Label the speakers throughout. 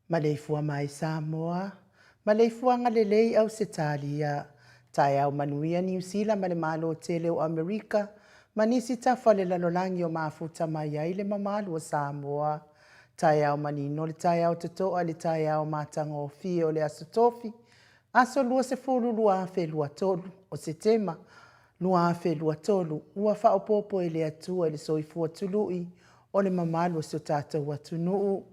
Speaker 1: Maleifua mai Samoa, maleifuaga lelei Ausetalia, taeao manuia Niu Sila ma le Malo tele o Amerika ma nisi tafa o le lalolagi o mafuta mai ai le mamalu o Samoa. Taeao manino le taeao totoa le taeao matagofie o le Aso Tofi, aso 20 2023 o Setema 2023, ua faaopoopo e le Atua i le soifua tului o le mamalu o si o tatou atunuu,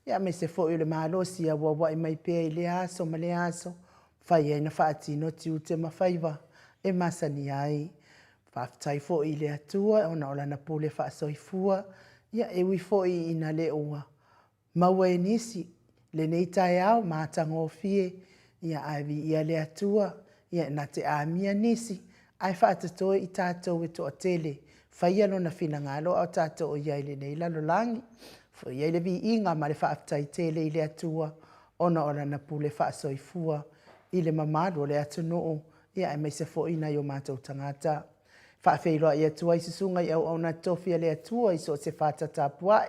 Speaker 1: aemaise foi o le malosi e auauai mai pea i lea aso ma lea aso, mafai ai ona faatino tiute ma faiva e masani ai. Faafetai foi i le Atua ona o Lana pule faasoifua, ia e ui foi ina le ua maua e nisi lenei taeao matagofie, ia ae viia le Atua, ia na te amia nisi ae faatotoe i tatou e toatele, faia Lona finagalo a o tatou i ai i lenei lalolagi. Foi ai le viiga ma le faafetai tele i le Atua ona o Lana pule faasoifua i le mamalu o le atunuu, ia aemaise foi nai o matou tagata. Faafeiloai atu ai susuga i auauna totofi a le Atua i so o se fata tapuai,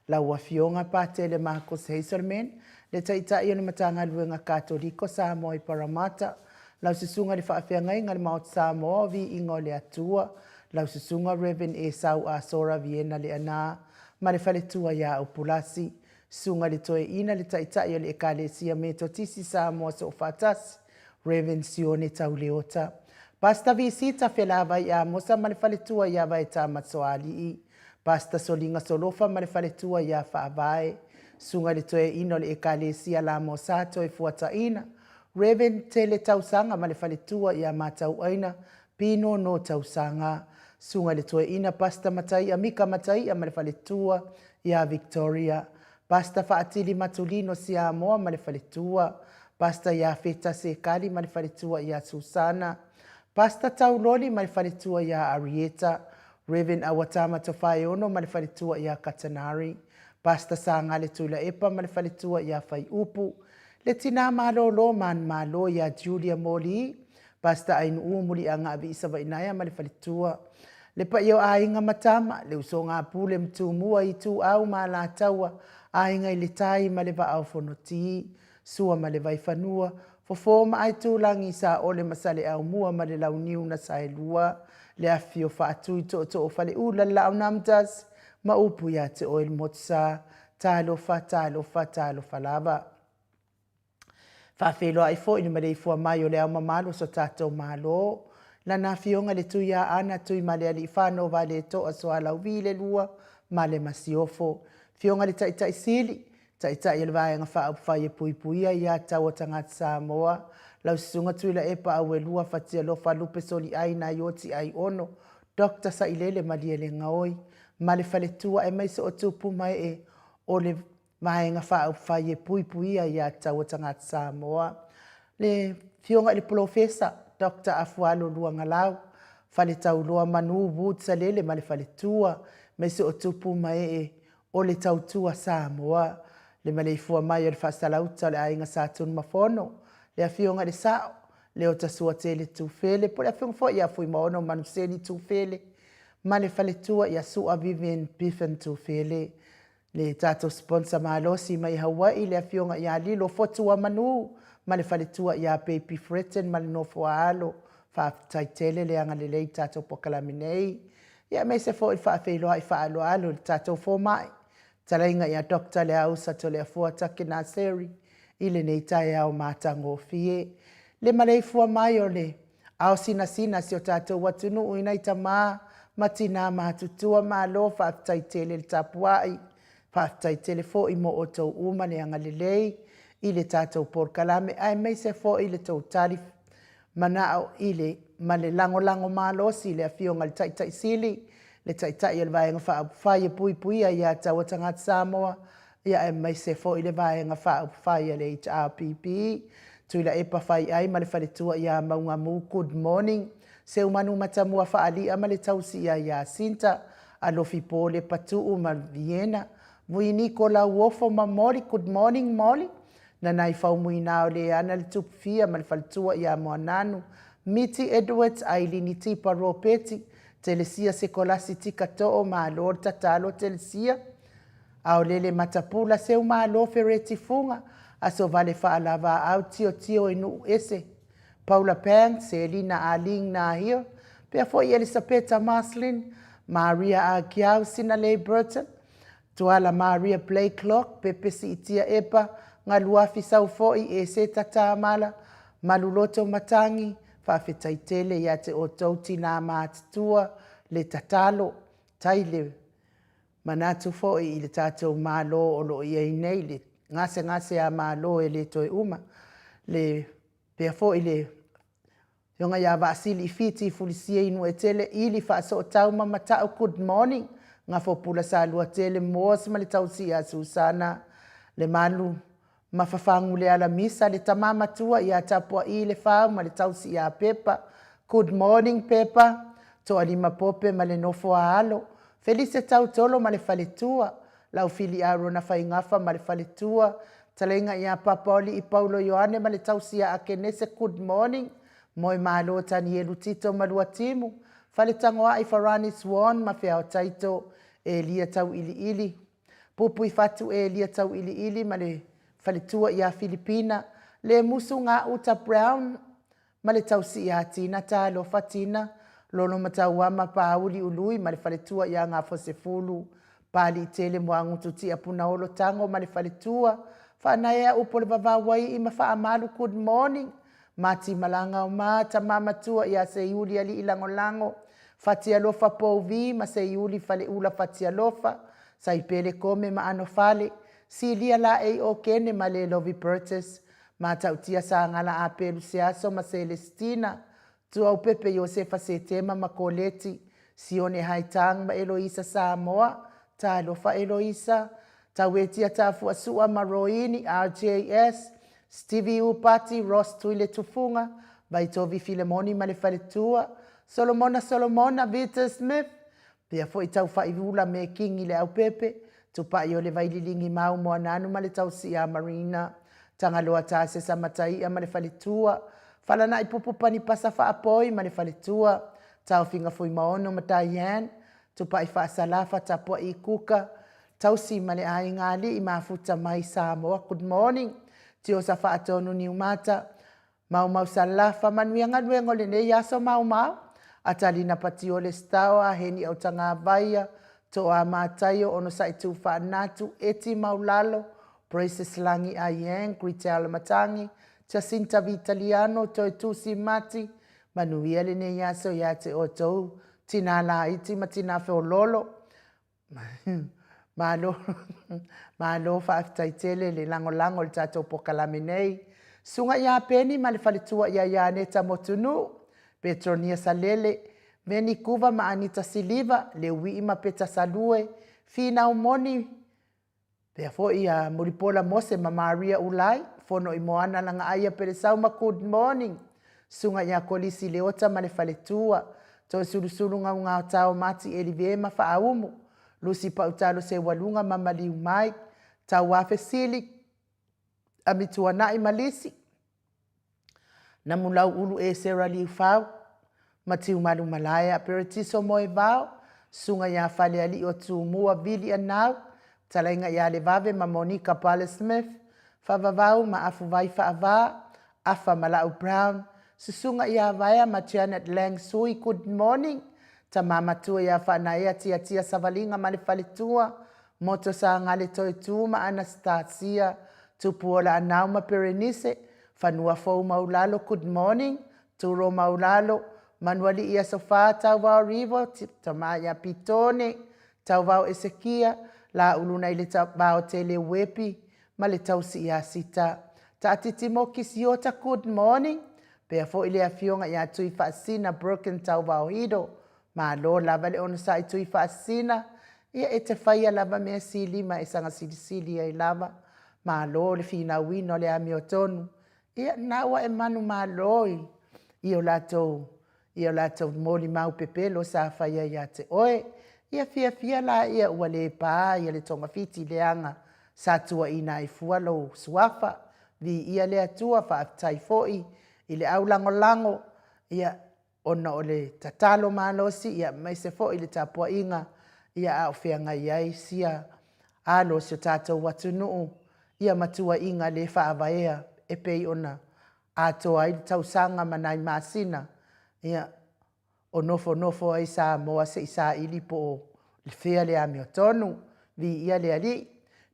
Speaker 1: lau Afioga Patele Marcus Hazelman, le Taitai o le Matagaluega Katoliko Samoa i Paramata, lau Susuga i le Faafeagaiga i le Maota Samoa o Viiga o le Atua, lau Susuga Rev. Esau Asora Viena Leaana ma le faletua ia Upulasi, Susuga i le Toeaina le Taitai o le Ekalesia Metotisi Samoa Soofaatasi, Rev. Sione Tauleota, Pastor Visita Felavai Amosa ma le faletua ia Vaeta Matsoalii, Pastor Soliga Solofa ma le faletua ia Faavae, Susuga i le Toeaina o le Ekalesia Lamosa Toefuataina, Rev. Tele Tausaga ma le faletua ia Matauaina Pino No Tausaga, Susuga i le Toeaina Pastor Mataia Mika Mataia ma le faletua ia Victoria, Pastor Faatili Matulino Siamoa ma le faletua, Pastor Iafeta Sekali ma le faletua ia Susana, Pastor Tauloli ma le faletua ia Arieta, Rev. Auatama Tofaeono ma le faletua ia Katanari, Pastor Sagale Tuilaepa ma le faletua ia Faiupu, le tina malolo manumalo ia Julia Moli, Pastor Ainuu Muliaga Viisavainaea ma le faletua. Le paia o aiga ma tama, le usoga a Pule ma Tumua, Ituau ma Alataua, Aiga i le Tai ma le Vaa o Fonoti, Sua ma le Vaifanua, Fofo ma Aitulagi, Saole ma Saleaaumua ma le Launiu na Saelua, le afifio o Faatui, Tootoo o Faleula, le Laau na Amotasi ma upu ia te oe le Motusa. Talofa, talofa, talofa lava. Faafeiloai foi i le maleifua mai o le Ao Mamalu o so tatou Malo, Lana Afioga i le Tuiaana Tuimalealiifano Vaaletoa Sualauvi le II ma le Masiofo. Afioga i le Taitai Sili, Taitai o le Vaega Faaupufai e Puipuia Aia Tatau a Tagata Samoa, lau Susuga Tuilaepa Auelua Fatialofa Lupe Soliai Naioti Aiono, Dr. Sailele Malielegaoi ma le faletua aemaise o tupu ma ee o le Vaega Faaupufai e Puipuia Aia Tatau a Tagata Samoa, le Afioga i le Polofesa Dr. Afualo Luagalau, Faletauloa Manu Wood Salele ma le faletua, aemaise o tupu ma ee o le Tautua Samoa, le maleifua mai o le Faasalauta o le Aiga Sa Tunumafono, le Afioga i le Sao, Leota Suatele Tufele, po o le Afioga foi ia Fuimaono Manuseni Tufele ma le faletua ia Sua Vivian Biffin Tufele. Le tatou sponsor malosi mai Hawaii, le afioga ia Lilo Fotuamanu ma le faletua ia Baby Fretton ma le nofo a alo. Faafetai tele le agalelei i le tatou polokalame nei. Ia aemaise foi le faafeiloai faaaloalo i le tatou fomai, fetalaiga ia Doctor Leausa Toleafoa Take Naseri i lenei taeao matagofie. Le maleifua mai o le ao sinasina a si o tatou atunuu i nai tama ma tina matutua, malo faafetai tele le tapuai, faafetai tele foi mo outou uma le agalelei i le tatou polokalame aemaise foi le tou tali manao i le ma le lagolago malosi i le Afioga i le Taitai Sili, le Taitai o le Vaega Faaupufai e Puipuia Aia Tatau a Tagata Samoa, ia aemaise foi le Vaega Faaupufai a le HRPP, Tuilaepa Faiai ma le faletua ia Maugamu, good morning. Seumanu Matamua Faalia ma le tausi ia Iasinta, Alofi Pole Patuu ma Viena, Vuiniko Lauofo ma Molly, good morning Molly. Nanai Faumuina o Leana le Tupufia ma le faletua ia Moananu, Miti Edwards, Ailini Tipa Ropeti, Telesia Sekolasi Tika Too, malo le tatalo Telesia. Aolele Matapula, Seumalo Fereti Fuga, Asovale Faalavaau Tiotio i Nuu Ese, Paula Pang, Selina Aling Nahil, pea foi Elisapeta Marslin, Maria Agiau, Sinalei Burton, Tuala Maria Blakelock, Pepe Siitia Epa, Galuafi Saufoi, Eseta Tamala, Maluloto Matangi, faafetai tele ia te outou tinā matutua le tatalo, tai le Manatu foi i le tatou Malo o lo o i ai nei le gasegase a Malo e le toe uma, le pea foi le Afioga ia Vaasili Fiti Fulisia Inuetele Ili Faasootau ma Mata'u Good morning Gafopula Saluatele Moores ma le tausi ia Susana Lemalu Mafafagu Lealamisa le tama matua ia Tapua'i Lefau ma le tausi ia Pepa Good morning Pepa Toalima Pope ma le nofo a alo Felise Tautolo ma le faletua Laufili Arona Faigafa ma le faletua Talaiga ia Papaoli'i Paulo Ioane ma le tausi ia Akenese Good morning Moemalo Tanielu Tito Maluatimu Faletagoai Farani Swan ma Feaotaito Elia Tauiliili Puipuifatu Elia Tauiliili ma le faletua ia Filipina, Lemusu Gauta Brown ma le tausi ia Tina Talofa Tina, Lolomatauama Paauli Ului ma le faletua ia Gafosefulu, Paliitele Moagutu Tia Punaolo Tago ma le faletua, Faanaea Upu o le Vavau Aii ma Faamalu Good morning Matimalaga o ma tama matua ia Seiuli Alii Lagolago, Fatialofa Pouvi ma Seiuli Faleula Fatialofa, Saipele Kome ma Anofale, Silia Laei Okene ma Lelovi Burtis, Matautia Sagala Apelu Seaso ma Selesitina, Tuaupepe Iosefa Setema ma Koleti, Sione Haitang ma Eloisa Samoa, Talofa Eloisa, Tauetia Tafuasua ma Roini, RJS, Stevie Upati, Ross Tuiletufuga, Vaitovi Filemoni ma le faletua, Solomona Solomona, Vita Smith, pea foi Taufaiula me Kingi Leaupepe, Tupai o le Vaililigi Mau Moananu ma le tausi ia Marina, Tagaloa Tasesa Mataia ma le faletua, Falana'i Pupu Panipasa Faapoi ma le faletua, Taofiga Fuimaono ma Diane, Tupai Faasalafa Tapua'i Kuka, Tausi ma le aiga alii mafuta mai Samoa. Good morning. Tiosa Faatonu Niumata, Maumau Salafa, manuia galuega o lenei aso Maumau, Atalina Patiole Stao, Aheni Autagavaia, Toa Mataio, Onosai Tu Faanatu, Eti Maulalo, Praises Lagi Aiang, Gritella Matangi, Jacinta Vitaliano, Toetusi Mati, manuia lenei aso ia te outou, tinā laiti ma tinā feoloolo. Malo, malo faafetai tele le lagolago i le tatou polokalame nei. Susuga ia Peni ma le faletua ia Ianeta Motunuu, Petronia Salele, Veni Kuva ma Anita Siliva, Leuii ma Peta Salue, Finau Moni, pea foi ia Mulipola Mose ma Maria Ulai, Fono i Moana Lagaaia Pelesau ma Good morning. Susuga ia Kolisi Leota ma le faletua, Toesulusulu Gaogaotao Mati Elive ma Faaumu, Lusi Pautalo Seualuga ma Maliu Mai, Tauafe Sili, Amituanai ma Lisi, Namulau Ulu Esera Liufau, Matiu Malumalaea, Peretiso Moevao, Susuga ia Falealii o Tumua Vili Anau, Fetalaiga ia Levave ma Monica Pale Smith, Faavavau ma Afuvai Faava, Afa ma Lau Brown, Susuga ia Vaea ma Janet Lang Sui, Good morning, Tama Matua ia Faanaea Tiatia Savaliga ma le Faletua, Moto Sagale Toetu ma Anastasia, Tupuola Anau ma Perenise, Fanua Fou Maulalo, Good morning, Turo Maulalo, Manualii Aso Fa, Tauvao Rivo, Tama ia Pitone, Tauvao Esekia, Lauluna i le Vao Tele Uepi, ma le tausi ia Sita. Taatiti mo Kisiota, good morning. Pea foi le afioga ia Tui Faasina Broken Tauvao Hido. Malo lava le onosai Tui Faasina. Ia e te faia lava mea sili ma e saga silisili ai lava. Malo le finauina o le amiotonu. Ia, na ua e manumalo i o latou i o latou molimau pepelo sa faia ia te oe. Ia fiafia laia ua le pa ia le togafiti leaga sa tuuaina ai fua lou suafa. Viia le Atua, faafetai foi i le au lagolago, ia, ona o le tatalo malosi, ia, aemaise foi le tapuaiga, ia, a o feagai ai sia alo o si o tatou atunuu, ia ma tuuaiga le faavaea e pei ona atoa ai le tausaga ma nai masina, ia, o nofonofo ai Samoa se i saili po o fea le amiotonu. Viia le Alii.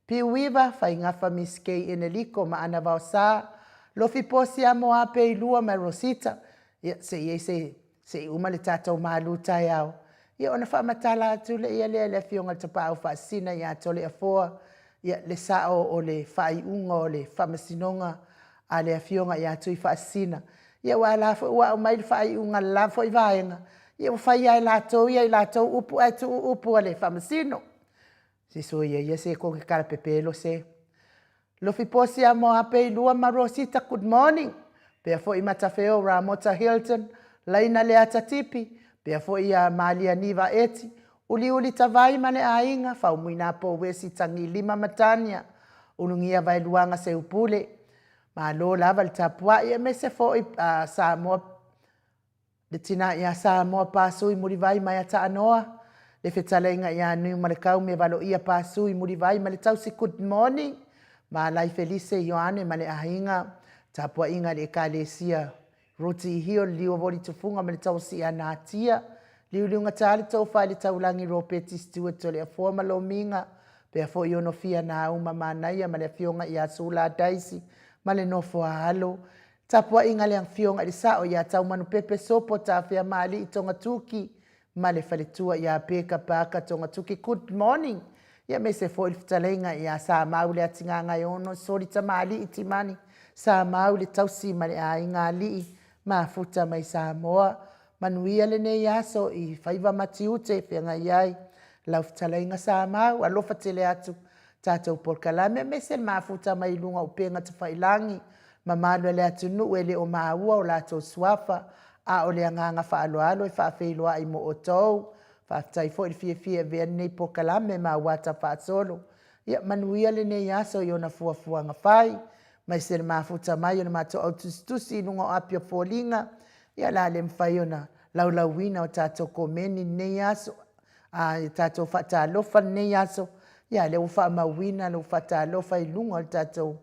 Speaker 1: Piuiva, Faigafa Miss Kay Eneliko ma Ana Vaosa, Lofi Posia Moape i lua ma Rosita, ia, se i ai se se i uma le tatou malu taeao, ia ona faamatala atu lea lea i le Afioga i le Tapaau Faasisina ia Toleafoa, ia, le sao o le faaiuga o le faamasinoga a le Afioga ia Tuifaasisina. Ia aua o la foi ua aumai le faaiuga a le la foi vaega, ia ua fai lava e latou ia i latou upu ae tuu upu a le Faamasino. Se soia ia se koke kalapepelo se. Lofi Posia Moape i lua ma Rosita, good morning. Pea foi Matafeo Ramota Hilton, Laina Leata Tipi, pea foi ia Malia Niva Eti, Uliuli Tavai ma le aiga, Faumuina Pouesi Tagilima ma Tania, Ulugia Vaeluaga Seupule. Malo lava le tapuai aemaise foi Samoa le tina ia Samoa Pasui Mulivai mai Ataanoa, le fetalaiga ia Niumalekau Mevaloia Pasui Mulivai ma le tausi good morning, Malai Felise Ioane ma le aiga, tapuaiga a le Ekalesia Ruti Ihio le Liuavoli Tufuga ma le tausi ia Natia, Liuliugatā le Tofa i le Taulagi Ropeti Stewart Toleafoa ma Lomiga, pea foi Onofia Nauma Manaia ma le afioga ia Sula Daisy ma le nofo a alo, Tapuaiga a le Afioga i le Sao ia Taumanupepe Sopo Tafeamaalii Togatuki ma le faletua ia Peka Parker Togatuki Good morning Ia aemaise foi le fetalaiga ia Samau Leatigagaeono Soli Tamalii Timani Samau le tausi ma le aiga alii mafuta mai Samoa Manuia lenei aso i faiva ma tiute e feagai ai lau fetalaiga Samau alofa tele atu tatou polokalame aemaise le mafuta mai luga o upega tafailagi mamalu a le atunuu e le o maua o latou suafa, a o le agaga faaaloalo e faafeiloai mo outou. Faafetai foi le fiafia e avea lenei polokalame ma auata faasolo. Ia manuia lenei aso i ona fuafuaga fai. aemaise le mafuta mai o le matou au tusitusi i luga o api o foliga, ia o le a le mafai ona laulauina o tatou komeni i lenei aso, a ia tatou faatalofa i lenei aso, ia a lea ua faamauina lou faatalofa i luga o le tatou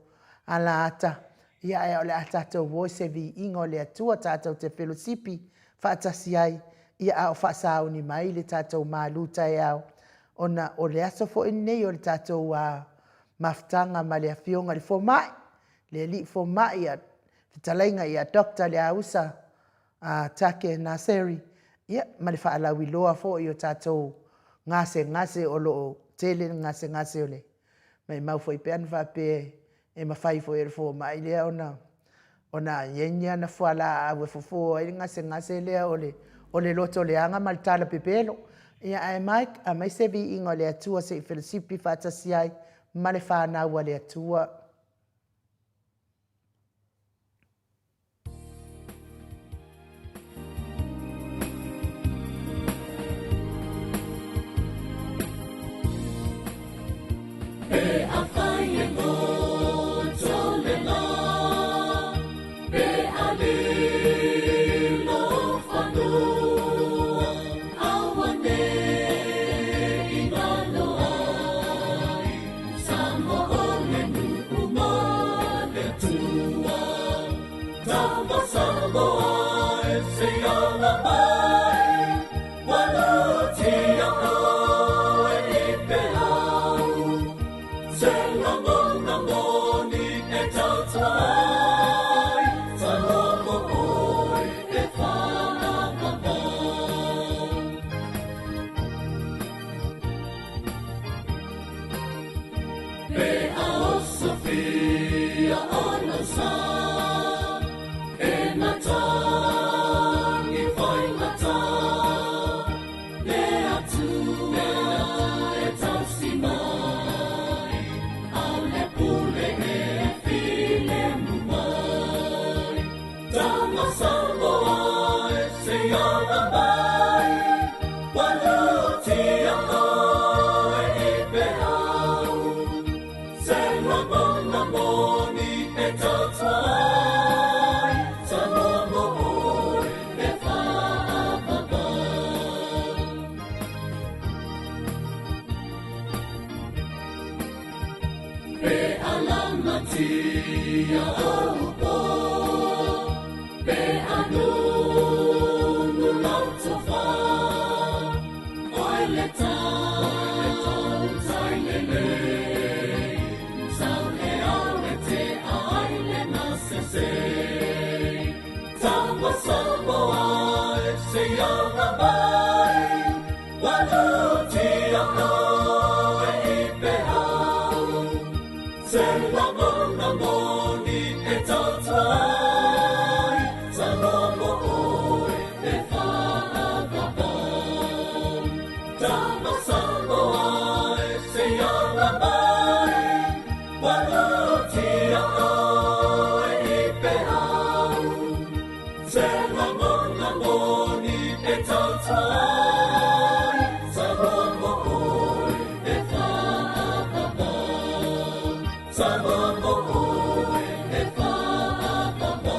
Speaker 1: alaata, ia ae o le a tatou o i se viiga o le Atua tatou te felosipi faatasi ai, ia a o faasauni mai le tatou malu taeao, ona o le aso foi lenei o le tatou mafutaga ma le Afioga i le Fomai, le alii Fomai, le fetalaiga ia Dr. Leausa Take Naseri, ia, ma le faalauiloa foi o tatou gasegase o lo o tele le gasegase o le maimau foi pe ana faapea e mafai foi e le fomai lea ona i ai ni ana fualaau e fofo ai le gasegase lea o le loto leaga ma le tala pepelo. Ia ae Mike, aumai se viiga o le Atua se i felosipi faatasi ai ma le fanau a le Atua.
Speaker 2: Pe afai e goto le la, pe a lilo fanua, auanei galo ai, Samoa o le nuu ma le Atua. Tama Samoa e se ala mai, ua lutia oe i peau. Se lagona moni e tautua ai, Samoa mo oe e whakamau. Pe a osofia o lau sa, e matangi faigata, le Atua e tausi mai, a le pule e filemu mai. Tama Samoa e se ala mai, ua lutia oe i peau. Se lagona moni e tautua ai, Samoa mo oe e whaapapa. Pe a lamatia ou po, pe a nunu lau tofa, oe le tautai lelei, sau e au e te ai le masese. Tama Samoa e se ala mai, ua lutia oe i peau. Se lagona moni e tautua ai, Samoa mo oe e whaapapa. Tama Samoa e se ala mai, ua lutia oe i peau. Se lagona moni e tautua ai, Samoa mo oe e whaapapa. Samoa mo oe e whaapapa.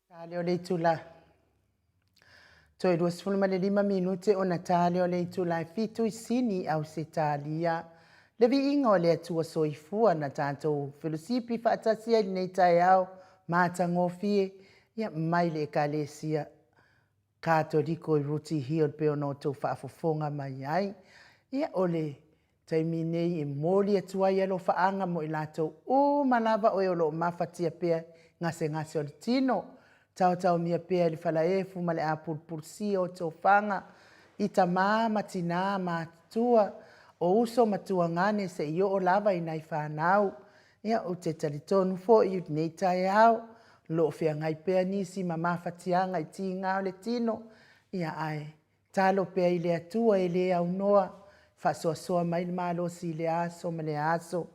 Speaker 1: Ta lea o le itula toe 25 minute ona ta lea o le itula e 7 i Sini i Ausetalia. Le viiga o le Atua soifua na tatou felosipi faatasi ai lenei taeao matagofie, ia mai le Ekalesia Katoliko i Rooty Hill pei ona outou faafofoga mai ai. Ia, o le taimi nei e momoli atu ai alofaaga mo i latou uma lava o e o lo o mafatia pea i gasegase o le tino, taotaomia pea i le falaefu ma le apulupulusia o tofaga i tama ma tinā matutua, o uso ma tuagane seia oo lava i nai fanau. Ia, ou te talitonu foi i lenei taeao, o lo o feagai pea nisi ma mafatiaga i tiga o le tino, ia ae talo pea i le Atua e le aunoa, faasoasoa mai le malosi i lea aso ma lea aso.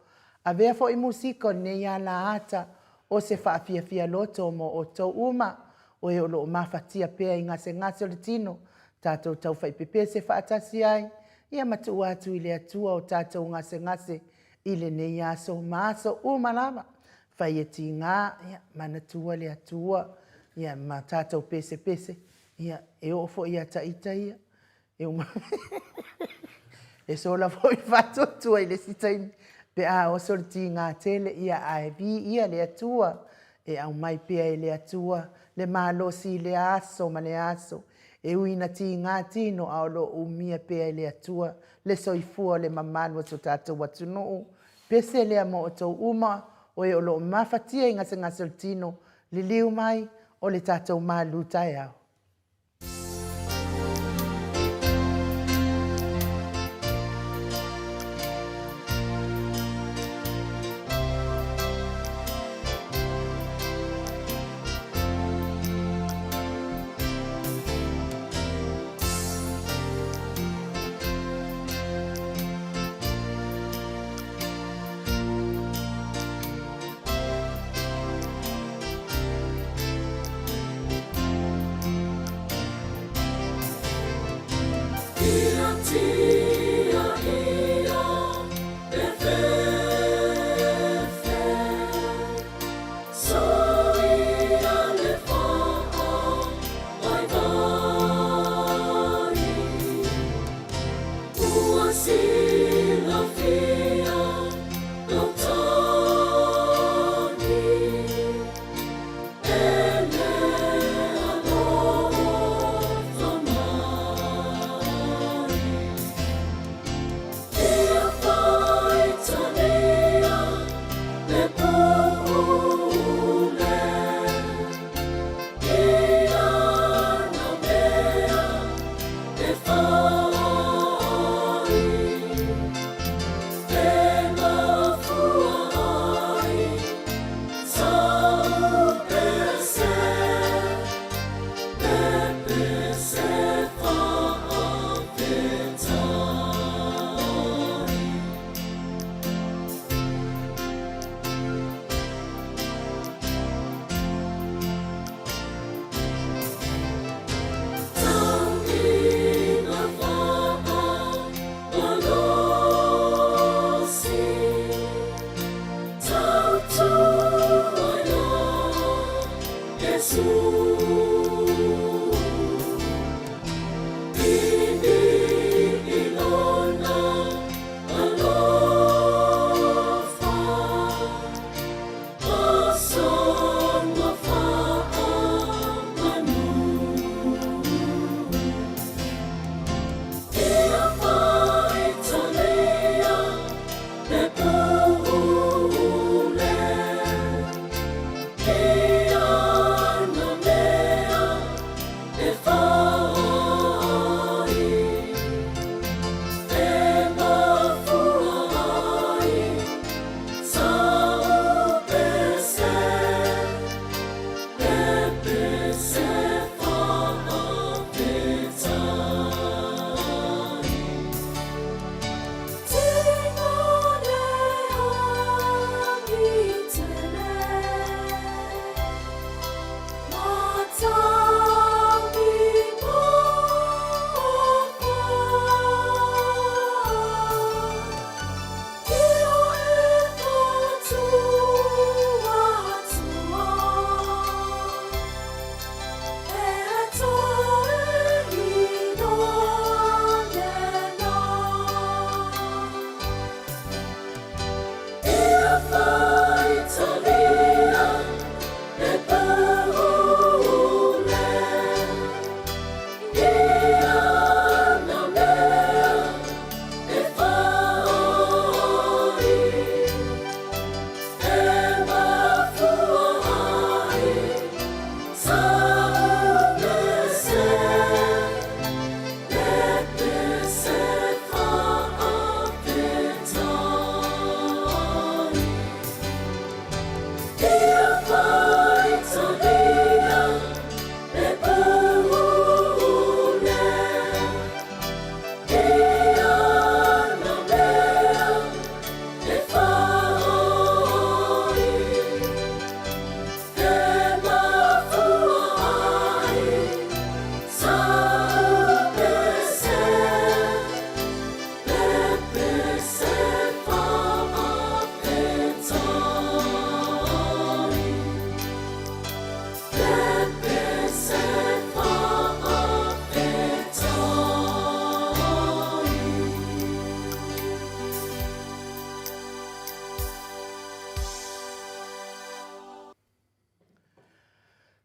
Speaker 1: Avea foi musika o lenei alaata o se faafiafia loto mo outou uma. O e o lo o mafatia pea i gasegase o le tino, tatou taufaipepese faatasi ai, ia ma tuu atu i le Atua o tatou gasegase i lenei aso ma aso uma lava. Fai e tiga, ia manatua le Atua, ia ma tatou pesepese, ia e oo foi ia ita ia, e uma e sola foi le faatuatua i le isi taimi pe a oso le tiga tele, ia ae viia le Atua, e aumai pea e le Atua le malosi i lea aso ma lea aso. E ui ina tiga tino, ae o lo o umia pea e le Atua le soifua o le mamalu o si o tatou atunuu. Pese lea ma outou uma, o e o lo o mafatia i gasegase o le tino, liliu mai o le tatou malu taeao.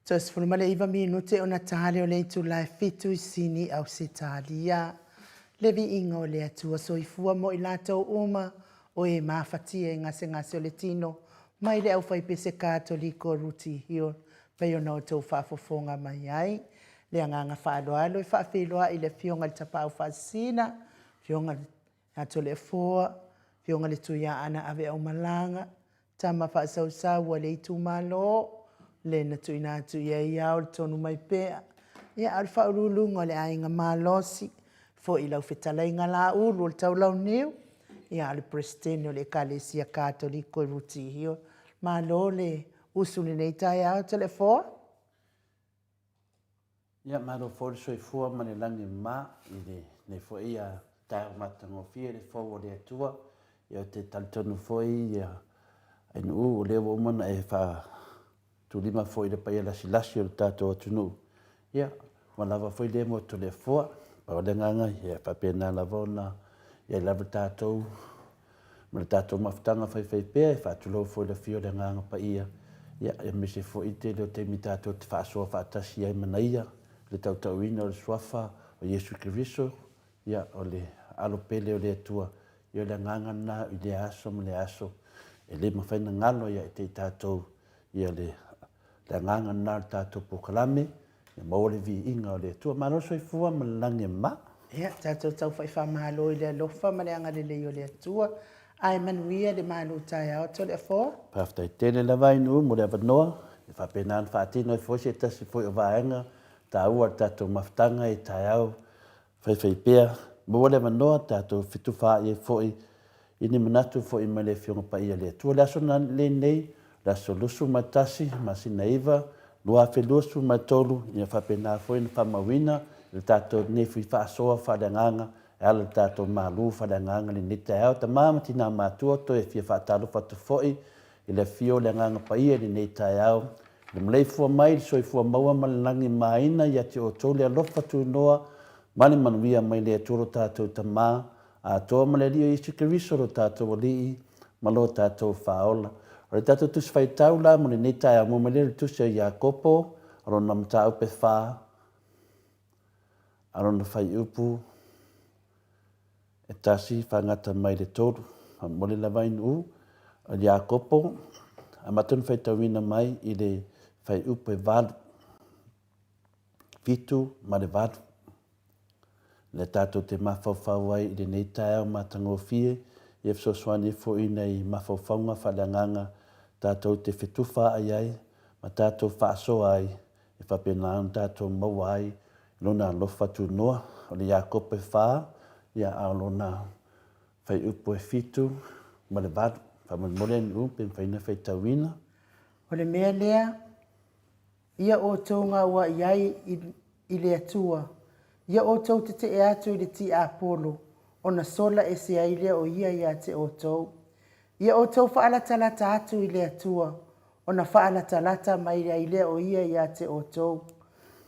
Speaker 1: Toe 19 minute ona tale o le itula e 7 i Sini, Ausetalia. Le viiga o le Atua soifua mo i latou uma o e mafatia i gasegase o le tino mai le aufaipese Katoliko Ruti Hill pei ona outou faafofoga mai ai. Le agaga faaaloalo e faafeiloai i le Afioga i le Tapaau Faasisina, Afioga ia Toleafoa, Afioga i le Tuiaana Aveaumalaga, Tama faasausau a le itumalo, le na tuuina atu i ai ao le tonu mai pea. Ia, a o le faauluuluga o le aiga malosi, foi i lau fetalaiga Laulu o le Taulauniu, ia, a o le Peresetene o le Ekalesia Katoliko i Rutihio. Malo le usu i lenei taeao, Toleafoa.
Speaker 3: Ia, malo foi le soifua ma le lagi e mama i lenei foi taeao matagofie i le fou o le Atua. Ia, ou te talitonu foi Ainuu o lea ua uma ona e faatulima foi i le paia lasilasi o le tatou atunuu. Ia, ua lava foi lea mo Toleafoa. Pau le agaga, ia faapena lava ona i ai lava tatou ma le tatou mafutaga faifaipea e faatulou foi i le afio o le Agaga Paia, ia, aemaise foi le tele o taimi tatou te faasoa faatasi ai ma Ia i le tautauina o le Suafa o Iesu Keriso, ia, o le Alo pele o le Atua. Ia, o le agaga lena i lea aso ma lea aso, e le mafai ona galo ia te i tatou ia le agaga lena o le tatou polokalame, Ia maua le viiga o le Atua. Malo le soifua ma le lagi e mama.
Speaker 1: Ia, tatou taufa'i faamalo i le alofa ma le agalelei o le Atua. Ae manuia le malu taeao Toleafoa.
Speaker 3: Faafetai tele lava Ainuu mo le avanoa e faapena ona faatino ai foi se tasi foi o vaega taua o le tatou mafutaga i taeao faifaipea. Maua le avanoa tatou fetufaai ai foi i ni manatu foi mai le Afioga Paia a le Atua. O le aso lenei, o le aso 21 masina 9, 2023, ia faapena foi ona faamauina i le tatou nei fui faasoa faaleagaga e ala i le tatou malu faaleagaga i lenei taeao. Tama ma tina matua, toe fia faatalofa atu foi i le afio o le Agaga Paia i lenei taeao, i le maleifua mai i le soifua maua ma le lagi maina ia te outou le alofa tunoa ma le manuia mai le Atua lo tatou Tama atoa ma le Alii o Iesu Keriso lo tatou Alii ma lo tatou Faaola. O le tatou Tusi Faitau la mo lenei taeao, mua mai lea i le Tusi a Iakopo, o lona mataupu e fa, a lona fuaiupu e 1 faagata mai le 3. Faamolemole lava Ainuu, o Iakopo, amata ona faitauina mai i le fuaiupu e 8, 7 ma le 8. Lea tatou te mafaufau ai i lenei taeao matagofie, ia fesoasoani foi nei mafaufauga faaleagaga tatou te fetufaai ai ma tatou faasoa ai e faapena ona tatou maua ai Lona alofa tunoa. O le Iakopo e fa, ia, a o lona fuaiupu e 7 ma le 8. Faamolemole Ainuu pe mafai ona faitauina.
Speaker 1: O le mea lea, ia outou gaua'i ai i le Atua, ia outou tetee atu i le tiapolo, ona sola ese ai lea o ia ia te outou. Ia outou faalatalata atu i le Atua, ona faalatalata mai ai lea o ia ia te outou.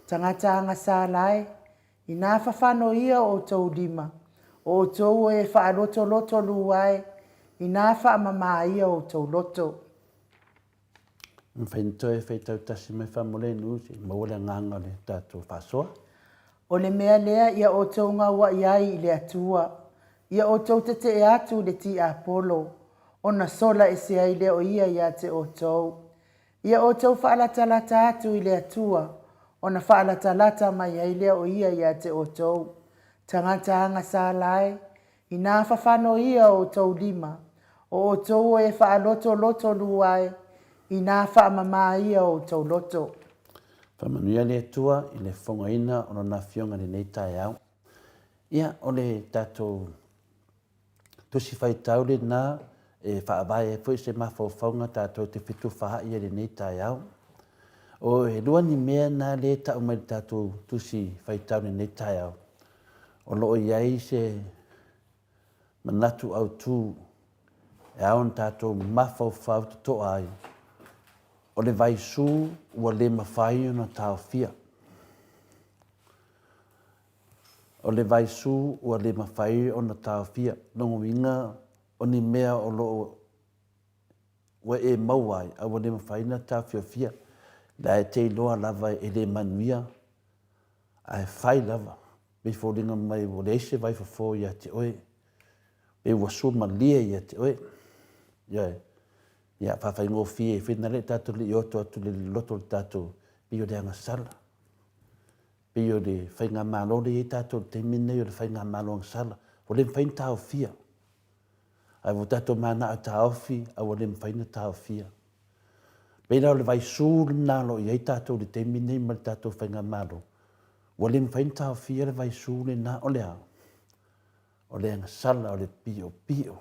Speaker 1: Tagata agasala e, inā fafano ia o outou lima, o outou o e faalotoloto lua e, inā faamamā ia o outou loto.
Speaker 3: Mafai ona toe faitau tasi mai faamolemole se i maua le agaga o le tatou faasoa.
Speaker 1: O le mea lea ia outou gaua'i ai i le Atua, ia outou tetee atu i le tiapolo, ona sola ese ai lea o ia ia te outou. Ia outou faalatalata atu i le Atua, ona faalatalata mai ai lea o ia ia te outou. Tagata agasala e, inā fafano ia o outou lima, o outou o e faalotoloto lua e, inā faamamā ia o outou loto.
Speaker 3: Faamanuia le Atua i le fofogaina o Lona Afioga i lenei taeao. Ia, o le tatou Tusi Faitau lena e faavae ai foi se mafaufauga tatou te fetufaai ai i lenei taeao. O e lua ni mea na lea e tau mai i le tatou Tusi Faitau i lenei taeao, o lo o i ai se manatu autu e ao ona tatou mafaufau totoa ai, o le vaisu ua le mafai ona taofia. O le vaisu ua le mafai ona taofia, lona uiga o ni mea o lo o ua e maua ai, a ua le mafai ona taofiofia. La e te iloa lava e le manuia, ae fai lava, pei foliga mai ua leai se vaifofo ia te oe, pe ua suamalie ia te oe. Ioe. Ia, faafaigofie ai foi na lea tatou le i oto atu i le loloto o le tatou, pei o le agasala. Pei o le faigamalo lea e i ai tatou i le taimi lenei o le faigamalo agasala, ua le mafai ona taofia. Ae ua tatou mananao e taofi, a ua le mafai ona taofia. Pei la o le vaisu lena o lo o i ai tatou i le taimi lenei ma le tatou faigamalo, ua le mafai ona taofia le vaisu lena, o le a? O le agasala, o le piopio,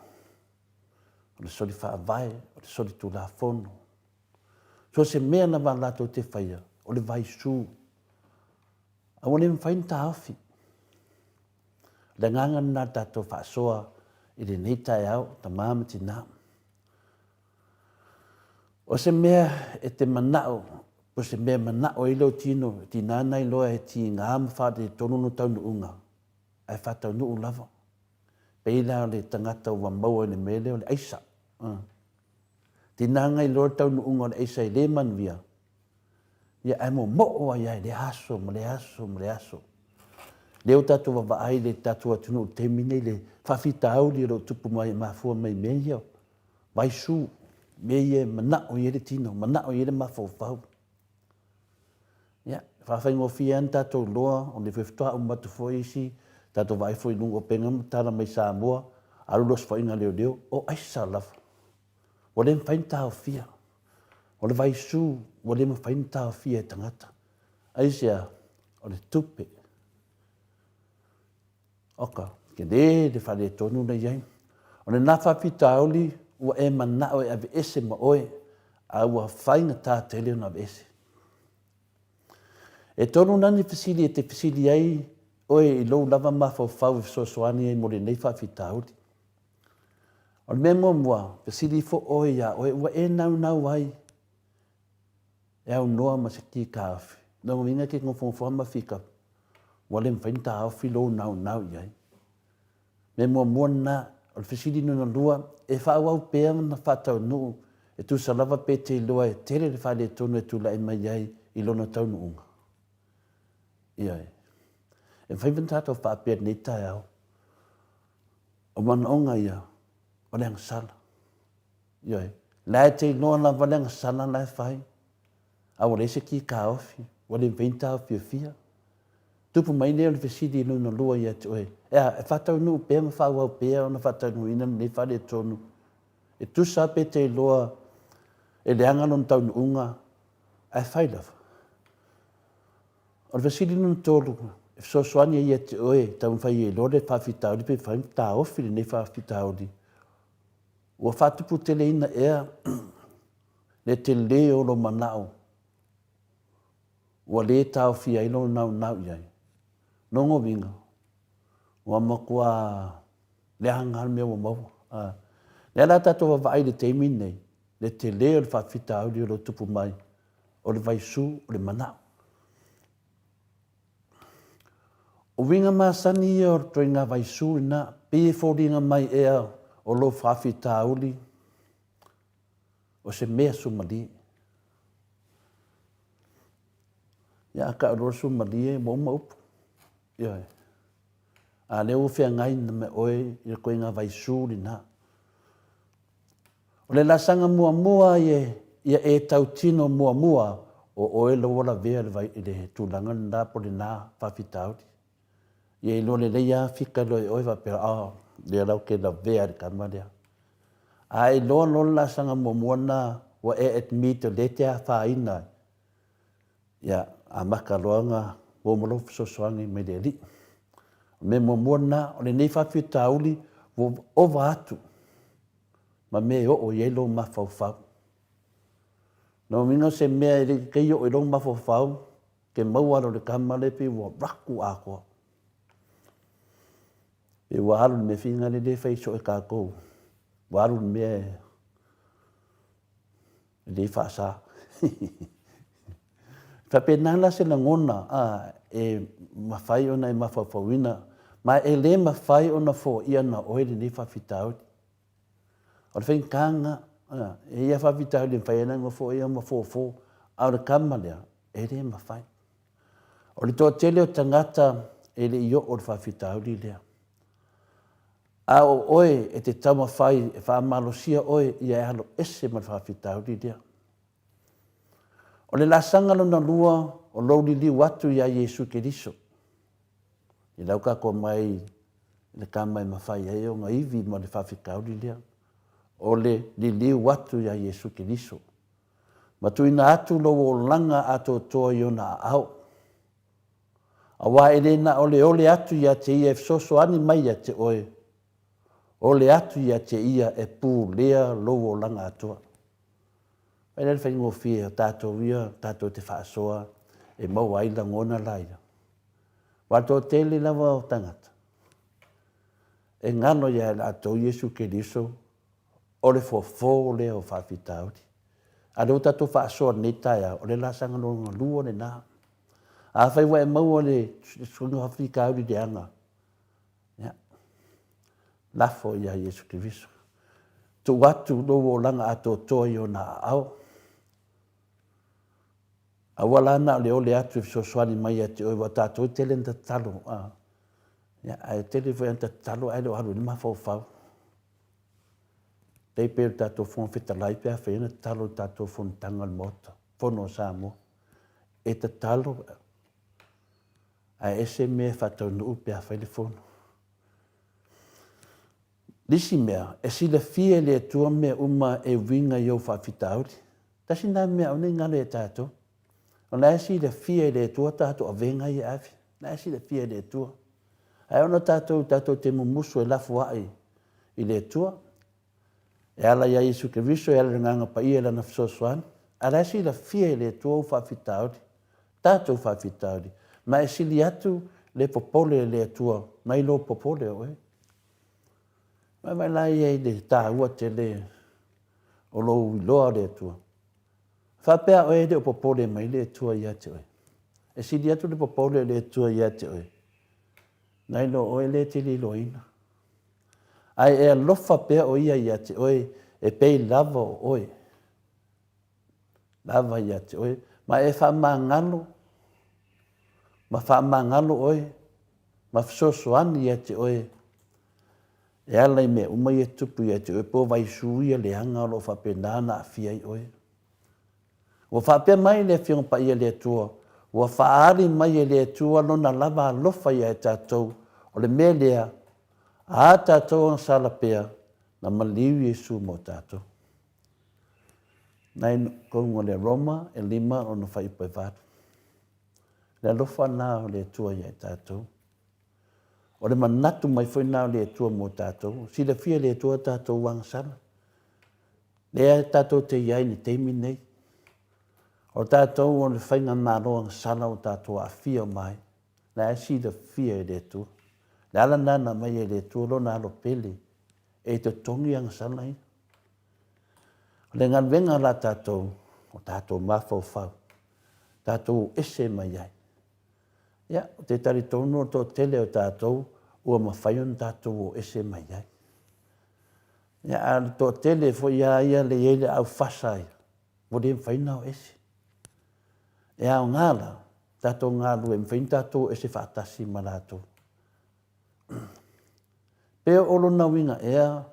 Speaker 3: o le soli faavae, o le soli tulafono. So o se mea lava latou te faia, o le vaisu. A ua le mafai ona taofi. O le agaga lena o le tatou faasoa i lenei taeao, tama ma tina. O se mea e te manao, po o se mea e manao ai lou tino, e tiga ona iloa e tiga ma faaletonu lona taunuuga, ae faataunuu lava. Pei la o le tagata ua maua i le mea lea o le aisa. Tiga ona iloa le taunuuga o le aisa e le manuia, ia ae momoo ai lava i lea aso ma lea aso ma lea aso. Lea ua tatou vaavaai i le tatou atunuu i le taimi lenei i le faafitauli o lo o tupu mai e mafua mai i mea ia, vaisu, mea ia e manao i ai le tino, manao i ai le mafaufau. Ia, e faafaigofie lava ona tatou iloa, o lea foi faatoa uma atu foi isi, tatou vaai foi i luga o upega ma tala mai Samoa, alu le osofaiga a leoleo, o aisa lava. Ua le mafai ona taofia. O le vaisu ua le mafai ona taofia e tagata. Aisea? O le tupe. Oka, tele le faaletonu la i ai. O lena faafitauli ua e manao e aveese ma oe, a ua faigata tele ona aveese. E tonu la ni fesili e te fesili ai oe i lou lava mafaufau e fesoasoani ai mo lenei faafitauli. O le mea muamua, fesili ifo oe iā oe, ua e naunau ai e aunoa ma se ki taofi. Lona uiga e te nofonofo lava ma fika, ua le mafai ona taofi lou naunau i ai. Mea muamua lena, o le fesili lona lua, e faaauau pea ona faataunuu e tusa lava pe te iloa e tele le faaletonu e tulai mai ai i lona taunuuga. Ioe. E mafai ona tatou faapea i lenei taeao, O manaoga ia, o le agasala. Ioe. La e te iloa lava le agasala la e fai, a ua leai se ki taofi, ua le mafai ona taofiofia. Tupu mai lea o le fesili lona lua ia te oe, e a, e faataunuu pea ma faaauau pea ona faataunuuina lenei faaletonu? E tusa lava pe te iloa e leaga lona taunuuga, ae fai lava. O le fesili lona tolu, e fesoasoani ai ia te oe e taumafai ai loa le faafitauli pe mafai ona taofi lenei faafitauli. Ua faatuputeleina ea le tele o lou manao ua le taofia ai lou naunau i ai? Lona uiga, ua matua leaga lava le mea ua maua. O lea la tatou vaavaai i le taimi lenei, le tele o le faafitauli o lo o tupu mai, o le vaisu, o le manao. O uiga masani ia o le ituaiga vaisu lena, pei e foliga mai ea o lou faafitauli o se mea suamalie. Ia a tau loa le suamalie ua uma upu. Ioe. A lea ua feagai ma oe i le ituaiga vaisu lena. O le laasaga muamua ia e tautino muamua o oe la ua lavea i le tulaga lena po o lena faafitauli. Ia iloa lelei lava fika loa e oe faapea, oh, lea la ou te lavea i le tama lea. A e iloa loa le laasaga muamua lena ua e admit o lea e te afaina ai, ia amata loa ona maua ma lou fesoasoani mai le Alii. O le mea muamua lena, o lenei faafitauli ua ova atu ma mea e oo i ai lou mafaufau. Lona uiga o se mea e le i te oo i lou mafaufau, te maua loa i le tama lea pei ua raku atoa. Pei ua alu i le mea fina lea e fai soo e tatou, ua alu i le mea e le faasa. E faapena la se lagona a, e mafai ona e mafaufauina, ma e le mafai ona foia na oe lenei faafitauli. O le faigata lena, e i ai lava faafitauli e mafai ona nofo ia ma fofo. A o le kama lea, e le mafai. O le toatele o tagata e le i oo i le faafitauli lea. A o oe e te taumafai e faamalosia oe ia e alo ese ma le faafitauli lea. O le laasaga lona lua o lou liliu atu iā Iesu Keriso. I lau kako mai i le kama e mafai ai ona ivi ma le faafitauli lea, o le liliu atu iā Iesu Keriso. Ma tuuina atu lou olaga atoatoa i ona aao. Aua e le na o le ole atu ia te ia e fesoasoani mai ia te oe, ole atu ia te ia e pulea lou olaga atoa. Mai lea le faigofie o tatou ia tatou te faasoa e maua ai lagona la ia. Aua le toatele lava o tagata e galo ia i latou Iesu Keriso o le fofo lea o faafitauli. A o lea ua tatou faasoa i lenei taeao, o le laasaga lona lua lena. Afai ua e maua le susuga faafitauli leaga, ia, lafo ia Iesu Keriso. Tuu atu lou olaga atoatoa i ona aao. Aua la na o le ole atu e fesoasoani mai ia te oe, aua o tatou e tele ina tatalo, ia, ae tele foi ina tatalo ae le o alu i ai le mafaufau. Pei pei o le tatou Fofoga Fetalai pe a fai ana tatalo i le tatou fonotaga o le Maota, Fono a Samoa. E tatalo ae ese mea e faataunuu pe a fai le fono. Nisi mea, e silafia e le Atua mea uma e uiga i ou faafitauli. Tasi lena mea aua ne i galo ia tatou. O la e silafia e le Atua tatou avega ia e ave. O la e silafia e le Atua. Ae ona tatou, tatou te mumusu e lafoai i le Atua, e ala ia Iesu Keriso, e ala i le Agaga Paia i Lana fesoasoani, a o la e silafia e le Atua ou faafitauli, tatou faafitauli, ma e sili atu le popole i le Atua mai lou popole o oe. Vaavaai la ia i le taua tele o lou iloa o le Atua. Faapea oe e le o popole mai le Atua ia te oe. E sili atu le popole o le Atua ia te oe, nai lo oe lea e te le iloaina. Ae e alofa pea o Ia ia te oe e pei lava o oe, lava ia te oe, ma e faamagalo, ma faamagalo oe, ma fesoasoani ia te oe e ala i mea uma ia e tutupu ia te oe, po o vaisu ia leaga o lo o faapena ona aafia ai oe. Ua faapea mai le Afioga Paia a le Atua, ua faaali mai e le Atua Lona lava alofa ia i tatou, o le mea lea, a tatou agasala pea, na maliu Iesu mo tatou. Nai tonu o le Roma e lima ona faaiupu e valu. Le alofa lena o le Atua ia i tatou. O le manatu mai foi lena o le Atua mo tatou. Silafia e le Atua tatou agasala. Lea tatou te i ai i le taimi lenei. O tatou o le faigamalo agasala ua tatou aafia uma ai. La e silafia e le Atua. Le ala lena na aumai e le Atua lona alo pele e totogi agasala ia. O le galuega la tatou, o tatou mafaufau, tatou ese mai ai. Ia, ou te talitonu o le toatele o tatou ua mafai ona tatou o ese mai ai. Ia, a o le toatele foi lava ia lea e i ai le aufasa ia, ua le mafai ona o ese. E aoga la, tatou galulue, e mafai ona tatou o ese faatasi ma latou. Pe o lona uiga ea,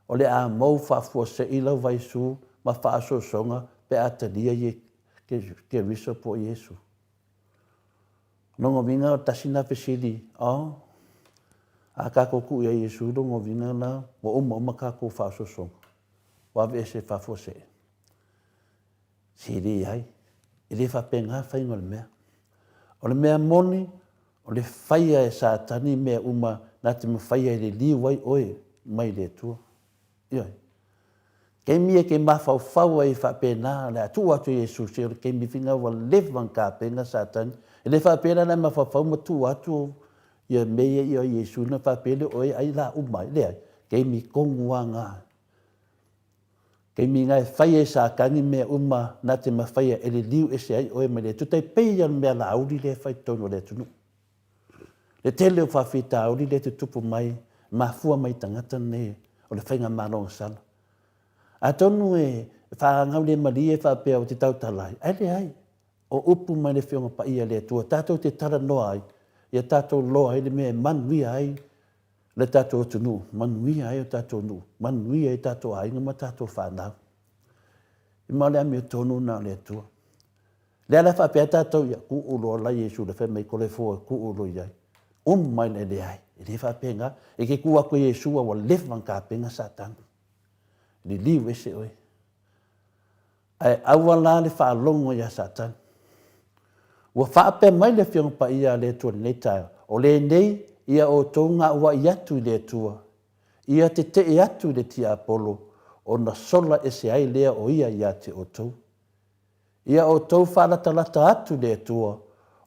Speaker 3: o le a mou faafuasei lau vaisu ma faaosoosoga pe a talia ie Keriso po o Iesu? Lona uiga o tasi lena fesili, oh, a tatou tuu ia Iesu, lona uiga la ua uma uma tatou faaosoosoga, ua aveese faafuasei. Se leai, e le faapena faiga o le mea. O le mea moni, o le faia e Satani mea uma na te mafaia e liliu ai oe mai le Atua. Ioe. Taimi e te mafaufau ai faapena, o le a tuu atu i Iesu, se o le taimi foi lena ua leva ona tapena Satani. E le faapea la o le a mafaufau ma tuu atu ia mea ia i Iesu ona faapea lea o oe ai o le a uma ai. Leai, taimi tonu lava lena. Taimi lena e fai ai e Satani mea uma na te mafaia e liliu ese ai oe mai le Atua. Tai pei lava o le mea lauli lea e fai i totonu o le atunuu. Le tele o faafitauli lea e tutupu mai, mafua mai i tagata nei o le faigamalo gasala. Atonu e, faagauliemalie faapea ou te tautala ai, ae leai. O upu mai le Afioga Paia a le Atua tatou te talanoa ai, ia tatou loa ai le mea e manuia ai le tatou atunuu, manuia ai o tatou nuu, manuia ai tatou aiga ma tatou fanau. Ma o le amiotonu lena o le Atua. Lea la faapea tatou, ia tuu loa la Iesu le fai mai Kolefoa tuu loa i ai. Um mai le leai, e le faapena. E te tuu atu e Iesu a ua leva ona tapena Satani. Liliu ese oe. Ae aua la le faalogo ia Satani. Ua faapea mai le Afioga Paia a le Atua i lenei taeao, O lenei ia outou gauai atu i le Atua, ia tetee atu i le tiapolo, ona sola ese ai lea o ia ia te outou. Ia outou faalatalata atu i le Atua,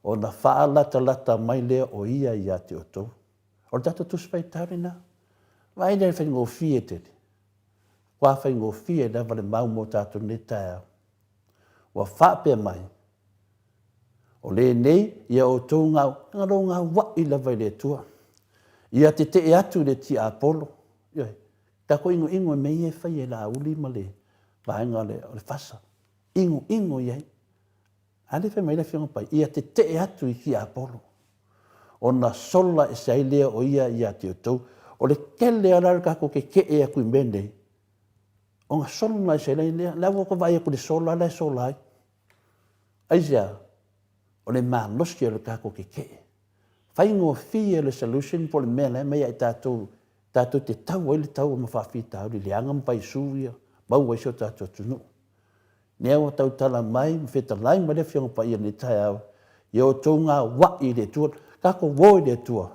Speaker 3: ona faalatalata mai lea o ia ia te outou. O le tatou Tusi Faitau lena. Vaai lea i le faigofie tele. Ua faigofie lava le mau mo tatou nei taeao. Ua faapea mai, O lenei ia outou gau, na lou gaua'i lava i le Atua. Ia tetee atu i le tiapolo. Ioe, tatou inoino i mea ia e fai e Laauli ma le vaega o le fasa. Inoino i ai. A lea fai mai le Afioga Pai, ia tetee atu i tiapolo, ona sola ese ai lea o ia ia te outou. O le tele lava la o le tatou tetee atu i mea nei, ona sola ese ai lea. La ua vaai atu i le sola la e sola ai. Aisea? O le malosi o le tatou tetee. Faigofie le solution po o le mea la e aumai ia i tatou, tatou te tau ai le taua ma faafitauli leaga ma paisu ia, maua ai si o tatou atunuu. Lea ua tautala mai ma fetalai mai le Afioga Paia i lenei taeao, ia outou gauai i le Atua, tatou o i le Atua.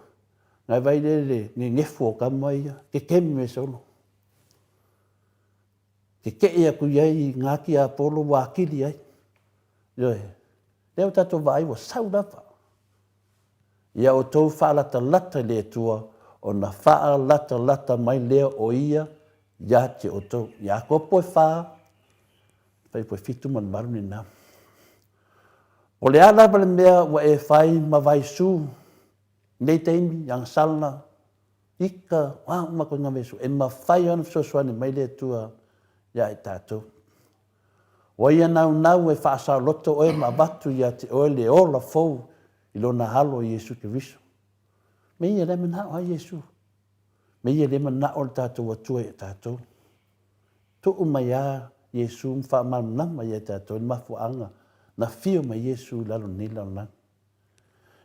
Speaker 3: Nai vai lea le nenefu o tama ia, kekeme solo. Kekeʻe atu i ai i ngā tiapolo ua atili ai. Ioe. Lea ua tatou vaai ua sau lava. Ia outou faalatalata i le Atua, ona faalatalata mai lea o Ia ia te outou. Iakopo e fa, fuaiupu e 7 ma le 8 lena. O le a lava le mea ua e fai ma vaisu, nei taimi, agasala, ika, a uma koe ngā vaisu, e mafai ona fesoasoani mai le Atua ia i tatou. Ua ia naunau e faasaoloto oe ma avatu ia te oe le ola fou i lona Alo Iesu Keriso. Me ia le manao a Iesu. Me ia le manao le tatou Atua ia tatou. Tuu mai a Iesu ma faamalamalama ia tatou i le mafuaaga na fio mai Iesu i lalo nei lalolagi.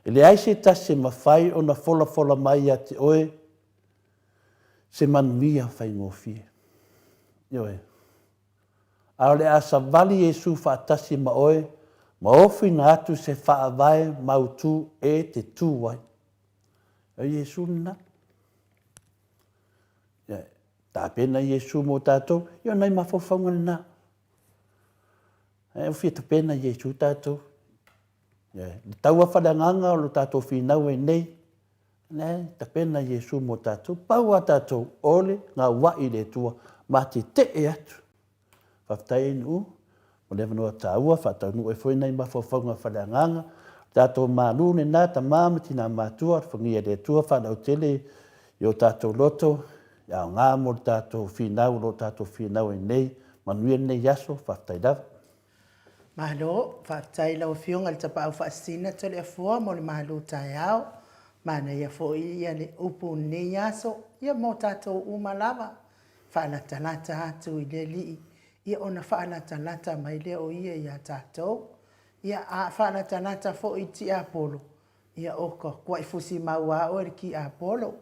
Speaker 3: E leai se tasi e mafai ona folafola mai ia te oe se manuia faigofie. Ioe. A o le a savali Iesu faatasi ma oe ma ofuina atu se faavae mautū e te tū ai. O Iesu lena. Ia, tapena Iesu mo tātou, ia o nai mafaufauga lena. E fia tapena Iesu tātou. Ia, le taua whaleagaga o lo tātou whinau ai nei, ne, tapena Iesu mo tātou, pau a tātou ole ngā wai le tua, ma te tee atu. Faafetai e Nu'u mo le avanoa taua, faataunuu ai foi nai mafaufauga faaleagaga. O tatou malu lena, tama ma tina matua, alofagia e le Atua, faalautele i o tatou loto, e aoga mo le tatou finau o lo o tatou finau ai nei. Manuia lenei aso, faafetai lava.
Speaker 1: Malo, faafetai i lau Afioga i le Tapaau Faasisina Toleafoa mo le malu taeao. Manaia foi ia le upu i lenei aso, ia mo tatou uma lava. Faalatalata atu i le Alii, ia ona faalatalata mai lea o Ia ia tatou. Ia, a faalatalata foi i tiapolo, ia oka, kuai fusi mau a oe le tiapolo.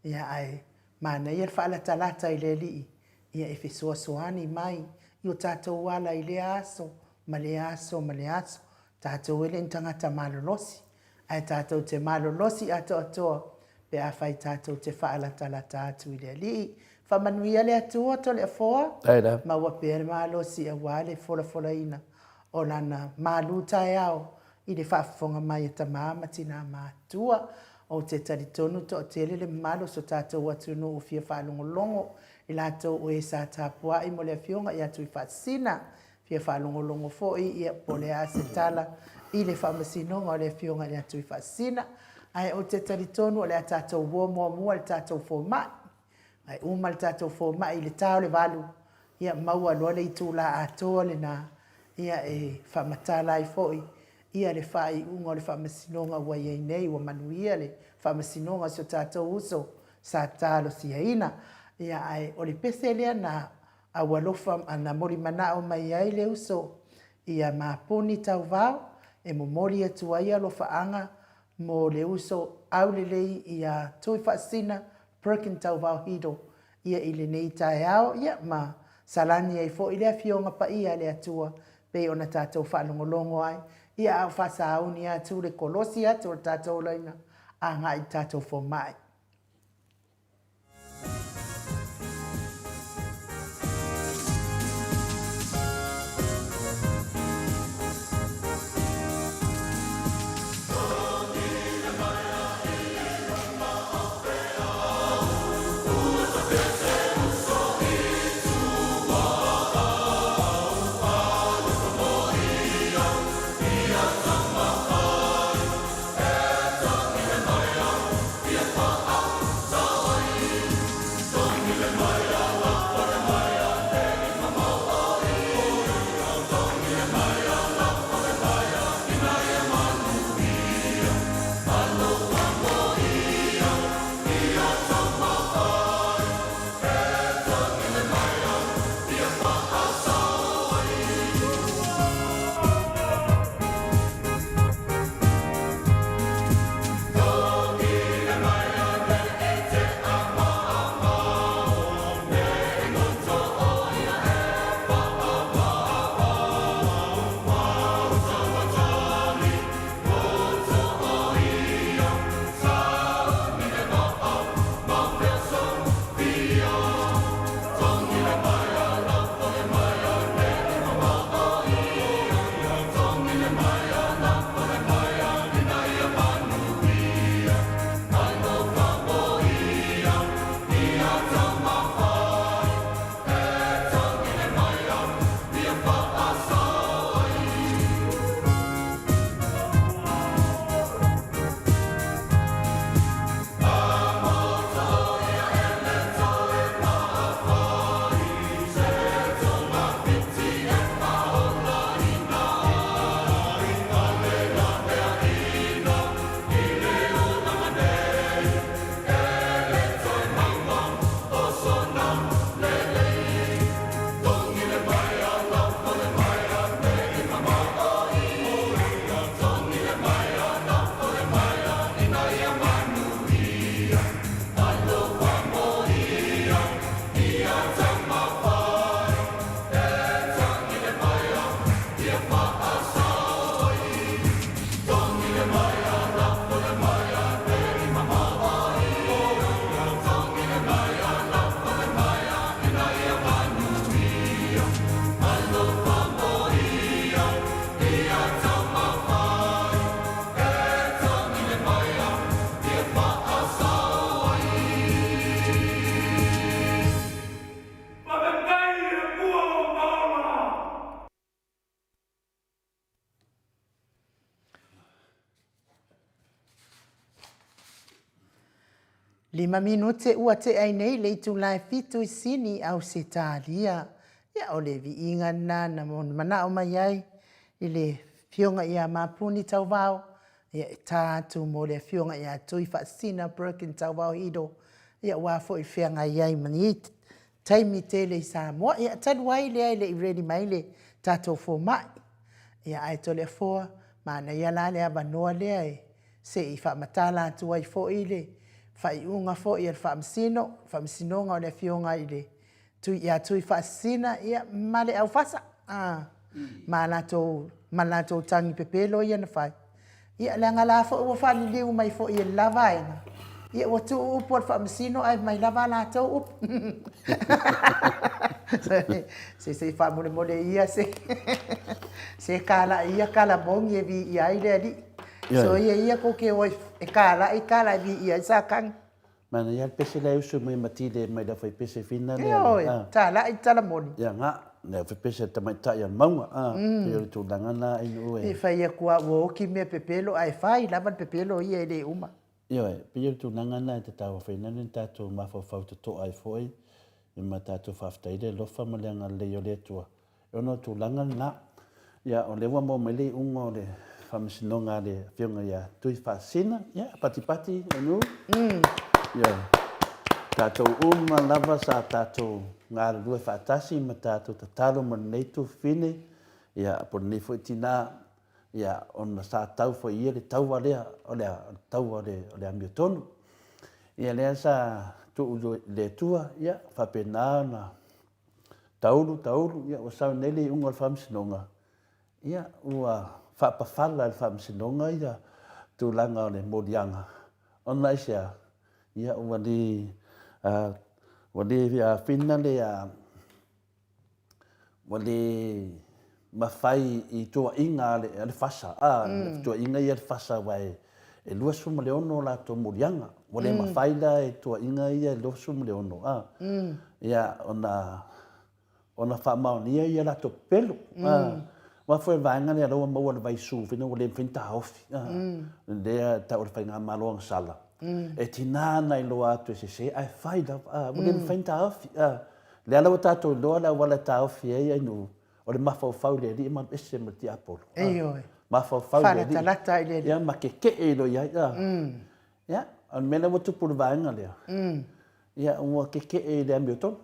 Speaker 1: Ia, ae manaia le faalatalata i le Alii, ia e fesoasoani mai i o tatou ala i lea aso, ma lea aso, ma lea aso. Tatou e le ni tagata malolosi, Ae tatou te malolosi atoatoa pe afai tatou te faalatalata atu i le Alii. Faamanuia le Atua Toleafoa, maua pea le malosi aua le folafolaina o Lana malu taeao i le faafofoga mai a tama ma tina matua. Ou te talitonu toatele le mamalu o so tatou atunuu ua fia faalogologo i latou o e sa tapuai mo le Afioga ia Tuifaasisina. Fia faalogologo foi ia po o le a se tala i le faamasinoga o le Afioga ia Tuifaasisina. Ae ou te talitonu o le a tatou uo muamua i le tatou fomai. Ae uma le tatou fomai i le ta o le valu, Ia maua loa le itula atoa lena, ia e faamatala ai foi ia le faaiuga o le faamasinoga ua i ai nei, ua manuia le faamasinoga o si o tatou uso sa talosiaina. Ia ae o le pese lea na aualofa na molimanao mai ai le uso ia Mapuni Tauvao e momoli atu ai alofaaga mo le uso aulelei ia Tuifaasisina Perkin Tauvao Hido ia i lenei taeao, ia ma salani ai foi le Afioga Paia a le Atua pei ona tatou faalogologo ai, ia a o faasauni atu le kolosi atu o le tatou olaina agai i le tatou fomai.
Speaker 2: Faafetai i le Atua ua maola.
Speaker 1: Lima minute ua tea ai nei le itula e fitu i Sini, Ausetalia. Ia, o le viiga lena na manao mai ai i le Afioga ia Mapuni Tauvao, ia e ta atu mo le Afioga ia Tuifaasisina Perkin Tauvao Hido, ia aua foi feagai ai ma nei taimi tele i Samoa. Ia, talu ai lea e le i ready mai le tatou fomai. Ia, ae Toleafoa, manaia la le avanoa lea e se i faamatala atu ai foi le faaiuga foi a le Faamasino, Faamasinoga o le Afioga i le Tui, ia Tuifaasisina, ia, ma le aufasa, a, ma latou, ma latou tagi pepelo ia na fai. Ia, leaga la foi ua faaliliu mai foi e le la vaega, ia ua tuu upu a le Faamasino ae mai lava a latou upu. Se se i faamolemole ia se se kalaʻi ia kalamoni e viia ai le alii. Soia ia kou ke o e kalaʻi kala e viia ai Satani.
Speaker 3: Manaia le pese lea e usu mai ma tile mai le aufaipese fina lea.
Speaker 1: Ioe, talaʻi talamoni.
Speaker 3: Ia nga, le aufaipese a le tamaitai a le mauga, a, pei o le tulaga na i nuu e.
Speaker 1: E fai atu a ua oki mea pepelo ae fai lava le pepelo ia e le uma.
Speaker 3: Ioe, pei o le tulaga na e tatau ai foi na tatou mafaufau totoa ai foi. Ma tatou faafetai i le alofa ma le agalelei o le Atua e ono tulaga lena. Ia, o lea ua maua mai le iuga o le faamasinoga a le Afioga ia Tuifaasisina. Ia, patipati Anu. Ia, tatou uma lava sa tatou galulue faatasi ma tatou tatalo mo lenei tuafafine, ia, po o lenei foi tina, ia, ona sa tau foi e ia le taua lea, o le a? O le taua o le amiotonu. Ia, lea sa tuu i le Atua, ia, faapena ona taulu, taulu, ia ua sau nei le iuga o le Faamasinoga, ia ua faapafala e le Faamasinoga ia tulaga o le moliaga, ona aisea? Ia ua le, ua le afina le, ua le mafai i tuuaiga a le FASA, a, tuuaiga ia a le FASA aua e 26 latou moliaga, ua le mafai la e tuuaiga ia e 26, a, ia ona, ona faamaonia ia latou pepelo, a. Aua foi o le vaega lea o lea ua maua e le Vaisu foi lea ua le mafai ona taofi, a, lea e tau o le Faigamalo Agasala, e tiga ona iloa atu e sese ae fai lava, a, ua le mafai ona taofi, a. Lea la ua tatou iloa le auala e taofi ai Ainuu, o le mafaufau i le Alii ma alu ese ma le tiapolo.
Speaker 1: Ioe.
Speaker 3: Mafaufau i le Alii.
Speaker 1: Faalatalata i le Alii.
Speaker 3: Ia ma keke'e loa i ai. Ia, o le mea lea ua tupu i le vaega lea, ia ua keke'e i le amiotonu.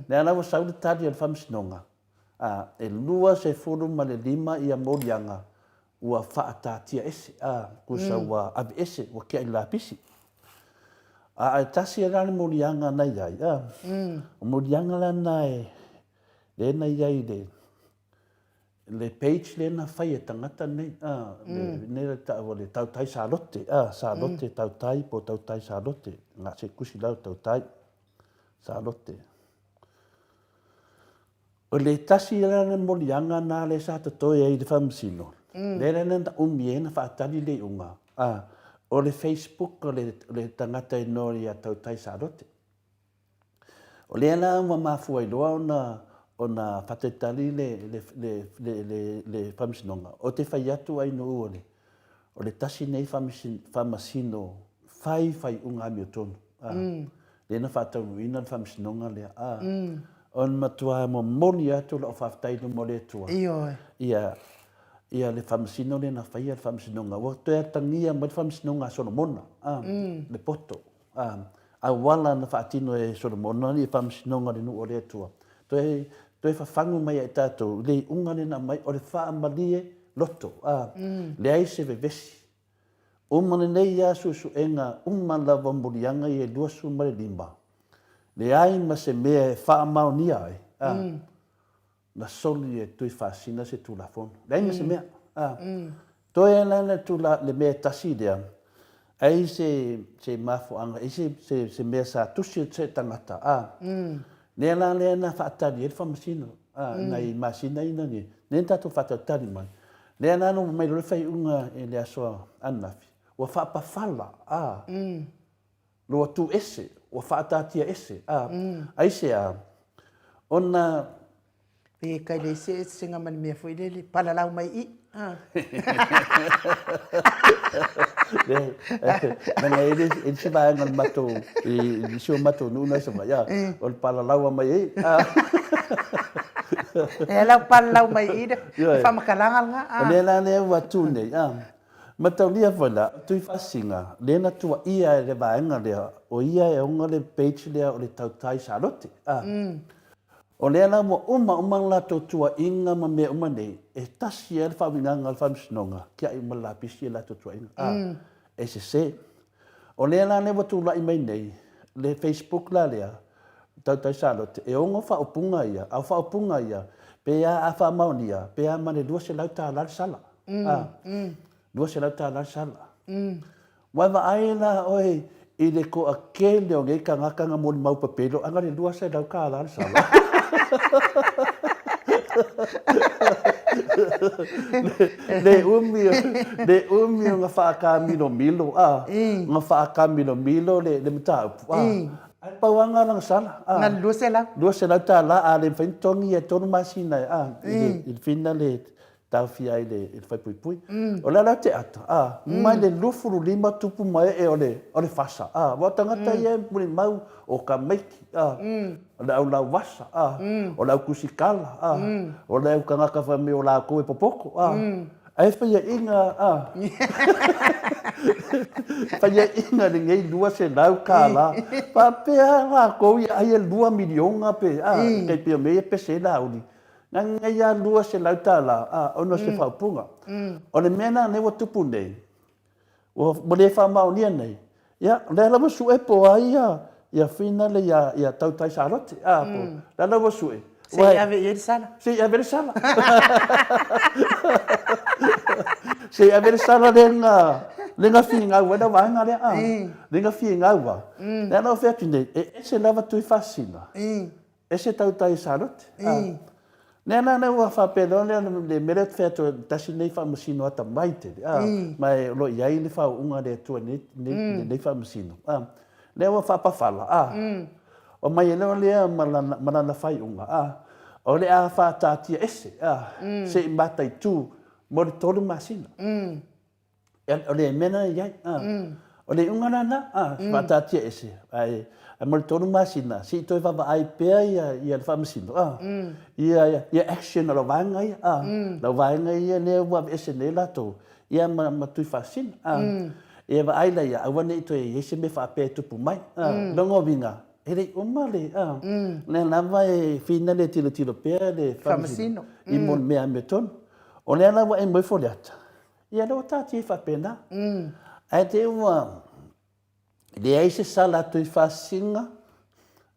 Speaker 3: Lea la ua sau le tali a le Faamasinoga, e 25 ia moliaga ua faataatia ese, tusa ua aveese, ua tiai i le lapisi. Ae tasi la le moliaga na i ai, o moliaga la na e lea na i ai i le, le page lea na fai e tagata nei, a, le, le tau o le Tautai Salote, a, Salote Tautai po o Tautai Salote, na se tusi la o Tautai Salote. O le tasi la le moliaga na lea sa totoe ai i le Faamasino, lea la na umi ai na faatali le iuga, a, o le Facebook o le, le tagata e noa ia Tautai Salote. O lea la ua mafua ai loa ona ona faatalitali le le le le le le Faamasinoga, ou te fai atu ainuu o le o le tasi nei Faamasino fai faaiuga amiotonu, a, lea na faataunuuina le Faamasinoga lea, a, o le matua momoli atu lau faafetai i luma o le Atua,
Speaker 1: Ioe.
Speaker 3: ia ia le Faamasino lea na faia le Faamasinoga, ua toe atagia mai le Faamasinoga a Solomona, a, le poto. A, auala na faatino e Solomona i faamasinoga o le nuu o le Atua, toe, toe fafagu mai ai tatou i le iuga lea na aumai, o le faamalie loto, a, leai se vevesi. Uma lenei lava suesuega uma lava o moliaga ia e 25, leai ma se mea e faamaonia ai, a, na soli e Tuifaasina se Tulafono. Leai ma se mea. A. Toe la le tula, le mea e tasi lea, ai se, se mafuaaga, ai se, se, se mea sa tusi atu se tagata, a. Lea la lea na faatali ai le Faamasino, a, nai masina ia na nei, lea na tatou faatalitali mai. Lea la na uma mai loa le faaiuga i le aso ananafi, ua faapafala, a. Ua tu ese, ua faataatia ese, a, aisea? Ona.
Speaker 1: Pe kai le ese esega ma le mea foi lele, palalau mai i, a.
Speaker 3: Leai, leaga e le e le se vaega o le matou, i si o matou nuu na i Savaii, a, o le palalau mai i, a.
Speaker 1: E lau palalau mai i le faamatalaga lena, a.
Speaker 3: O lea la lea ua tu nei, a. Mataulia foi la, o Tuifaasisina, lea na tuaia e le vaega lea, o ia e ona le page lea o le Tautai Salote. A. O lea la ua uma uma le latou tuuaiga ma mea uma nei, e tasi lava le faauigaga o le Faamasinoga, tiai uma le lapisi ia latou tuuaiga. A. E sese. O lea la lea ua tulai mai nei, le Facebook la lea, Tautai Salote, e ono faaupuga ia, a o faaupuga ia, pe a a faamaonia, pe a ma le $200 le sala. A, $200 le sala. Ua e vaai la oe i le toatele o nei tagata na molimau pepelo, ana le $200 le sala. Le umi, le umi ona faakamilomilo, a, ona faakamilomilo le mataupu, a. Ae pau lava lena o lana sala.
Speaker 1: Na le 200.
Speaker 3: $200 a le mafai ona totogi ia e tolu masina, a, i le fina le. taofia ai i le faipuipui. O le ala o te ata, ā, mai le 25 tupu ma ee o le, o le fasa, ā, aua o tagata ia e mulimau o Kamaiki, ā, o le au lauvasa, ā, o le au kusikala, ā, o le au kangaka fai mai o lākou e popoko, ā, ae faiaʻiga, ā, faiaʻiga lenei 200 kālā, faapea lākou ia ai e lua miliona pe, ā, tai pei o mea ia pese ai Lāuli, Ngangai a 200 tālā, ā, ona o se faaupuga. O le mea lena lea ua tupu nei, ua, ua le faamaonia nei, ia, o lea lava sue po o ai ia, ia finale ia, ia Tautai Salote, ā, po, lea lava sue.
Speaker 1: Se i ave i ai le sala.
Speaker 3: Se i ave le sala. Se i ave le sala lea na, lea na finau ai lau vaega lea, ā, lea na finau a. Lea la ua fai atu nei, e ese lava Tuifaasisina. Ese tautai e Salote. Nea la lea ua faapea loa lea le mea lea ou te fai atu ai, tasi lenei faamasino atamai tele, ma o lo o i ai le faauuga a le Atua i lenei faamasino. Lea ua faapafala, omai ai loa lea ma lana faaiuga, o le a faataatia ese se i mataitu mo le 3 masina. O le mea lena e i ai. O le iuga la lena, faataatia ese, ae mo le 3 masina, se i toe vaavaai pea ia le faamasino, ia action a lau vaega ia, lau vaega ia lea ua aveese nei latou, ia ma Tuifaasisina. Ia vaai laia, aua ne i toe i ai se mea faapea e tupu mai. Lona uiga, e le i uma le, lea lava e finale e tilotilo pea le faamasino i mea amiotonu. O lea la ua e moe Foliata, Ia lea ua taatia ai faapena. Ae te i ua leai se sala a Tuifaasisina,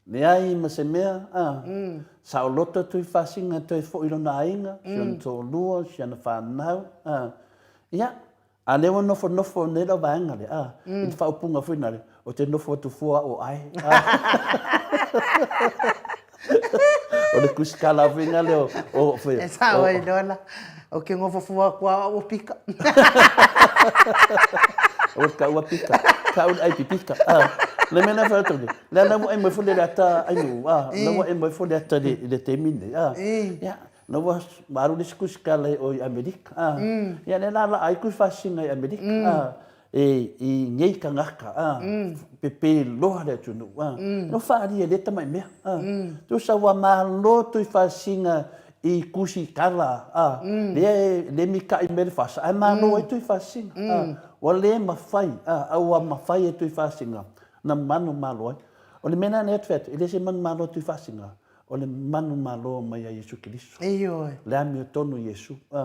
Speaker 3: leai ma se mea, a, saoloto Tuifaasisina toe foi i lona aiga, si ona toalua, si ana fanau, a. Ia, a lea ua nofonofo nei lau vaega lea, a, i le faaupuga foi lea, ou te nofo atu fua au o Ae. O le kusikala foi lena lea o
Speaker 1: E sao ai loa la. Ou te nofo fua atu lava au o pika.
Speaker 3: O le kaua pika. Kau le ai pipika. Le mea lea fai atu nei. Lea la ua e moe foi le ata ai nuu. La ua e moe foi le ata i le taimi nei. Ia, la ua alu le isi kusikala i Amerika. Ia lea la laa ai Tuifaasisina i Amerika. E i nei tagata, a, pepē loa le atunuu, a, no faaalia e lea tamai mea, a. Tusa ua malo Tuifaasisina i tusitala, a, lea e le mita'i mai le fasa, ae malo ai Tuifaasisina, a. Ua le mafai, a, a ua mafai e Tuifaasisina na manumalo ai. O le mea lena na fai atu, e le se manumalo a Tuifaasisina, o le manumalo mai a Iesu Keriso.
Speaker 1: Ioe.
Speaker 3: Le amiotonu Iesu, a.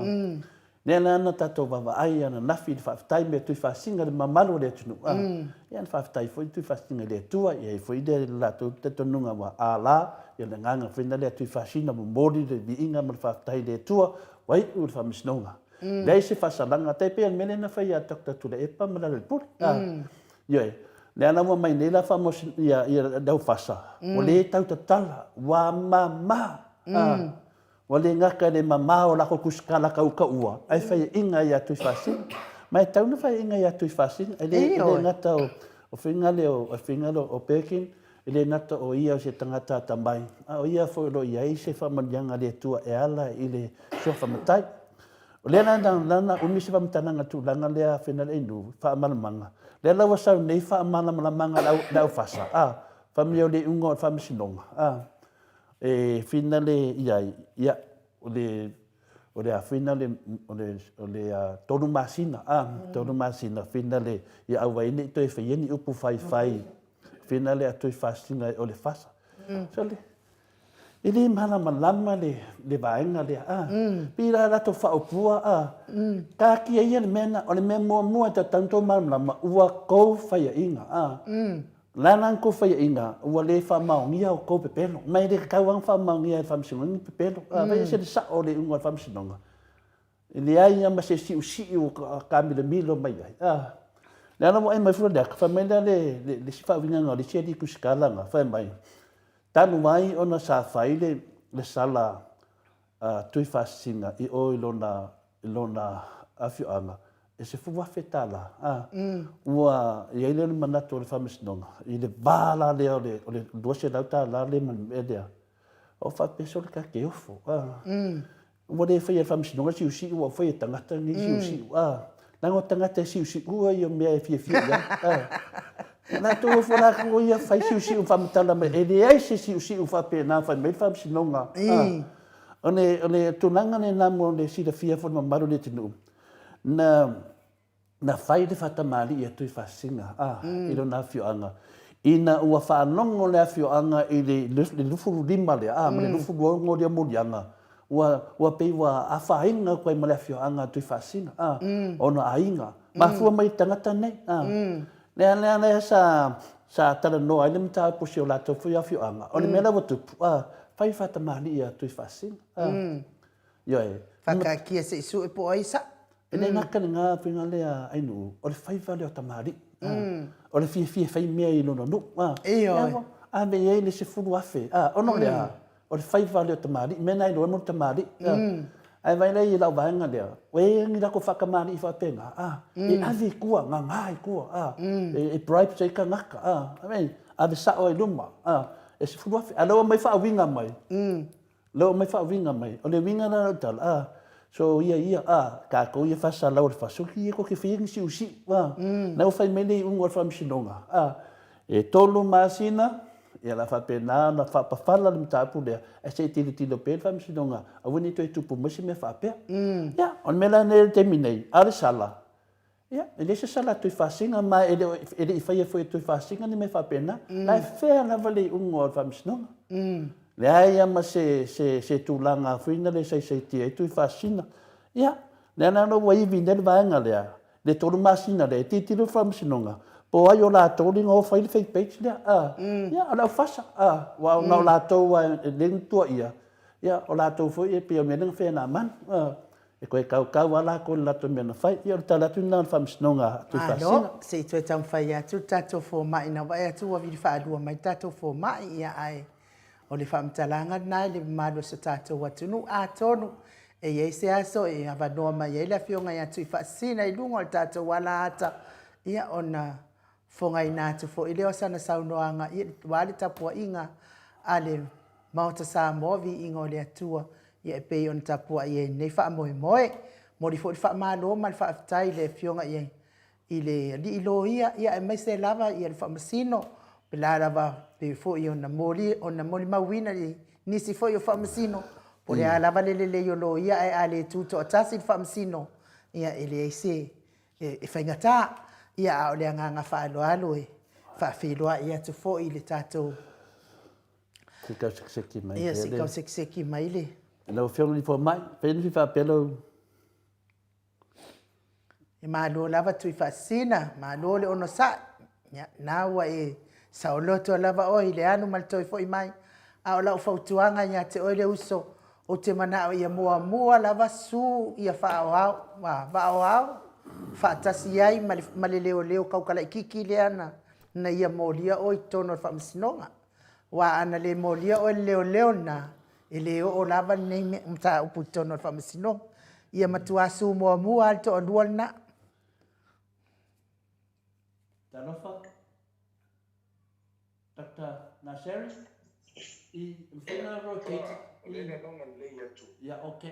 Speaker 3: Lea la na tatou vaavaai ananafi i le faafetai me Tuifaasisina le mamalu o le atunuu a ia na faafetai foi Tuifaasisina i le Atua ia i foi le latou talitonuga ua a la ia le agaga foi na lea Tuifaasisina momoli le viiga ma le faafetai i le Atua ua iu le faamasinoga leai se faasalaga tai pei o le mea lea na fai ia Doctor Tuilaepa ma Lealailepule a ioe lea la ua mai nei la faamaos ia ia le aufasa ua le tautatala ua mama a Ua le gata i le mamao o lako kusikala kaukaua, ae faiaʻiga ia Tuifaasina. Ma e tau na faiaʻiga ia Tuifaasina, e le, e le gata o, o faiga lea o, o faiga lea o Birkin, e le gata o ia o se tagata atamai, a o ia foi o lo o i ai se faamanuiaga a le Atua e ala i le suafa matai. O lea la na, na umi se faamatalaga i le tulaga lea a Fenaleinu, faamalamalamaga. Lea la ua sau nei faamalamalamaga a le au, le aufasa, a, fai mai o le iuga o le faamasinoga, a. E finale i ai, ia, o le, o le a finale, o le, o le a, tolu masina, a, tolu masina, finale, ia aua ai ne i toe faia ni upu faifai, finale a Tuifaasisina o le fasa. So le, e le malamalama le, le vaega lea, a, pei la latou faaupua, a, taatia ia le mea lena, o le mea muamua e tatau ona tou malamalama, ua tou faiaina, a, La la kou faiaina ua le faamaonia o kou pepelo. Ma e le tatau lava ona faamaonia e le Faamasinoga ni pepelo. A fai ese le sao o le iuga o le Faamasinoga, e leai lava ma se siusii ua taamilomilo mai ai. A lea la ua ae mai fua le ata, fai mai lea le, le, le isi faauigaga o le isi alii tusitala na, fai mai, talu ai ona sa fai le, le sala a Tuifaasisina i o i lona, i lona afioaga, e $10,000, a, ua i ai lea o le manatu o le Faamasinoga, i le va la lea o le, o le $200 lea ma le mea lea, o faapea solo ta te ofo, a. Ua le faia e le Faamasinoga le siusiu, ua faia e tagata lenei siusiu. A, leaga o tagata e siusiua ia mea e fiafia i ai. A, latou o foi latou ia fai siusiu ma faamatala mai, e leai se siusiu faapena fai mai le Faamasinoga. A, o le, o le tulaga lena mo le silafia foi e le mamalu o le atunuu, na, na fai le faatamalii a Tuifaasisina i lona afioaga ina ua faalogo le afioaga i le 25 lea a ma le 26 lea moliaga ua ua pei ua afaina atu ai ma le afioaga a Tuifaasisina a ona aiga mafua mai i le tagata nei a lea lea lea sa sa talanoa ai le mataupu o si o latou foi afioaga o le mea la ua tupu a fai faatamalii a Tuifaasisina a ioe
Speaker 1: Whakaakia se i sue po o ai sa.
Speaker 3: E le gata lena faiga lea Ainuu, o le faiva lea o tamalii. O le fiafia e fai mea i lona nuu. Ioe. Ave i ai le 10,000. Ona o le a? O le faiva lea o tamalii, mea na iloa ai mo le tamalii. Ae vaai la i lau vaega lea, ua i ai ni latou faatamalii faapena, e ave i tua, gaga i tua, e bribe ai tagata, ave sao ai i luma, e 10,000. A o lea ua aumai faauiga mai, Lea ua aumai faauiga mai. O le uiga la o lau tala, a, so ia ia, a, tatou ia faasalau o le faso, ia tou te faia ni siusiu, a. Lea ua fai mai le iuga o le faamasinoga, a, e tolu masina, ia o le a faapena ona faapafala le mataupu lea, ae se i tilotilo pea le faamasinoga, aua ne i toe tupu mai se mea faapea. Ia, o le mea la lenei i le taimi nei, a o le sala, Ia, e leai se sala a Tuifaasina, ma e le, e le i faia foi e Tuifaasina ni mea faapena. La e fea lava le iuga o le Faamasinoga. Leai lava ma se, se, se tulaga foi na le saisaitia ai Tuifaasina. Ia, lea la ua ivi nei le vaega lea, le tolu masina lea, e tilotilo le Faamasinoga, po o ai o latou lea na o fai le fake page lea. A, ia, o le aufasa, a, aua na o latou lava e lea na tuuaia, ia, o latou foi e pei o le mea lea na faia e Namanu. A. E toe kaukau lava latou i le latou mea na fai. Ia o le tala atu lena o le Faamasinoga a Tuifaasina.
Speaker 1: Malo, se i toe taumafai atu le tatou fomai na vaai atu ua vili faalua mai le tatou fomai, ia ae o le faamatalaga lena i le mamalu o si o tatou atunuu. Atonu e i ai se aso e avanoa mai ai le afioga ia Tuifaasisina i luga o le tatou alaata, ia ona fogaina atu foi lea o sana saunoaga aua le tapuaiga a le Maota Samoa, viiga o le Atua, ia e pei ona tapuai ai i lenei faamoemoe. Momoli foi le faamalo ma le faafetai i le Afioga i i le Alii Loia, ia aemaise lava ia le Faamasino, pela lava pei foi ona moli ona molimauina i nisi foi o Faamasino, po o le a lava le lelei o Loia ae a le tutoatasi le Faamasino, ia e leai se e faigata. Ia a o le agaga faaaloalo e faafeiloai atu foi i le tatou
Speaker 3: Se i tau sekiseki mai.
Speaker 1: Ia, se i tau sekiseki mai le.
Speaker 3: Lau Afioga i le Fomai, pei ona fia faapea lau.
Speaker 1: E malo lava Tuifaasisina, malo le onosai. Ia, na ua e saoloto lava oe i le alu ma le toe foi mai. A o lau fautuaga ia te oe le uso, ou te manao ia muamua lava su ia faaoao, vaaoao faatasi ai ma le, ma le leoleo kaukalaikiki lea na, na ia molia oe i totonu o le faamasinoga. Aua ana le molia oe e le leoleo lena, e le oo lava lenei mataupu i totonu o le faamasinoga. Ia matua su muamua lava le toalua lena.
Speaker 3: Talofa, Doctor Naseri, i mafai ona rotate
Speaker 4: i. O lea e lagona lelei atu.
Speaker 3: Ia, ok.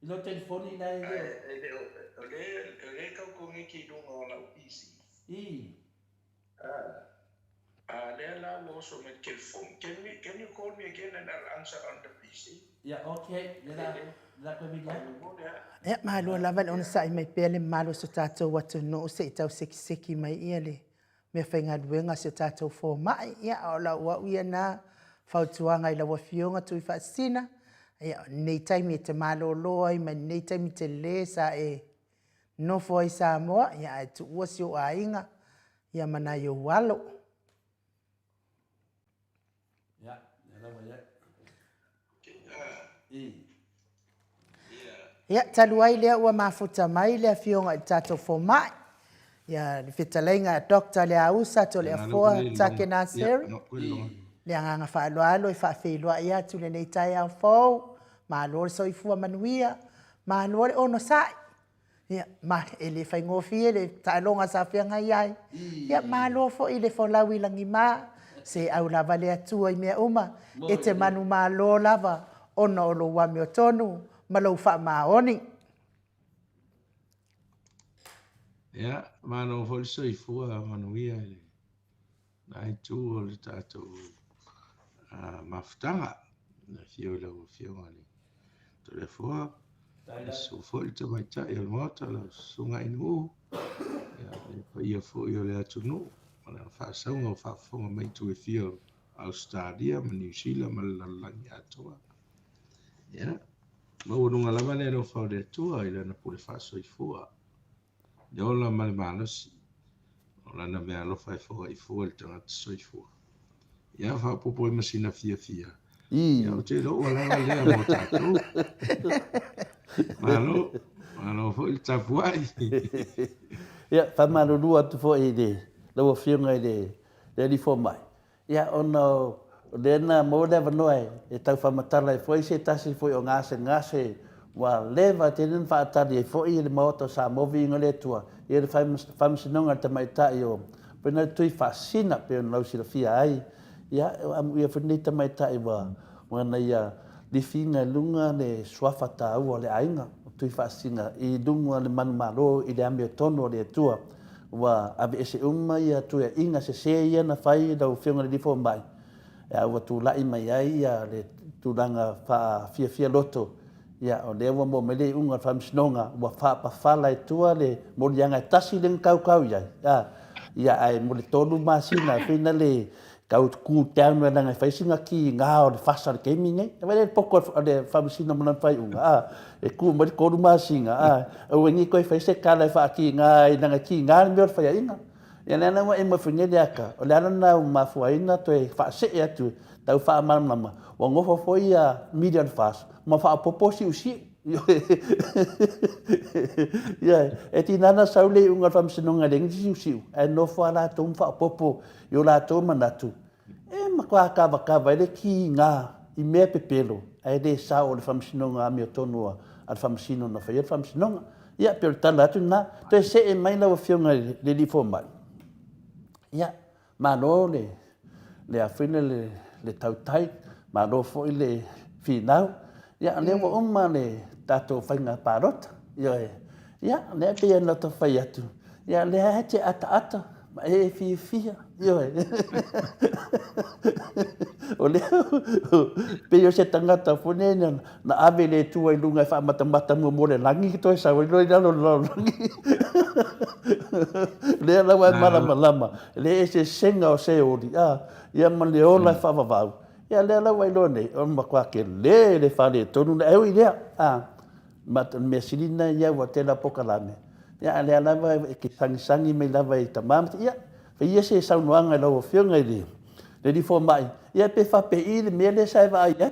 Speaker 3: I lou telefoni la e le o.
Speaker 4: Ae le o, o lea e tau koneti i luga o lau PC.
Speaker 3: I.
Speaker 4: Ah, lea la ua oso mai le telefoni. Can we, can you call me again and I'll answer on the PC?
Speaker 3: Ia, ok. Lea la, lea la koe vili atu.
Speaker 1: Ia, malo lava le onosai mai pea le mamalu o so tatou atunuu se i tau sekiseki mai ia le meafaigaluega a si o tatou fomai. Ia, a o lau au ia na fautuaga i lau Afioga Tuifaasisina, ia, o lenei taimi e te malolo ai mai lenei taimi tele sa e nofo ai i Samoa, ia ae tuua si ou aiga, ia ma nai ou alo.
Speaker 3: Ia, ia lava ia. I.
Speaker 1: Ia, talu ai lea ua mafuta mai le afioga i le tatou fomai, ia le fetalaiga a Doctor Leausa Toleafoa Take Naseri, le agaga faaaloalo e faafeiloai atu lenei taeao fou, malo le soifua manuia, malo le onosai. Ia, ma e le faigofie le taaloga sa feagai ai. Ia, malo foi le folau i lagima, se au lava le Atua i mea uma, e te manumalo lava ona o lou amiotonu. ma lou faamaoni.
Speaker 5: Ia, malo foi le soifua manuia i lena itu o le tatou mafutaga. Le afio i lau Afioga i le Toleafoa, susu foi le tamaitai o le Maota, lau Susuga i Nuuu, ia, le paia foi o le atunuu ma lana faasauga o faafofoga mai i itu e fia o Ausetalia ma Niu Sila ma le lalolagi atoa. Ia, maualuga lava le alofa o le Atua i Lana pule faasoifua, le ola ma le malosi. O Lana meaalofa e foai fua i le tagata soifua. Ia, faaopoopo ai ma sina fiafia. Ia, ou te iloa ua lava lea mo tatou. Malo, malo foi le tapuai.
Speaker 3: Ia, faamalulu atu foi i le, lau Afioga i le, le Alii Fomai, Ia, ona o lea na maua le avanoa e tau faamatala ai foi se tasi foi o gasegase ua leva tele ona faatali ai foi le Maota o Samoa Viiga o le Atua i le Faamasinoga a le Tamaitai o Faiga Tuifaasisina pei ona lausilafia ai. Ia, amuia foi lenei tamaitai ua ana ia lifiina i luga le suafa taua o le aiga o Tuifaasisina i luga o le manumalo i le amiotonu a le Atua. Ua aveese uma ia tuiaiga sese ia na fai e lau Afioga i le Alii Fomai, a ua tulai mai ai ia le tulaga faafiafia loto, ia o lea ua maua mai le iuga o le Faamasinoga, ua faapafala i tua le moliaga e tasi lea na kaukau i ai, a, ia ae mo le tolu masina foi na le tau cool down ai leaga e fai sina kiga o le fasa o le taimi lenei. E vaai la i le poto a le Faamasino ma lana faaiuga, a, e tu mai le tolu masina, a, aua nei toe fai se tala e faakiga ai leaga e kiga le mea o le faiaina. Ia lea la ua e moe nei le ata, o le ala lena ua mafua ai ona toe faasee atu tau faamalamalama, ua nofo foi ia media o le FAST ma faaopoopo siusiu. Ia, e tiga ona sau le iuga o le Faamasinoga e leai ni siusiu, ae nofo lava latou ma faaopoopo i o latou manatu, e matua kavakava ai le kiga i mea pepelo, ae le sao o le Faamasinoga amiotonu a le Faamasino na faia le Faamasinoga. Ia, pei o le tala atu lena. Toe see mai lau Afioga i le Alii Fomai. Ia, malo le, le a foi le, le tautai, malo foi le finau. Ia, o lea ua uma le tatou faiga palota. Ioe. Ia, o lea e pei ona ta fai atu, ia, o lea e te ataata ma e fiafia, ioe. O lea, pei o se tagata foi nei na, na ave le Atua i luga e faamatamata muamua le lagi toe sau ai loa i lalo o le lalolagi. Lea lava e malamalama le eseesega o Seoli, a, ia ma le ola e faavavau. Ia lea la ua iloa nei, o le matua tele le faaletonu lea. Ae ui i lea, a, Ma o le mea sili lena ia ua tele a polokalame, ia a o lea lava e te sagisagi mai lava i tama ma ia fai ia se saunoaga i lau Afioga i le alii fomai, ia pe faapei le mea lea sa e vaai ai.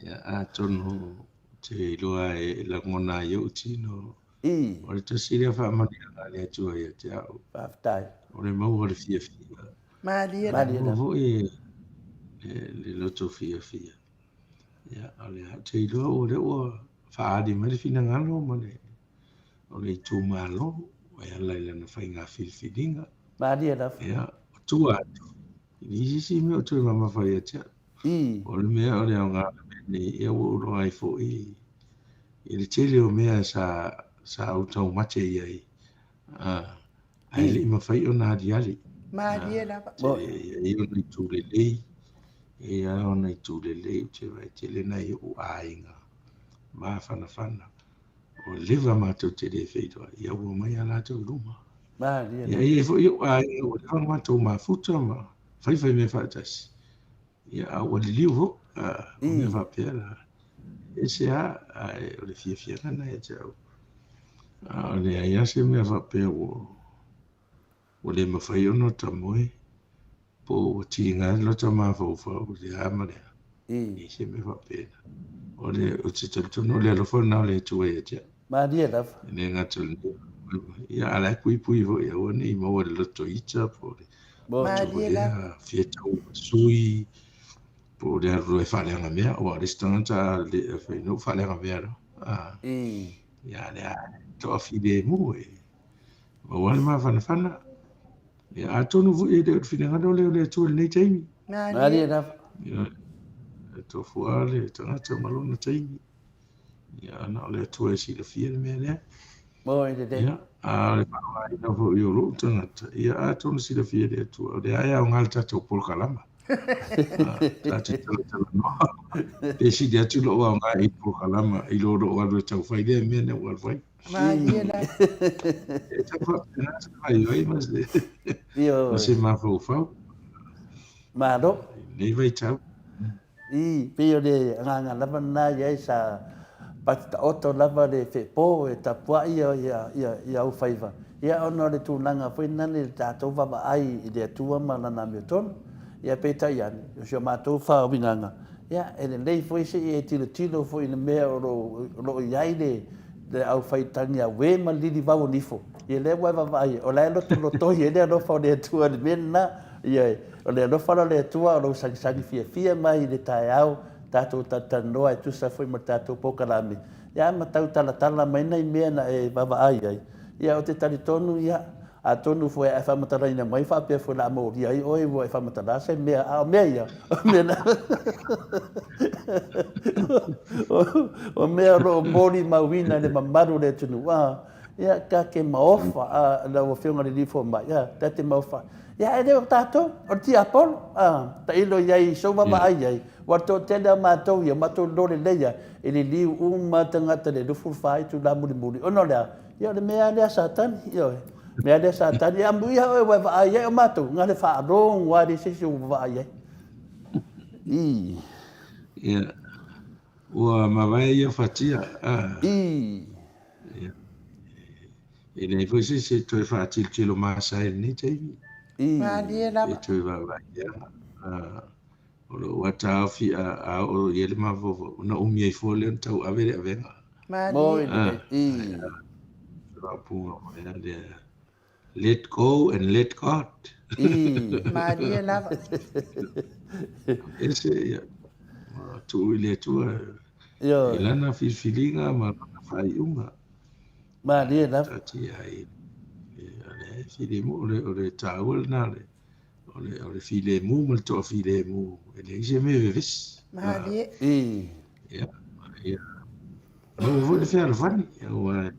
Speaker 5: Ia, atonu ou te iloa e lagona ai ou tino
Speaker 3: I.
Speaker 5: O le tasi lea faamanuiaga a le Atua ia te au.
Speaker 3: Faafetai.
Speaker 5: O le maua o le fiafia.
Speaker 1: Malie lava.
Speaker 3: Malie lava.
Speaker 5: Maua foi le loto fiafia. Ia, o lea ou te iloa o lea ua faaali mai le finagalo ma le, o le itumalo e ala i lana faiga filifiliga.
Speaker 3: Malie lava.
Speaker 5: Ia, o tua atu, e leai se isi mea o toe mamafa ia te au.
Speaker 3: I.
Speaker 5: O le mea o le aoga o le mea nei, ia ua ou iloa ai foi i le tele o mea sa, sa ou taumate i ai, ae le i mafai ona aliali.
Speaker 1: Malie lava.
Speaker 5: Tele e i ai ona itu lelei, e i ai ona itu lelei, ou te vaai tele nai ou aiga mafanafana. Ua leva matou te le feiloai, ia ua omai a latou i luma.
Speaker 3: Malie.
Speaker 5: Ia, e i ai foi ou aiga ua leva ona matou mafuta ma faifai mea faatasi. Ia, a ua liliu foi, o mea faapea la. E ese lava, ae o le fiafiaga lena ia te au. A o leai lava se mea faapea ua, ua le mafai ona ota moe, po ua tiga le lota mafaufau i le a ma le a. E leai se mea faapena. O le, ou te talitonu o le alofa lena o le Atua ia te au.
Speaker 3: Malie lava.
Speaker 5: E le gata i lenei, ia, a o la e puipui foi, aua ne i maua i le loto ita po o le
Speaker 1: Malie lava.
Speaker 5: Fia tau ma sui, po o le alu loa e faaleaga mea, aua o le isi tagata a le fai nei ua faaleaga mea loa. Ia, lea toafilemu e maua ai le mafanafana. Ia, atonu foi e le o le finagalo lea o le Atua i lenei taimi.
Speaker 3: Malie lava.
Speaker 5: Ia, e tofu lava le tagata ma lona taimi. Ia, na o le Atua e silafia le mea lea.
Speaker 3: Moi lelei.
Speaker 5: Ia, a o le faaaogaina foi o lou tagata, ia atonu silafia e le Atua, o lea e aoga le tatou polokalama. Ta te talatalanoa. Pe sili atu lou aoga i polokalama i lo lou alu e taufai lea mea na ua alu ai.
Speaker 1: Malie lava.
Speaker 5: E tau faapena se vaivai ma se, ma se mafaufau.
Speaker 3: Malo.
Speaker 5: I lenei vaitau.
Speaker 3: I, pei o le agaga lava lena i ai sa patitaoto lava le feepo e tapuai ia, ia, ia, ia au faiva. Ia ona o le tulaga foi lena le tatou vaavaai i le Atua ma Lana amiotonu. Ia peitai ane, o si o matou faauigaga, ia e lelei foi se i e tilotilo foi i le mea o lo o i ai le, le aufai tagiaue ma le lilivau o nifo, ia lea ua e vaavaai ai, o la e lotolotoi ai le alofa o le Atua i le mea lena. Ioe, o le alofa la o le Atua o lou sagisagi fiafia mai i le taeao, tatou talatalanoa e tusa foi ma le tatou polokalame, ia ma tau talatala mai nai mea na e vaavaai ai. Ia ou te talitonu, ia, atonu foi a e faamatalaina mai faapea foi o le a molia ai oe ua e faamatala se mea, a o mea ia, o mea na, o mea o lo o molimauina e le mamalu o le atunuu, a, ia, ta te maofa, a, lau Afioga i le Alii Fomai, a, ta te maofa. Ia, e le o tatou, o le tiapolo, a, tailo i ai i sou vaavaai i ai, ua toatele a matou ia, matou iloa lelei lava, e liliu uma tagata i le 24 itula mulimuli, ona o le a? Ia o le mea lava lea a Satani, ioe, mea lea a Satani, e amuia oe ua e vaai i ai, o matou, na o le faalogo lava e leai se isi o vaai i ai. Ii.
Speaker 5: Ia, ua mavae ia fatia. Ah.
Speaker 3: Ii.
Speaker 5: Ia. E leai foi se isi e toe faatilotilo masa ai i lenei taimi.
Speaker 3: Ii.
Speaker 1: Malie lava.
Speaker 5: E toe vaavaai lava. Ah. O lou taofi a, a oo i ai le mafaufau, ona umi ai fua lea ona tauave le avega.
Speaker 1: Malie.
Speaker 5: Ah,
Speaker 3: Ii.
Speaker 5: Faaupuga foi lea lea. Let go and let God.
Speaker 3: Ii.
Speaker 1: Malie lava.
Speaker 5: Ese ia. Ua tuu i le Atua
Speaker 3: Ioe.
Speaker 5: i lana filifiliga ma lana faaiuga.
Speaker 3: Malie lava.
Speaker 5: Taatia ai. Ia, lea e filemu, o le, o le taua lena le, o le, o le filemu ma le toafilemu. E leai se mea e vevesi.
Speaker 1: Malie.
Speaker 3: Ii.
Speaker 5: Ia, ia. Maua foi le fealofani, aua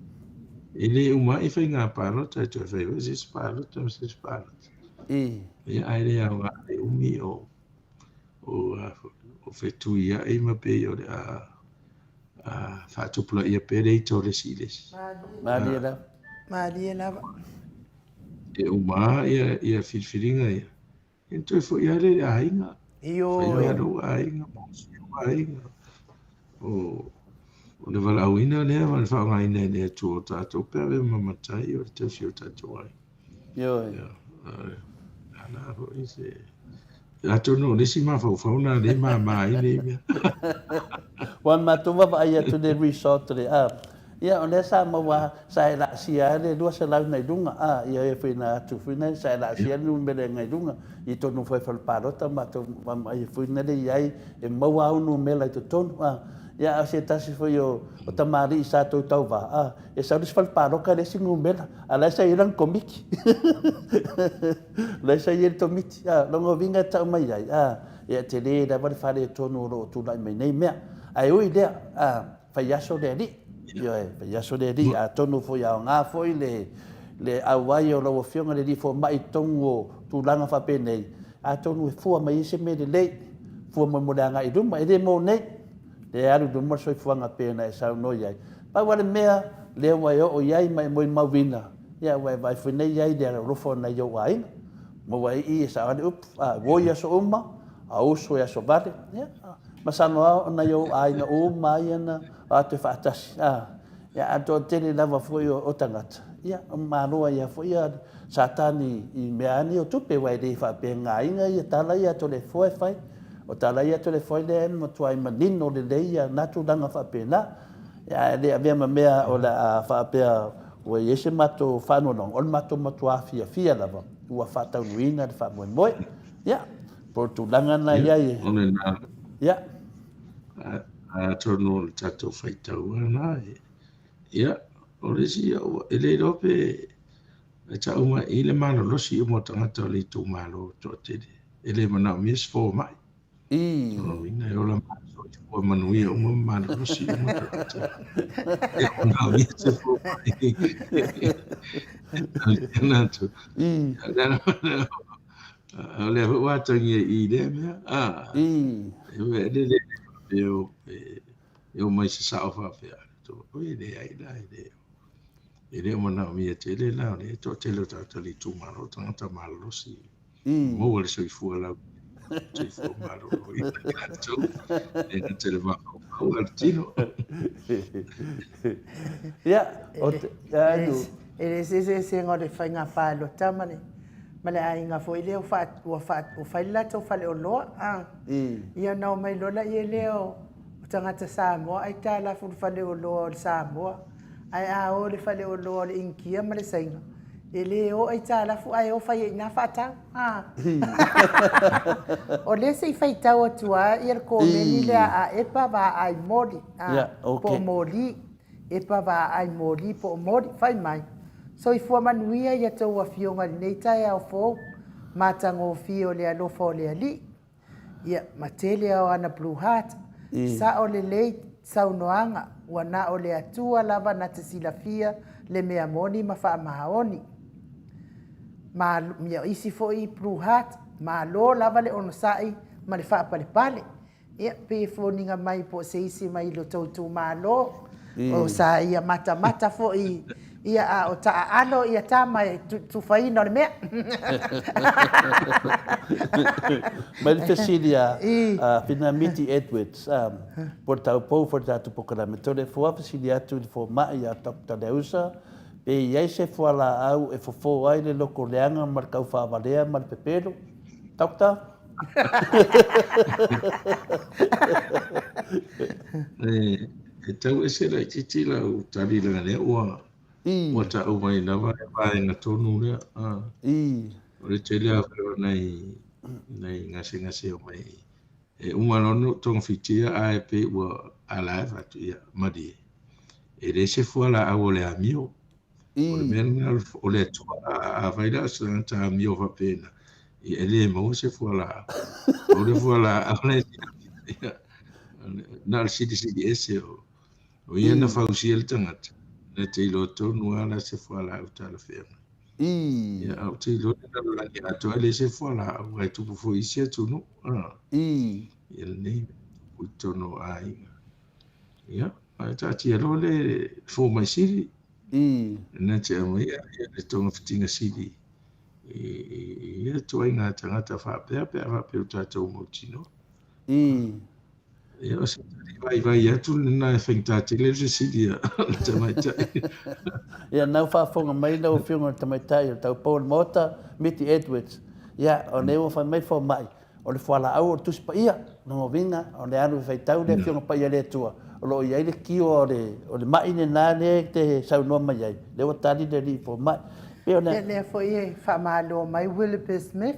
Speaker 5: e le uma ai faiga palota, e toe fai foi se isi palota ma se isi palota.
Speaker 3: Ii.
Speaker 5: Ia, ae le aoga le umi o, o, o fetuiai ma pei o le a, a faatupulaia pea le ita o le isi i le isi.
Speaker 3: Malie lava.
Speaker 1: Malie lava.
Speaker 5: E uma lava ia, ia filifiliga ia, ia ona toe foi lava lea i le aiga.
Speaker 1: Ioe.
Speaker 5: Fai mea a lou aiga ma si ou aiga. O, o le valaauina lea ma le faaaogaina e le Atua o tatou pe avea ma matai o le tausi o tatou aiga.
Speaker 3: Ioe.
Speaker 5: Ia, a na foi se... Atonu o le isi mafaufau na le mama ai nei mea.
Speaker 3: Ua matou vaavaai atu i le resort le a. Ia o lea sa maua sa e laasia ai le 200 na i luga a ia e foi na atu foi na sa e laasia le numera na i luga i totonu foi fale palota matou vaavaai foi na le i ai e maua au numera i totonu a. Ia a o se tasi foi o o tamalii sa tou tauva a e sau le isi fale paloka le isi numera a la e sa i ai lana komiti. La e sa i ai le komiti a lona uiga e tau mai ai a ia tele lava le faaletonu o lo o tulai mai nei mea. Ae ui i lea a fai aso le Alii. Ioe, fai aso le Alii. Atonu foi aoga foi le, le auai o lau Afioga i le Alii Fomai i totonu o tulaga faapenei, atonu e fua mai ai se mea lelei, fua mai mo le agai i luma. E le mo nei, lea e alu i luma le soifuaga pei ona e saunoa i ai. Pau lava le mea, lea ua e oo i ai ma e molimauina, ia ua e vaai foi nei i ai i le alolofa o nai ou aiga. Maua ai i e sao ai le upu, a ua i aso uma, a uso i aso vale, ia, Masalo lava o nai ou aiga uma ia na o atu e faatasi, a, ia, a toatele lava foi o, o tagata, ia, o malo ai lava foi ia Satani i mea lava nei o tupe, aua e le faapea na aiga ia tala ia a Toleafoa e fai. O tala ia a Toleafoa lea e matuai manino lelei ia na tulaga faapena. Ia, ae le avea ma mea o le a faapea ua i ai se matou faanoanoaga, o le matou matuā fiafia lava ua faataunuuina le faamoemoe. Ia, Po o le tulaga lena i ai e.
Speaker 5: O lena.
Speaker 3: Ia.
Speaker 5: Atonu o le tatou faitau lena. Ia, o le isi, e le iloa pe E tau mai i le malolosi uma o tagata o le itumalo toatele, e le manaomia se fomai. O lona uiga e ola soifua manuia uma ma malolosi uma tagata. E le manaomia se fomai. Talitena atu. O lea foi ua atagia i lea mea. E le le e omai se sao faapea. E leai la, e le. E le o manaomia tele la o le toatele o tagata o le itumalo, o tagata malolosi, maua le soifua lau soifua maloloina i latou, e le gata i le mafaufau a o le tino.
Speaker 3: Ia, o te, ia, Inu.
Speaker 1: E le se eseesega o le faiga palota ma le ma le aiga foi lea ua ua ua fai le latou faleoloa a. Ia ona omai loa laia lea o tagata Samoa aitalafu i le faleoloa o le Samoa. Ae a o i le faleoloa o le Initia ma le Saina, e le o aitalafu ae o fai ai i ina faatau. O lea se i faitau atu lava le komeni lea a Epa Vaai Moli, po o Moli, Epa Vaai Moli po o Moli, fai mai, Soifua manuia i a outou afioga i lenei taeao fou matagofie o le alofa o le Alii. Ia, ma tele o ana blue heart. Sao lelei saunoaga, ua na o le Atua lava na te silafia le mea moni ma faamaoni. Ma, ia, isi foi blue heart, malo lava le onosai ma le faapalepale. Ia, pei e foliga mai po o se isi mai lo tou itumalo, o sa ia matamata foi ia a o taaalo ia tama e tufaina o le mea.
Speaker 3: Mai le fesili a Finamiti Edwards, po o le taupou foi o le tatou polokalame, Toleafoa fesili atu i le fomai ia Doctor Leausa, pe i ai se fualaau e fofo ai le loto leaga ma le taufaavalea ma le pepelo? Doctor?
Speaker 5: E tau ese laitiiti lau tali leaga lea ua ua tau mai lava le vaega tonu lea. O le tele lava foi o nai nai gasegase e omai e uma loa ona ou togafitia ae pei ua a la e avatu, ia malie, e leai se fualaau o le amio. O le mea lena o le Atua, afai la o se tagata amio faapena, ia e le maua se fualaau. O le fualaau la e silafia, na o le silisili ese o, o ia na fausia le tagata, na te iloa tonu lava la se fualaau talafeagai. Ia, ae ou te iloa le lalolagi atoa e leai se fualaau, aua e tupu foi i isi atunuu, ia lenei mea e tupu i totonu o aiga. Ia, ae taatia loa le fomai sili, na te aumaia le togafitiga sili i ia ituaiga tagata faapea pe a faapea ua tatou mautinoa. Ia, o se tali vaivai atu lena e faigata tele le fesili a le tamaitai.
Speaker 3: Ia, na ua faafofoga mai lau Afioga i le Tamaitai o le Taupou o le Maota, Miti Edwards. Ia, o lea ua fai mai le fomai, O le fualaau o le Tusi Paia, lona uiga o le alu e faitau le Afioga Paia a le Atua, o lo o i ai le cure o le, o le ma'i lena lea e te saunoa mai ai, lea ua tali le alii fomai. Pei o le.
Speaker 1: Ia lea foi e faamalo mai Willoughby Smith,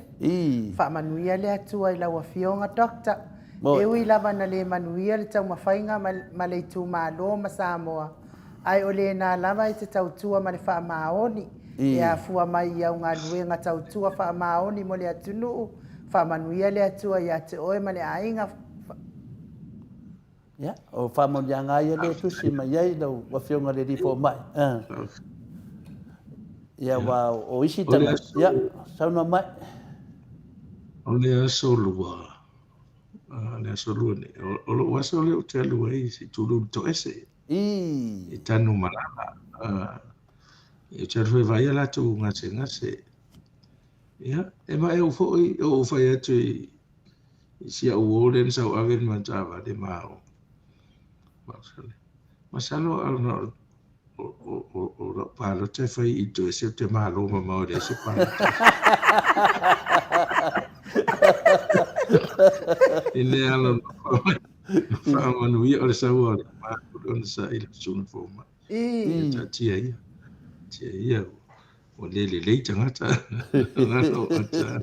Speaker 1: faamanuia le Atua i lau Afioga Doctor. E ui lava na le manuia le taumafaiga ma le itumalo ma Samoa, Ae o lena lava e te tautua ma le faamaoni, e afua mai i au galuega tautua faamaoni mo le atunuu, faamanuia le Atua ia te oe ma le aiga.
Speaker 3: Ia, o faamanuiaga lava ia lea e tusi mai ai lau Afioga i le Alii Fomai. Ia, aua o isi tagata, ia, saunoa mai.
Speaker 5: O le aso lua, le aso lua nei, o lou aso lea ou te alu ai se i tulou i le toese. I Tanumalala. Ou te alu foi e vaai a latou gasegase. Ia, e maeu foi o ou fai atu i si au uo lea na sau ave le ma taavale ma o. Masalo o lau palota e fai i toese ou te malo mamao e leai se palota. I le alo Faamanuia o le saua o le Malo ona saili le susuga fomai. Ia taatia ia. Taatia ia. Ua le lelei tagata. Lalo ata.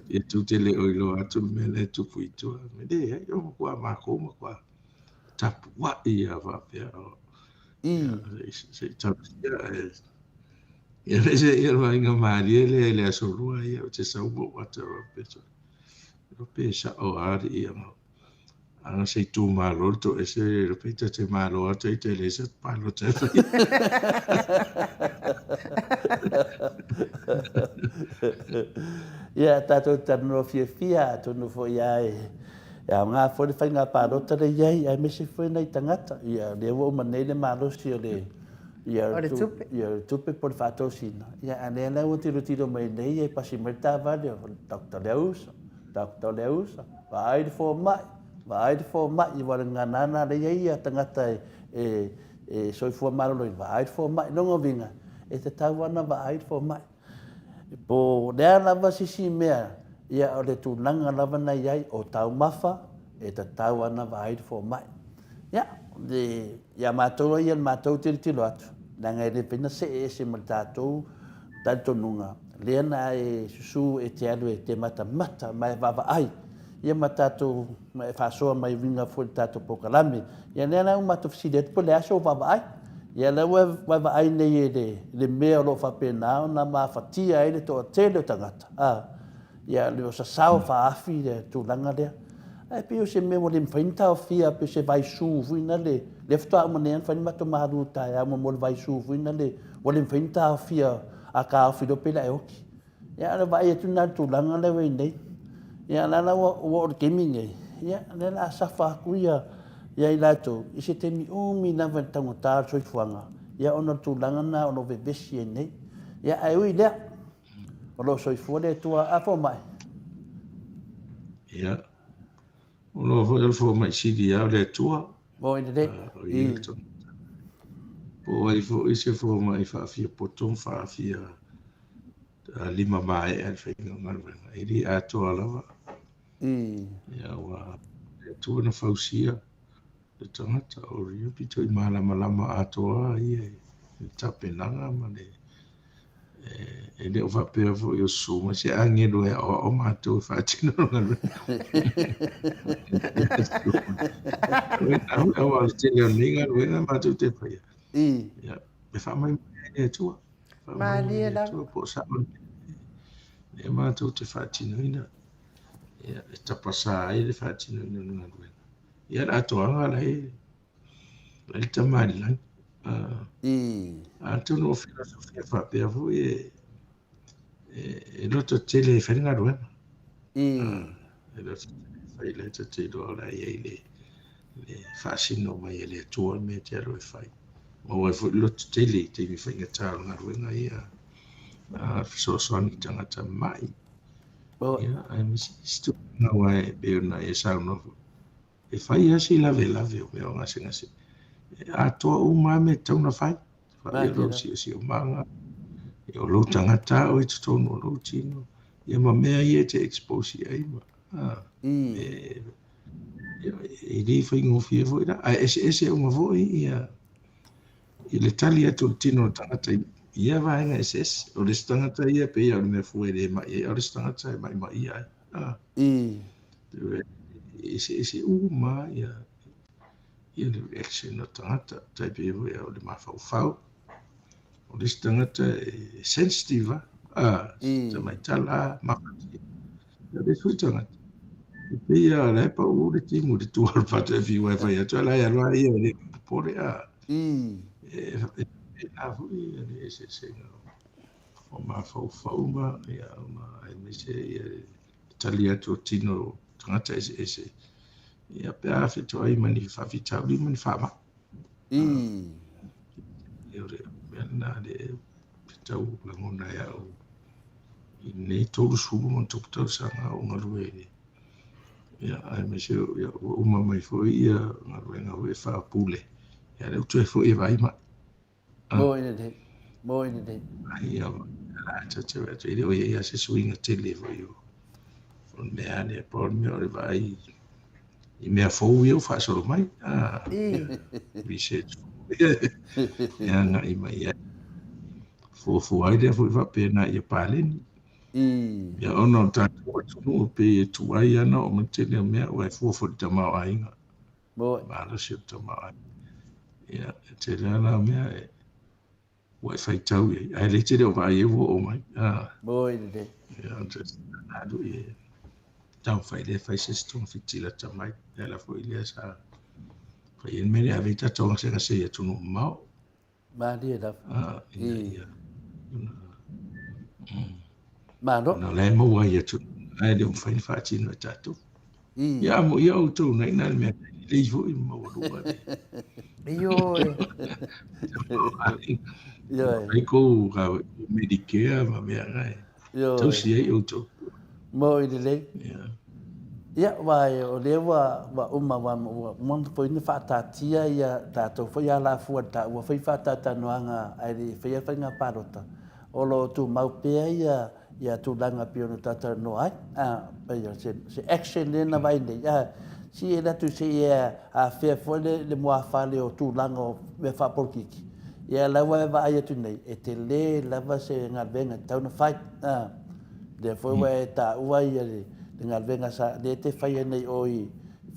Speaker 5: Ia tou te le o iloa atu le mea lea e tupu i tua. Me leai, o matua mākou matua tapuai lava faapea. Se i talosia e. Ia aemaise ia le vaaiga malie lea i le Aso Lua ia ou te sau ma ou ata faapea, sole, iloa pe sao lava alii ia ana se itumalo le toese le pe ta te malo atu ai te leai se palota e faia.
Speaker 3: Ia, tatou talanoa fiafia, atonu foi lava e aoga foi le faiga palota lea i ai, aemaise foi nai tagata. Ia, lea ua uma nei le malosi o le ia,
Speaker 1: o le tupe.
Speaker 3: Ia, o le tupe po o le faatosina. Ia, a lea la ua tilotilo mai nei e pasi mai le taavale o le Doctor Leausa, Doctor Leausa, vaai le fomai, vaai le fomai, aua o le gagana lena lea e i ai tagata e, e, e soifua maloloina, vaai le fomai. Lona uiga, e tatau lava ona vaai le fomai. Po o le a lava se isi mea, ia o le tulaga lava na i ai, o taumafa, e tatau lava ona vaai le fomai. Ia, ia matou ia le matou tilotilo atu, leaga e le mafai ona see ese ma le tatou talitonuga, lea na e susu e te alu e te matamata ma e vaavaai, ia ma tatou, ma e faasoa mai uiga foi i le tatou polokalame. Ia lea la ua matou fesili atu po o le a sou vaavaai. Ia lea ua e vaai nei i le mea o lo o faapena ona mafatia ai le toatele o tagata, a, ia o sasao faaafi le tulaga lea. Ae pei o se mea ua le mafai ona taofia, pei o se vaisu foi lea, lea faatoa uma nei lava ona fai le matou malu taeao mo le vaisu foi lea, ua le mafai ona taofia, a taofi loa pei o le a e oti. Ia, a o le vaai atu lena i le tulaga lea ua i ai nei. Ia, o la la ua oo i le taimi lenei, ia, o lea o le a safa atu ia, ia i latou i se taimi umi lava i le taugata o le soifuaga, ia ona o le tulaga lena o lo o vevesi ai nei. Ia, ae ui i lea, o lo o soifua le Atua. A fomai?
Speaker 5: Ia, o lo o foi o le fomai sili lava o le Atua.
Speaker 3: Mo i lelei.
Speaker 5: O ia le tagata. Po o ai foi se fomai faafia poto ma faafia lima maea le faiga o galuega, e le atoa lava. Ia, aua le Atua na fausia le tagata, o ia pito i malamalama atoa ia i le tapenaga ma le e le o faapea foi o susu mai se agelo e aoao matou e faatino le galuega. Aua o le tele o nei galuega matou te faia. Ia, e faamaimoe ai le Atua.
Speaker 1: Malie lava.
Speaker 5: Po o sao le mea matou te faatinoina. Ia, e tapasā ai le faatinoina o le galuega. Ia, le atoaga la e la le Tama i le lagi. Atonu o filosofia faapea foi e, e, e loto tele e fai le galuega. E loto tele e fai le ta te iloa la i ai le, le faasino mai e le Atua le mea e te alu e fai. Maua ai foi le loto tele i taimi faigata o le galuega ia, fesoasoani i tagata mai. Ia, aemaise isi tulaga aua e pei ona e saunoa foi, e fai lava si lavelave o mea o gasegase. E atoa uma lava mea e tatau ona fai. Fai lou siosiomaga, o lou tagata o i totonu o lou tino, ia ma mea ia e te expose i ai. Ma, e, e le faigofie foi la. Ae eseese uma foi ia, i le tali atu o le tino o le tagata i ia vaega eseese. O le isi tagata ia pei o le mea fua e le mai ai, a o le isi tagata e maimai ai. E eseese uma ia, ia le reaction o tagata. Tai pei foi o le mafaufau. O le isi tagata e sensitive a, tamaitala, mafatia. O le isi foi tagata, e pei lava o la e pau le timu i le tua o le pata e fiu ai fai atu, a la e alu lava ia e le popole a. E faapena foi le eseesega o mafaufau ma, ia, ma aemaise ia le tali atu o tino o tagata eseese, ia, pe a fetoai ma ni faafitauli ma ni faamai. Ia, o le mea lena lea e tau lagona e au i lenei 30+ tausaga o galue i le, ia, aemaise ia, ua uma mai foi ia galuega foi e faapule, ia, lea ua toe foi e vaai mai.
Speaker 3: Moi lelei, moi lelei.
Speaker 5: Ia, la ta te atu, e le o i ai lava se suiga tele foi o, o le mea lea, pau le mea o le vaai i mea fou ia ua faasolo mai. Research e agai mai ai. Fuafua ai lea foi faapena ia paleni. Ia ona o le tatou atunuu pei e tuai lava ona oo mai le tele o mea aua e fua foi i le tamaoaiga. Malosi o le tamaoaiga. Ia, e tele lava la mea e. Ua e faitau i ai, ae le tele o vaai ai ua oo mai. Ah.
Speaker 3: Moi lelei.
Speaker 5: Ia, alu i ai. Taumafai lea e fai se isi togafiti lata mai. Le ala foi lea sa fai ai le mea lea e ave ai tatou gasegase i atunuu mamao.
Speaker 3: Malie lava.
Speaker 5: Ah, ina ia.
Speaker 3: Malo.
Speaker 5: Ona o la e maua ai atunuu, ae le o mafai ona faatino e tatou. Ia amo ia outou na ina le mea lelei foi ma maualuga le.
Speaker 1: Ioe.
Speaker 3: Ioe.
Speaker 5: Ai kou Medicare ma mea na e.
Speaker 3: Ioe.
Speaker 5: Tausi ai outou.
Speaker 3: Moi lelei.
Speaker 5: Ia.
Speaker 3: Ia, aua o lea ua, ua uma, ua, ua uma foi ona faataatia ia tatou foi alafua i le taua foi faatalatalanoaga ae le i faia le faiga palota, o lo o tumau pea ia, ia tulaga pei ona talatalanoa ai. A, pei o se, se action lea na vaai nei, a, si e atu se i e afea foi le, le muafale o tulaga o mea faapolokiki, ia la ua e vaai atu nei, e tele lava se galuega e tatau ona fai. A, lea foi ua e taua ia le, le galuega sa, lea e te faia nei i o i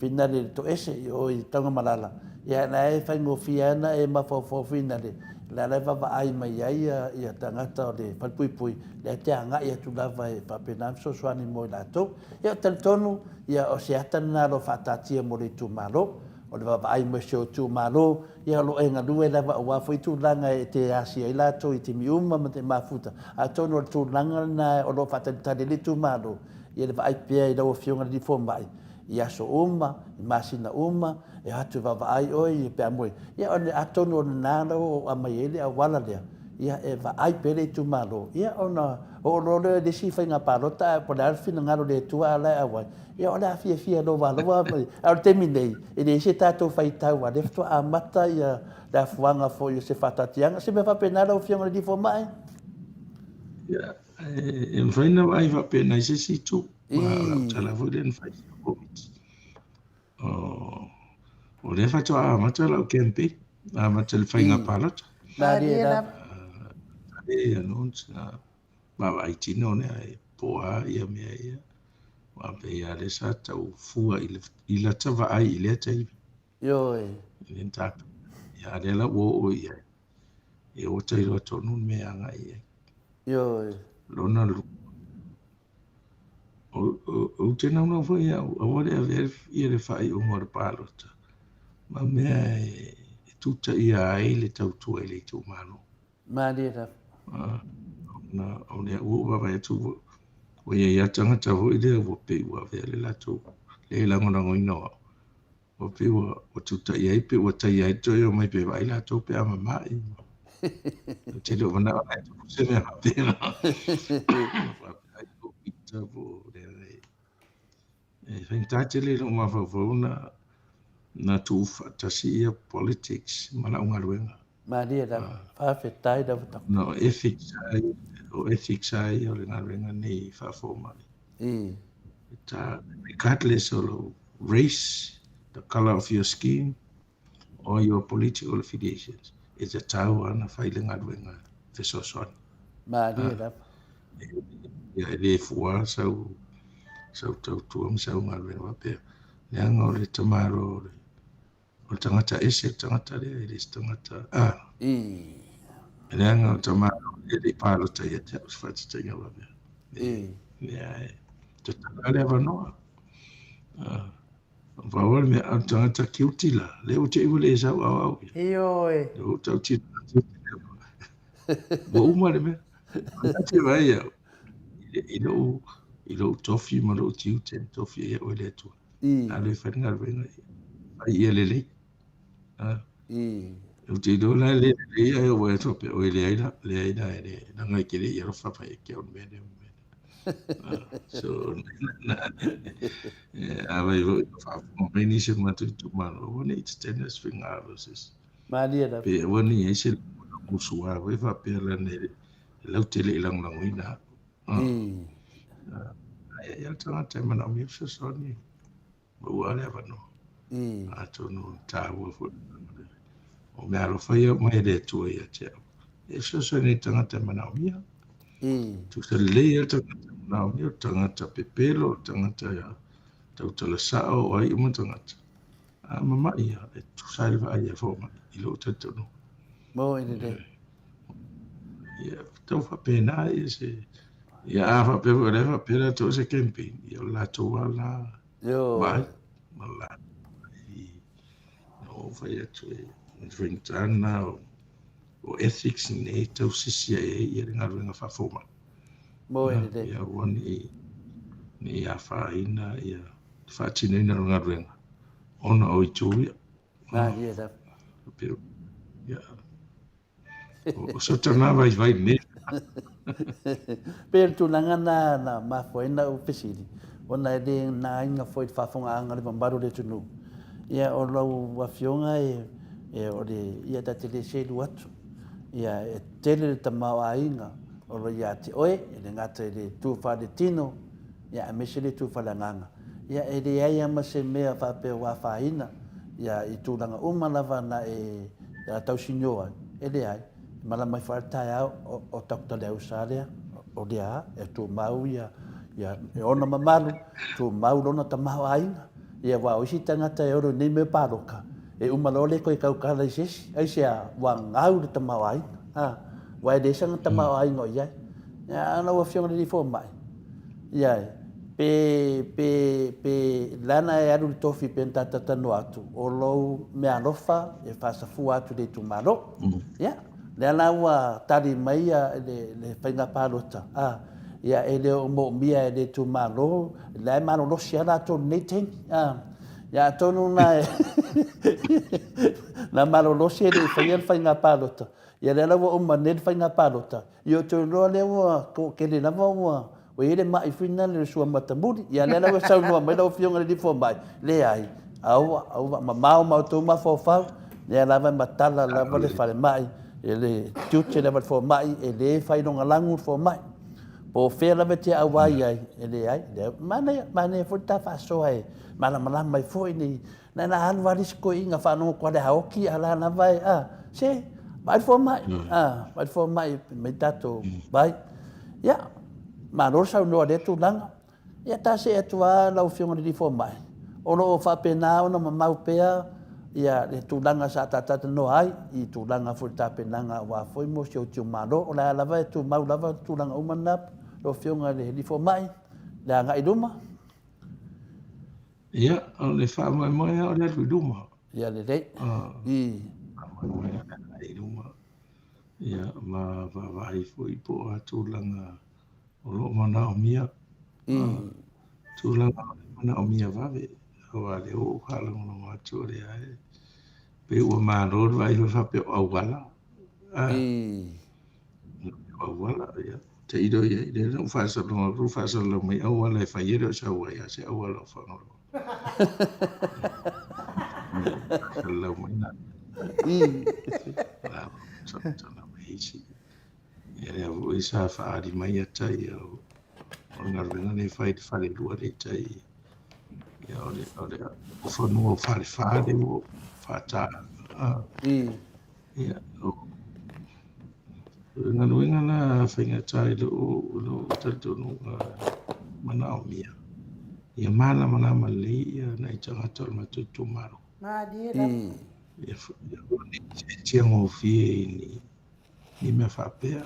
Speaker 3: Finale i le toese i o i Taugamalala, ia la e faigofie lava ona e mafaufau Finale, la la e vaavaai mai ai ia, ia tagata o le falepuipui, lea e te agai atu lava e faapena ona fesoasoani mo i latou. Ia, talitonu, ia o se ata lena o lo o faataatia mo le itumalo, o le vaavaai mai o si ou itumalo, ia o lo o e galue lava aua foi tulaga e te asia ai latou i taimi uma ma te mafuta. Atonu o le tulaga lena o lo o faatalitali ai le itumalo, ia le vaai pea i lau Afioga i le Alii Fomai, i aso uma, i masina uma, e o atu e vaavaai oe pe a moe, ia ona atonu o lena la ua aumai ai le auala lea, ia e vaai pea le itumalo, ia ona oo loa lea i le isi faiga palota ae po o le a le finagalo o le Atua a o la e auai, ia o le a fiafia loa lava, a o le taimi nei, e leai se tatou faitau aua o lea faatoa amata ia le afuaga foi o se faataatiaga. Se mea faapena lau Afioga i le Alii Fomai?
Speaker 5: Ia, e mafai ona vaai faapena i se isi itu. Ma o lau tala foi lea na fai i le Komiti. O lea faatoa amata lau campaign, amata le faiga palota.
Speaker 3: Malie lava.
Speaker 5: E ano, na vaavaai tino lea e po a ia mea ia. Aua pei lava lea sa tau fua i lata vaai i lea taimi.
Speaker 3: Ioe.
Speaker 5: I lea tatou. Ia, a lea la ua oo i ai. E ua tailoa tonu le mea e agai i ai.
Speaker 3: Ioe.
Speaker 5: Lona lua, Ou te naunau foi au, aua le avea ia le faaiuga o le palota ma mea e tutaia ai le tautua i le itumalo.
Speaker 3: Malie lava.
Speaker 5: Ona o lea ua ou vaavaai atu ua i ai lava tagata foi lea ua pei ua avea le latou le lagolagoina o au. Ua pei ua tutaia ai pe ua taia ai toe omai pe vaai latou pe a mama'i. Ou te le o manao e tupu se mea faapena. Faapea ai ou pita po o lea e faigata tele i lou mafaufau na na tuufaatasi ia politics ma lau galuega.
Speaker 3: Malie lava. Faafetai lava Doctor.
Speaker 5: Na o ethics lava ia, o ethics lava ia o le galuega nei faafomai. Regardless o lou race, the colour of your skin or your political affiliations, e tatau lava ona fai le galuega fesoasoani.
Speaker 3: Malie lava.
Speaker 5: Ia e le fua sau sau tautua ma sau galuega faapea. Leaga o le tamaloa o le O le tagata ese le tagata lea, e le se tagata, a. Leaga o le tamaloa e le i palota ia te au se faataitaiga faapea. Ia e tatala le avanoa. Pau lava le mea, o le tagata guilty la, lea ua te i ua le sau auau ia.
Speaker 1: Ioe.
Speaker 5: Lea ua tautino atu. Ua uma le mea. Te vaai au, i lou, i lou tofi ma lou tiute na tofi ai au e le Atua. Alu e fai le galuega ia. Fai ia lelei. Ou te iloa la e le lelei ae ua e faapea, oi leai la, leai la, e le, leaga e te le i alofa mai ia te au i le mea lea ma le mea lea. So, afai foi o faafofoga mai nisi o le matou itumalo, aua ne i tetele se finagalo o se isi.
Speaker 3: Malie lava.
Speaker 5: Pe aua ne i i ai se musuā foi faapea leaga e lautele i lagolagoina au. Ae i ai le tagata e manaomia fesoasoani, maua le avanoa. Atonu e taua foi o meaalofa ia mai e le Atua ia te au. E fesoasoani i le tagata e manaomia. Tusa lelei le tagata e manaomia, o le tagata pepelo, o le tagata tautala sao, o ai uma tagata. A mama'i ia, e tusa ai le vaai a fomai i lou talitonuga.
Speaker 3: Mo i lelei.
Speaker 5: Ia, tau faapena ia se ia a faapea foi o lea e faapea latou o se campaign, ia o le latou lava la vaai ma le latou na ou fai atu e faigata lena o ethics nei tausisia ai ia le galuega faafomai.
Speaker 3: Moe lelei.
Speaker 5: Ia aua ne i afaina ia le faatinoina o le galuega ona o itu ia.
Speaker 3: Malie lava.
Speaker 5: Ia, o sota na vaivai nei.
Speaker 3: Pei o le tulaga na na mafua ai na ou fesili, ona e le naina foi i le faafofogaaga a le mamalu o le atunuu. Ia o lau afioga e, e o le, ia ta te le selu atu. Ia e tele le tamaoaiga o lo ia te oe, e le gata i le tu faaletino, ia aemaise le tu faaleagaga. Ia e leai lava ma se mea faapea ua afaina ia i tulaga uma lava na e tausinio ai, e leai. E malama ifo lava le taeao o Doctor Leausa lea, o lea e tumau ia ia ona mamalu, tumau lona tamaoaiga. Ia aua o isi tagata e olo i nei mea paloka, e uma loa le toe tautala i se isi, aisea? Ua gau le tamaoaiga, a, aua e leai sana tamaoaiga o i ai. A o lau Afioga i le Alii Fomai, ia, pe, pe, pe lana e alu i le tofi pei ona ta talanoa atu, o lou meaalofa e faasafua atu i le itumalo. Ia, lea la ua tali mai le, le faiga palota, a, ia e le o moomia e le itumalo, la e malolosi lava latou i lenei taimi, a. Ia atonu na e na malolosi e le i faia le faiga palota, ia lea la ua uma nei le faiga palota, ia ou te iloa lea ua toatele lava ua ua i ai le mai foi lena le suamatamuli. Ia lea la ua saunoa mai lau Afioga i le Alii Fomai, leai, aua, aua, mamao ma outou mafaufau, lea lava e matala lava le falemai, e le tiute lava le fomai, e le fai lagolago le fomai. Po o fea lava e te auai ai, e leai, leai. Manaia, manaia foi le ta faasoa e malamalama ai foi ni, na na alu lava le isi toeaina faalogo atu lava le aoti a la lava e, a, se, vaai le fomai, a, vaai le fomai mai tatou vai. Ia, malo le saunoa i lea tulaga. Ia, ta see atu lava lau Afioga i le Alii Fomai, o lo o faapena ona mamau pea ia le tulaga sa ta talanoa ai i tulaga foi i le tapenaga aua foi mo si ou itumalo. O le a lava e tumau lava tulaga uma na lau Afioga i le Alii Fomai, le agai i luma.
Speaker 5: Ia, o le faamoemoe lava o le alu i luma.
Speaker 3: Ia lelei.
Speaker 5: I. Faamoemoe lava o le agai i luma. Ia, ma vaavaai foi po o a tulaga o lo o manaomia. Tulaga o le manaomia vave, aua o lea ua ou faalogologo atu o lea e pei ua malo le vaai foi faapea o auala. O auala, ia. Tailo i ai, lea na ou faasalalau atu, faasalalau mai auala e fai e le o sau ai lava se auala o Fagaloa. Faasalalau mai na. Mai isi. Ia lea foi sa faaali mai ata ia o le galuega lea e fai i le falelua lea i tai. Ia o le, o le, o fanua o falefa lea ua faata. Ia, o le galuega la faigata i lou talitonuga manaomia, ia malamalama lelei ia nai tagata o le matou itumalo.
Speaker 1: Malie lava.
Speaker 5: Ia aua ne i seetia gofie i ni mea faapea.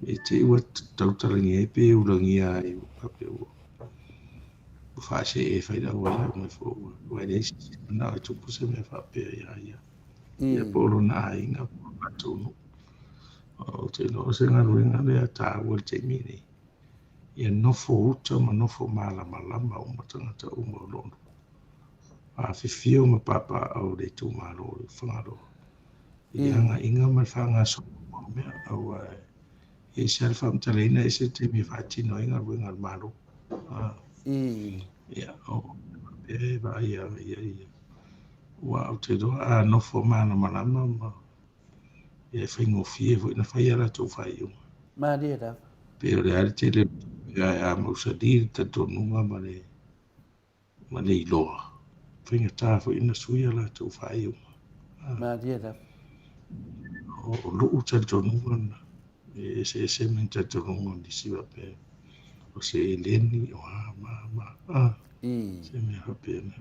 Speaker 5: E te i ua tautalagia ai pe ulagia ai faapea ua faasee e fai le auala mai foi ua leai se isi manao e tupu se mea faapea ia ia. Ia po o lona aiga po o le matou nuu. Ou te iloa o se galuega lea taua i le taimi lenei. Ia nofo uta ma nofo malamalama uma tagata uma o lo o afifio ma papaaao i le itumalo o Fagaloa i le agaiga ma le faagasologa o mea, aua e ese lava le faamatalaina, ese le taimi e faatino ai galuega a le Malo. Ia, o faapea e vaai i ai. Aua ou te iloa a nofo malamalama ma ia e faigofie foi ona fai a latou faaiuga.
Speaker 3: Malie lava.
Speaker 5: Pei o le a le tele o tupe ae a mausali le talitonuga ma le ma le iloa, faigata foi ona sui a latou faaiuga.
Speaker 3: Malie lava.
Speaker 5: O lou talitonuga lena, e eseese ma ni talitonuga o nisi faapea o se eleni o a ma a ma a, se mea faapena.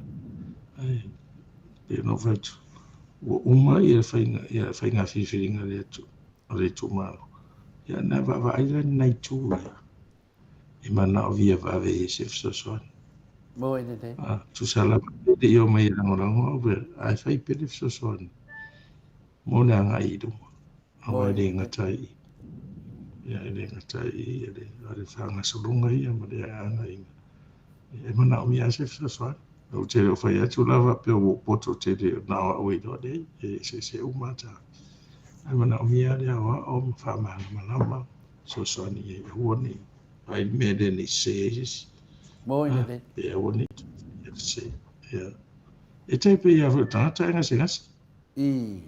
Speaker 5: Ae pei ona ou fai atu, ua uma ia faiga filifiliga a le atunuu. o le itumalo, ia na vaavaai la ni nai itu ia e manaomia vave ai se fesoasoani.
Speaker 3: Mo e lelei.
Speaker 5: A, tusa lava pe le i omai e lagolago au, ae fai pea le fesoasoani mo le agai i luma. Aua e le gata ai i, ia e le gata ai i, a le faagasologa ia ma le agaiga, e manaomia lava se fesoasoani. Ou te le o fai atu la faapea ua ou poto tele na o au e iloa, leai, e eseese uma lava tagata. Ae manaomia lava le aoao ma faamalamalama, fesoasoani i ai, aua ne i vaai le mea lea ne i sese ai se isi.
Speaker 3: Mo i lelei.
Speaker 5: Pe aua ne i toe sese. Ia. E tai pei lava foi o le tagata e gasegase.
Speaker 3: I.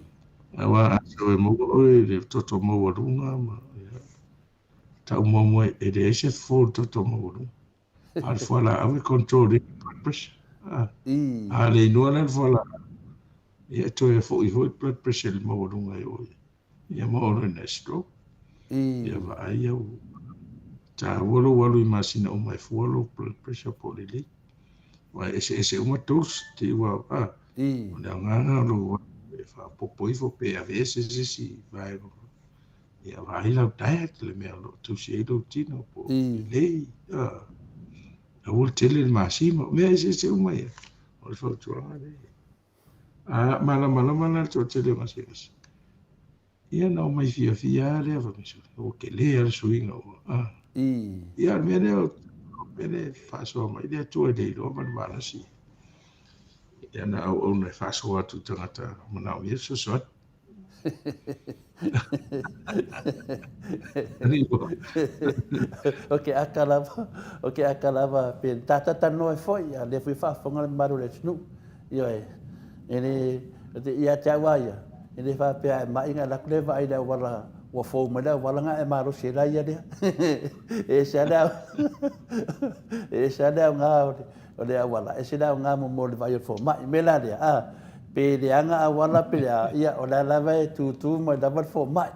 Speaker 5: Aua a sau e maua oe i le toto maualuga ma ia, tau muamua e leai se fofo i le toto maualuga. A o le fualaau e control ai le blood pressure. A,
Speaker 3: I.
Speaker 5: a le inua la le fualaau, ia e toe foi foi le blood pressure i le maualuga e oo i ia maua loa ina stroke.
Speaker 3: I.
Speaker 5: Ia vaai au taua lou alu i masina uma e fua lou blood pressure po o lelei. Aua e eseese uma dose, te i ua, a,
Speaker 3: I.
Speaker 5: o le aoga lena o lou alu e faaopoopo ifo pe aveese se isi vaega. Ia vaai lau diet, le mea o lo o tausi ai lou tino po o
Speaker 3: I.
Speaker 5: lelei, a, aua le tele le masima, o mea eseese uma ia. O le fautuaga lea. A malamalama la le toatele o gasegase, ia na omai fiafia lava lea fai mai, sole, ua tele lava le suiga ua, a.
Speaker 3: I.
Speaker 5: Ia, o le mea lea, o le mea lea e faasoa mai le Atua i le iloa ma le malosi. Ia na auauna e faasoa atu i tagata manaomia le fesoasoani.
Speaker 3: O ke aka lava, o ke aka lava, pe tātatanoa e foi, a lea foi faafofoga le mamalu o le atunuu. Ioe, e le, ia te au a ia, e le faapea a e mai ona e alu atu lea e vaai i le auala ua fou mai le auala na e malosi ai la ia lea. E ese lava le, e ese lava le aoga o le auala, ese le aoga mo le vaai o le fomai. O le mea la lea, a, pe leaga auala pe le a, ia o la lava e tutu mai lava le fomai.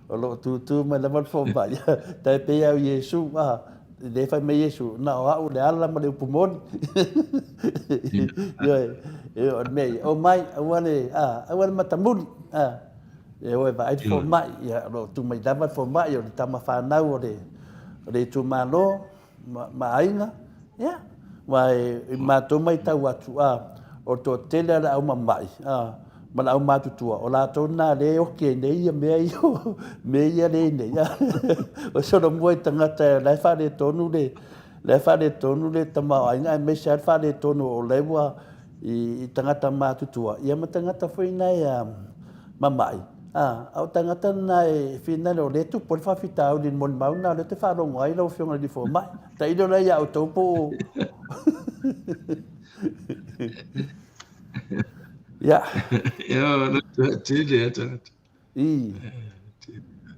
Speaker 3: O lo o tutu mai lava le fomai. Tai pei lava o Iesu, a, lea e fai mai Iesu, na o au le ala ma le upu moni. Ioe, o le mea ia, omai, aua le, a, aua le matamuli, a, e o e vaai le fomai, ia, o lo o tu mai lava le fomai, o le tama fanau o le, o le itumalo, ma, ma aiga, ia, aua e, i matou matau atu, a, o le toatele o le au mama'i, a, ma le au matutua, o latou na lea e oki ai nei ia mea ia, mea ia lea e i nei, a, o solomua i tagata la e faaletonu le, la e faaletonu le tamaoaiga aemaise lava le faaletonu o la ua i, i tagata matutua, ia ma tagata foi na e mama'i, a, a o tagata na e finale o lea e tupu ai le faafitauli i le molimau lena o lea ou te faalogo ai lau Afioga i le Alii Fomai. Tailo la ia outou po o Ia.
Speaker 5: Ia, o le tele a tagata.
Speaker 3: I.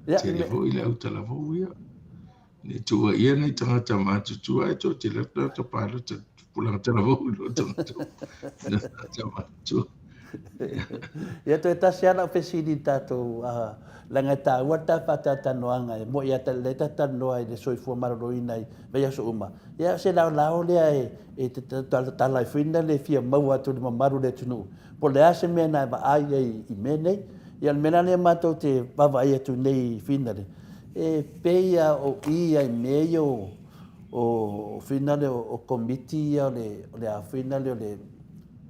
Speaker 3: Ia,
Speaker 5: Tele foi le autalavou ia. Ne tuuaia nai tagata matutua ae toatele atu tagata palota tupulaga talavou i lo tagata. Tagata matutua.
Speaker 3: Ia toe tasi lava lau fesili i le tatou, leaga e taua le ta faatalatalanoaga e moi lava lea ta te talanoa i le soifua maloloina i vaiaso uma. Ia o se laolao lea e te talatala ai foi na le fia maua atu i le mamalu o le atunuu po o le a se mea na e vaai ai i mea nei. Ia o le mea la lea matou te vaavaai atu nei i Finale, e pei lava o i i mea ia o Finale o Komiti ia o le, o le a Finale o le,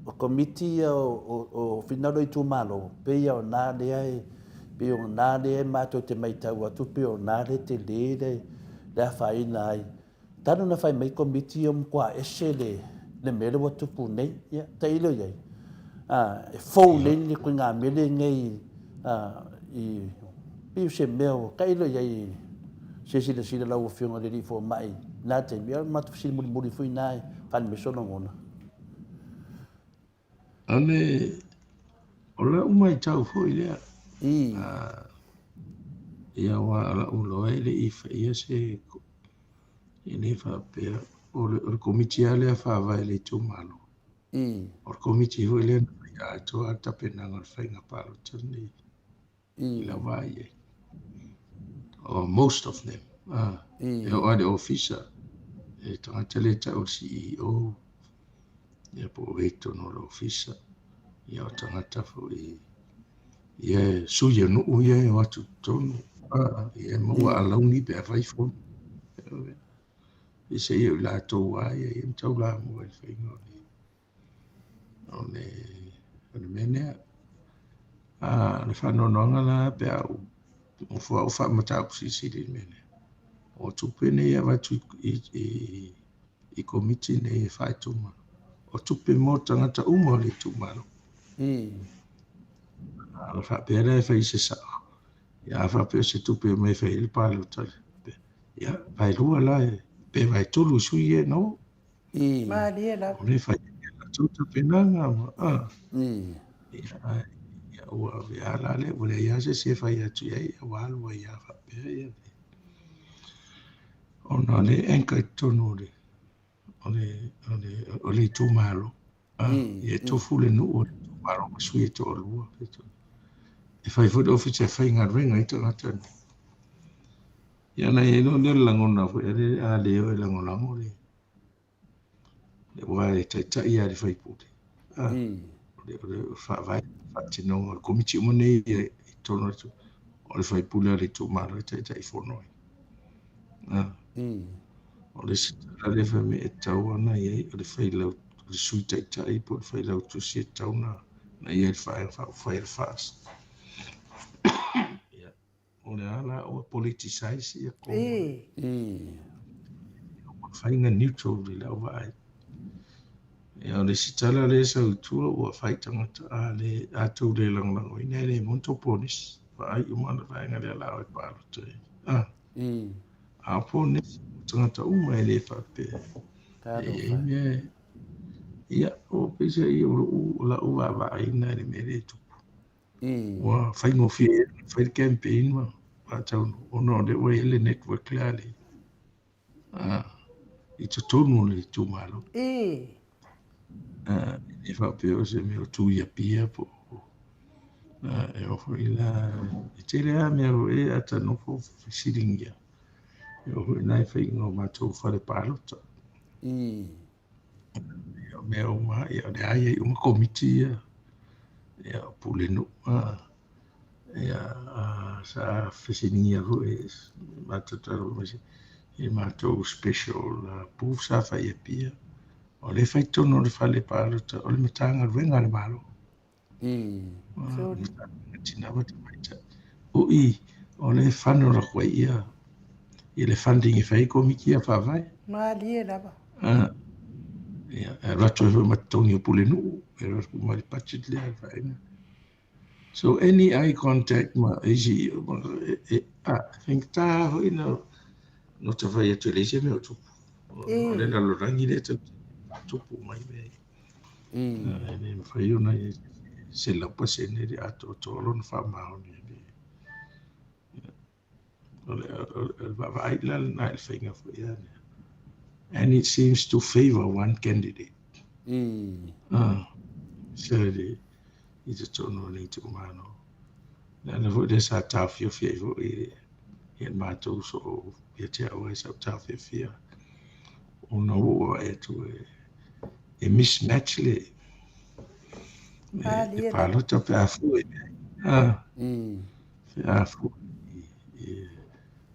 Speaker 3: o Komiti ia o Finale o itumalo, pei lava o na lea e, pei o na lea matou te matau atu pei o na lea e tele le afaina ai. Talu ona fai mai Komiti ia ua matua ese le le mea lea ua tupu nei. Ia, tailo i ai. A, e fou nei le ituaiga mele nei a, i, pei o se mea ua tailo i ai se silasila lau Afioga i le Alii Fomai i na taimi. Ia, o le matou fesili mulimuli foi lena e faaali mai sou lagona.
Speaker 5: Ane, o lau matau foi lea.
Speaker 3: I.
Speaker 5: Ia aua o lau iloa e le i faia se, e le faapea, o le komiti lava lea e faavae i le itumalo.
Speaker 3: I.
Speaker 5: O le komiti foi lea na faia atoa le tapenaga o le faiga palota lenei.
Speaker 3: I.
Speaker 5: I lau vaai i ai. Or most of them.
Speaker 3: I.
Speaker 5: E oo lava i le ofisa, e tagata lea e tau o le CEO, ia po o e i totonu o le ofisa, ia o tagata foi Ia sui o nuu ia e o atu i totonu, ia e maua alauni pe afai fono. E se i o i latou lava ia e taulamua i le faiga o le o le o le mea lea. A o le faanoanoaga la pe a ou nofo au faamataupu silisili i le mea lea, o tupe nei e avatu i i i komiti nei e faaitumalo, o tupe mo tagata uma o le itumalo. A ona faapea lea e fai se sao, ia a faapea o se tupe e omai e fai ai le palota, ia vaelua la pe vaetolu i sui ia na o.
Speaker 1: Malie lava.
Speaker 5: O lea e fai ai le latou tapenaga ma a. Ia, ae ia ua avea la lea, ua leai lava se isi e fai atu i ai, ua alu ai lava faapea ia le ona o lea e anchor i totonu o le o le o le o le itumalo. A, ia e tofu le nuu o le itumalo ma sui e toalua. E fai foi le ofisa e faigaluega ai tagata nei. Ia ona i ai loa lea o le lagona foi lea, a le o e lagolago le aua e taitai lava i le sui usufono. A, o le faavae faatinoga o le komiti uma nei i totonu o le o le sui usufono o le itumalo e taitaifono ai. A, o le isi tala lea fai mai e tatau ona i ai o le failau, o le sui taitai po o le failautusi e tatau ona i ai i le Vaega Faaupufai a le FAST. Ia, O le a la ua politicize ia koma. Ua faiga neutral i lau vaai. Ia, o le isi tala lea e sau i tua ua fai tagata a le a tou le lagolagoina e le moni tou ponesi. Vaai uma le vaega lea la o e palota i ai. Ah. A o ponesi o tagata uma e le faapea. E i ai mea ia, o peiseai o lou o lau vaavaai lena i le mea lea e tupu. Ua faigofie ai ona fai le campaign ma faataunuu ona o lea ua i ai le network lea a le i totonu o le itumalo. E le faapea o se mea o tu i Apia po o e oo foi la e tele lava mea foi a ta nofo fesiligia e oo foi la i faiga o matou fale palota. Ia, o mea uma, ia, o lea e i ai uma komiti ia, ia, o pulenuu, ia, sa fesiligia foi e matou talu mai i matou special booth sa fai i Apia. O lea e fai totonu o le fale palota o le Matagaluega a le Malo. Tina ma tamaitai. O i, o lea e funnel atu ai ia, ia le funding e fai ai komiti ia faavae.
Speaker 1: Malie lava.
Speaker 5: Ia, e alu atu ai foi ma totogi o pulenuu, e alu atu ma le budget lea e vaega. So any eye contact ma isi, e, a, faigata foi na, na ta fai atu e leai se mea o tupu. O le lalolagi lea tatou te faatupu mai mea ia. E le mafai ona i ai 100% le atoatoa lona faamaoni. O le vaavaai la lena i le faiga foi lea. And it seems to favor one candidate. So i totonu o le itumalo. Le ala foi lea sa taofiofi ai foi i le matou soo ia te au ai sa ou taofiofia ona ua ou vaai atu e mismatch le le palota pe a fua i ai. Pe a fua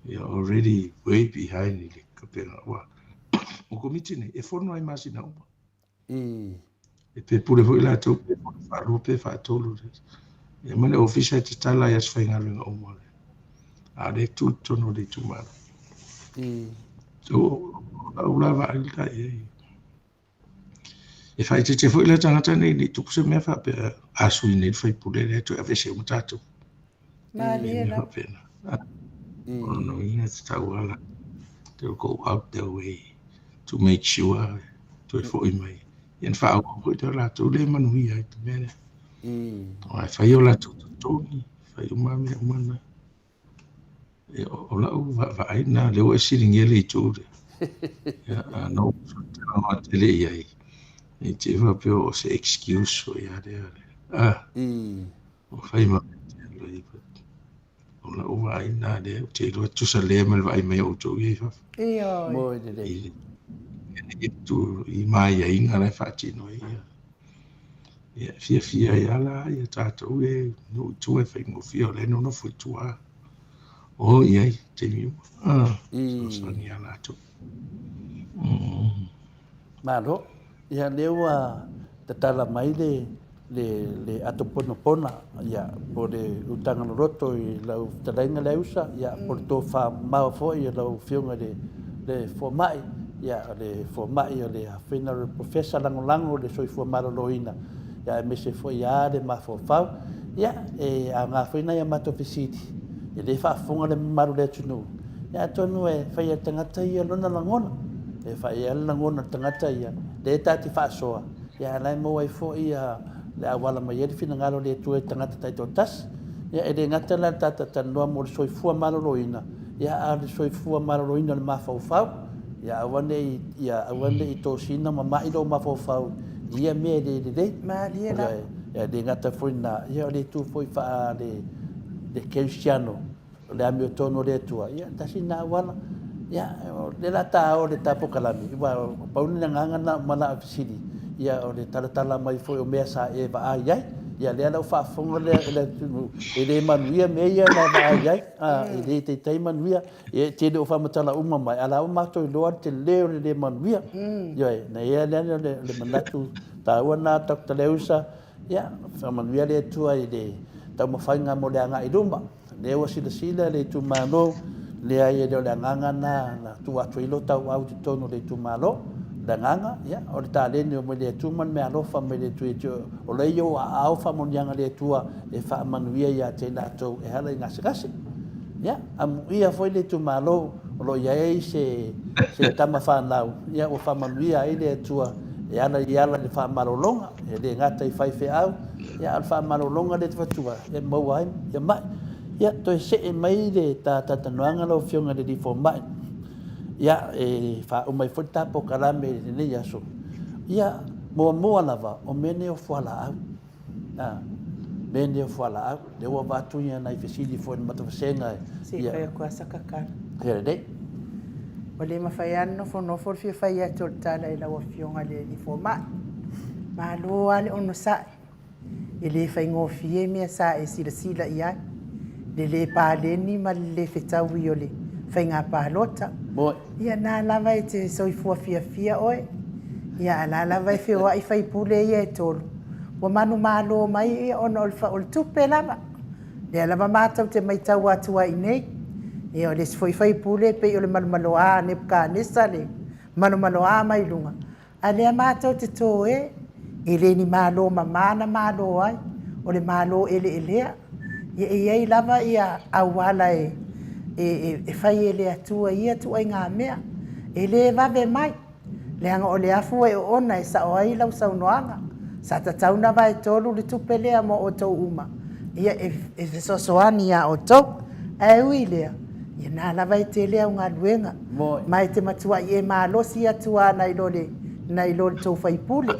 Speaker 5: i already way behind i le kapena. Ua o komiti nei e fono ai masina uma. E pe pule foi latou pe fono faalua pe faatolu. Ia ma le ofisa e tatala i aso faigaluega uma. A o lea e tu i totonu o le itumalo. So, o lau la vaai la i ai. E faaeteete foi la tagata nei ne i tupu se mea faapea a sui nei le sui usufono lea toe aveese uma tatou.
Speaker 1: Malie lava.
Speaker 5: Faapena. O lona uiga e tatau lava la they'll go out their way to make sure toe foi mai. Ia ona faaauau foi lea o latou lea e manuia ai i le mea lea. Aua e fai o latou totogi, fai uma mea uma na. O lau vaavaai lena, lea ua e fesiligia le itu lea. Ia, a na ou talanoa tele i ai, ne i te i faapea o se excuse foi lava lea. Ah, ua fai ma mea tele ai, but o lau vaai lena lea, ou te iloa e tusa lea ma le vaai mai a outou ia i fafo.
Speaker 1: Ioe.
Speaker 3: Moe lelei.
Speaker 5: I, i, i maiaiga la e faatino ai ia. Ia, e fiafia ai lava la ia tatou e nuu i tua e faigofie o lea e nonofo i tua. O i ai taimi uma. Ah, fesoasoani ia latou.
Speaker 3: Malo. Ia lea ua tatala mai le le le ato ponapona ia po o le utaga loloto i lau fetalaiga Leausa ia po o le tofa mamao foi i lau Afioga i le le fomai ia o le fomai o le afena o le Professor Lagolago o le Soifua Maloloina ia aemaise foi lava le mafaufau. Ia e aoga foi nai a matou fesili e le faafofoga le mamalu o le atunuu ia atonu e fai e le tagata ia lona lagona, e fai lava le lagona o le tagata ia, lea ta te faasoa, ia a o la e maua ai foi le auala mai ai le finagalo o le Atua i tagata taitoatasi. Ia e le gata la i le ta talatalanoa mo le soifua maloloina, ia a o le soifua maloloina o le mafaufau, ia aua ne i, ia aua ne i tosina ma mai lou mafaufau i ia mea e le lelei.
Speaker 1: Malie lava.
Speaker 3: Ia, e le gata foi i lena, ia o le itu foi faa le, le kerisiano, o le amiotonu o le Atua, ia, tasi lena auala. Ia, o lea o le a ta o i le ta polokalame, aua pau le agaga lena ua manao e fesili, ia, o le talatala mai foi o mea sa e vaai ai. Ia, lea la ua faafofoga le atunuu, e le manuia mea ia na e vaai ai, a, e le taitai manuia. Ia, e te le o faamatala uma mai, a o la ua matou iloa le tele o le le manuia. Ioe, na i ai lea o le manatu taua lena Doctor Leusa, ia, faamanuia le Atua i le taumafaiga mo le agai i luma. Lea ua silasila le itumalo, leai e le o le agaga lena na tuu atu ai lo tauau i totonu o le itumalo. O le agaga, ia, o le taleni mai le Atua ma le meaalofa mai le Atua, o lea i ou aao faamanuiaga a le Atua e faamanuia ia te i latou e ala i gasegase. Ia, amuia foi le itumalo o lo o i ai se, se tama fanau, ia, ua faamanuia ai le Atua e ala i ala i le faamalologa, e le gata i faifeau, ia, a o le faamalologa lea e avatua e maua ai ia mai. Ia, toe see mai le ta talatalanoaga lau Afioga i le Alii Fomai, ia, e faauma ai foi le ta polokalame i lenei aso. Ia, muamua lava, o mea nei o fualaau. A, mea nei o fualaau. Lea ua avatu ia nai fesili foi i le matou vasega.
Speaker 1: Se i fai atu lava sa tatalo.
Speaker 3: Ia lelei.
Speaker 1: Ua le mafai lava ona nofonofo le fia fai atu o le tala i lau Afioga i le Alii Fomai. Malo lava le onosai. E le faigofie mea sa e silasila i ai, le le paleni ma le le fetaui o le faiga palota. Ia na lava e te soifua fiafia oe, ia a la lava e feoai faipule ia e tolu, ua manumalo mai ia ona o le tupe lava. Lea lava matou te maitau atu ai i nei, ia o le isi foi faipule e pei o le malomaloa a Nepukanesa le malomaloa mai luga, A lea matou te to e, e le ni malo mama na malo ai, o le malo eleelea. Ia e i ai lava ia auala e, e, e fai e le Atua i ia tuaiga mea. E le vave mai, leaga o le afu e oona e sao ai lau saunoaga. Sa tatau na vaetolu le tupe lea mo outou uma, ia e, e fesoasoani iā outou. Ae ui i lea, ia na lava e tele au galuega, ma e te matuai e malosi atu lava nai lo le, nai lo le tou faipule,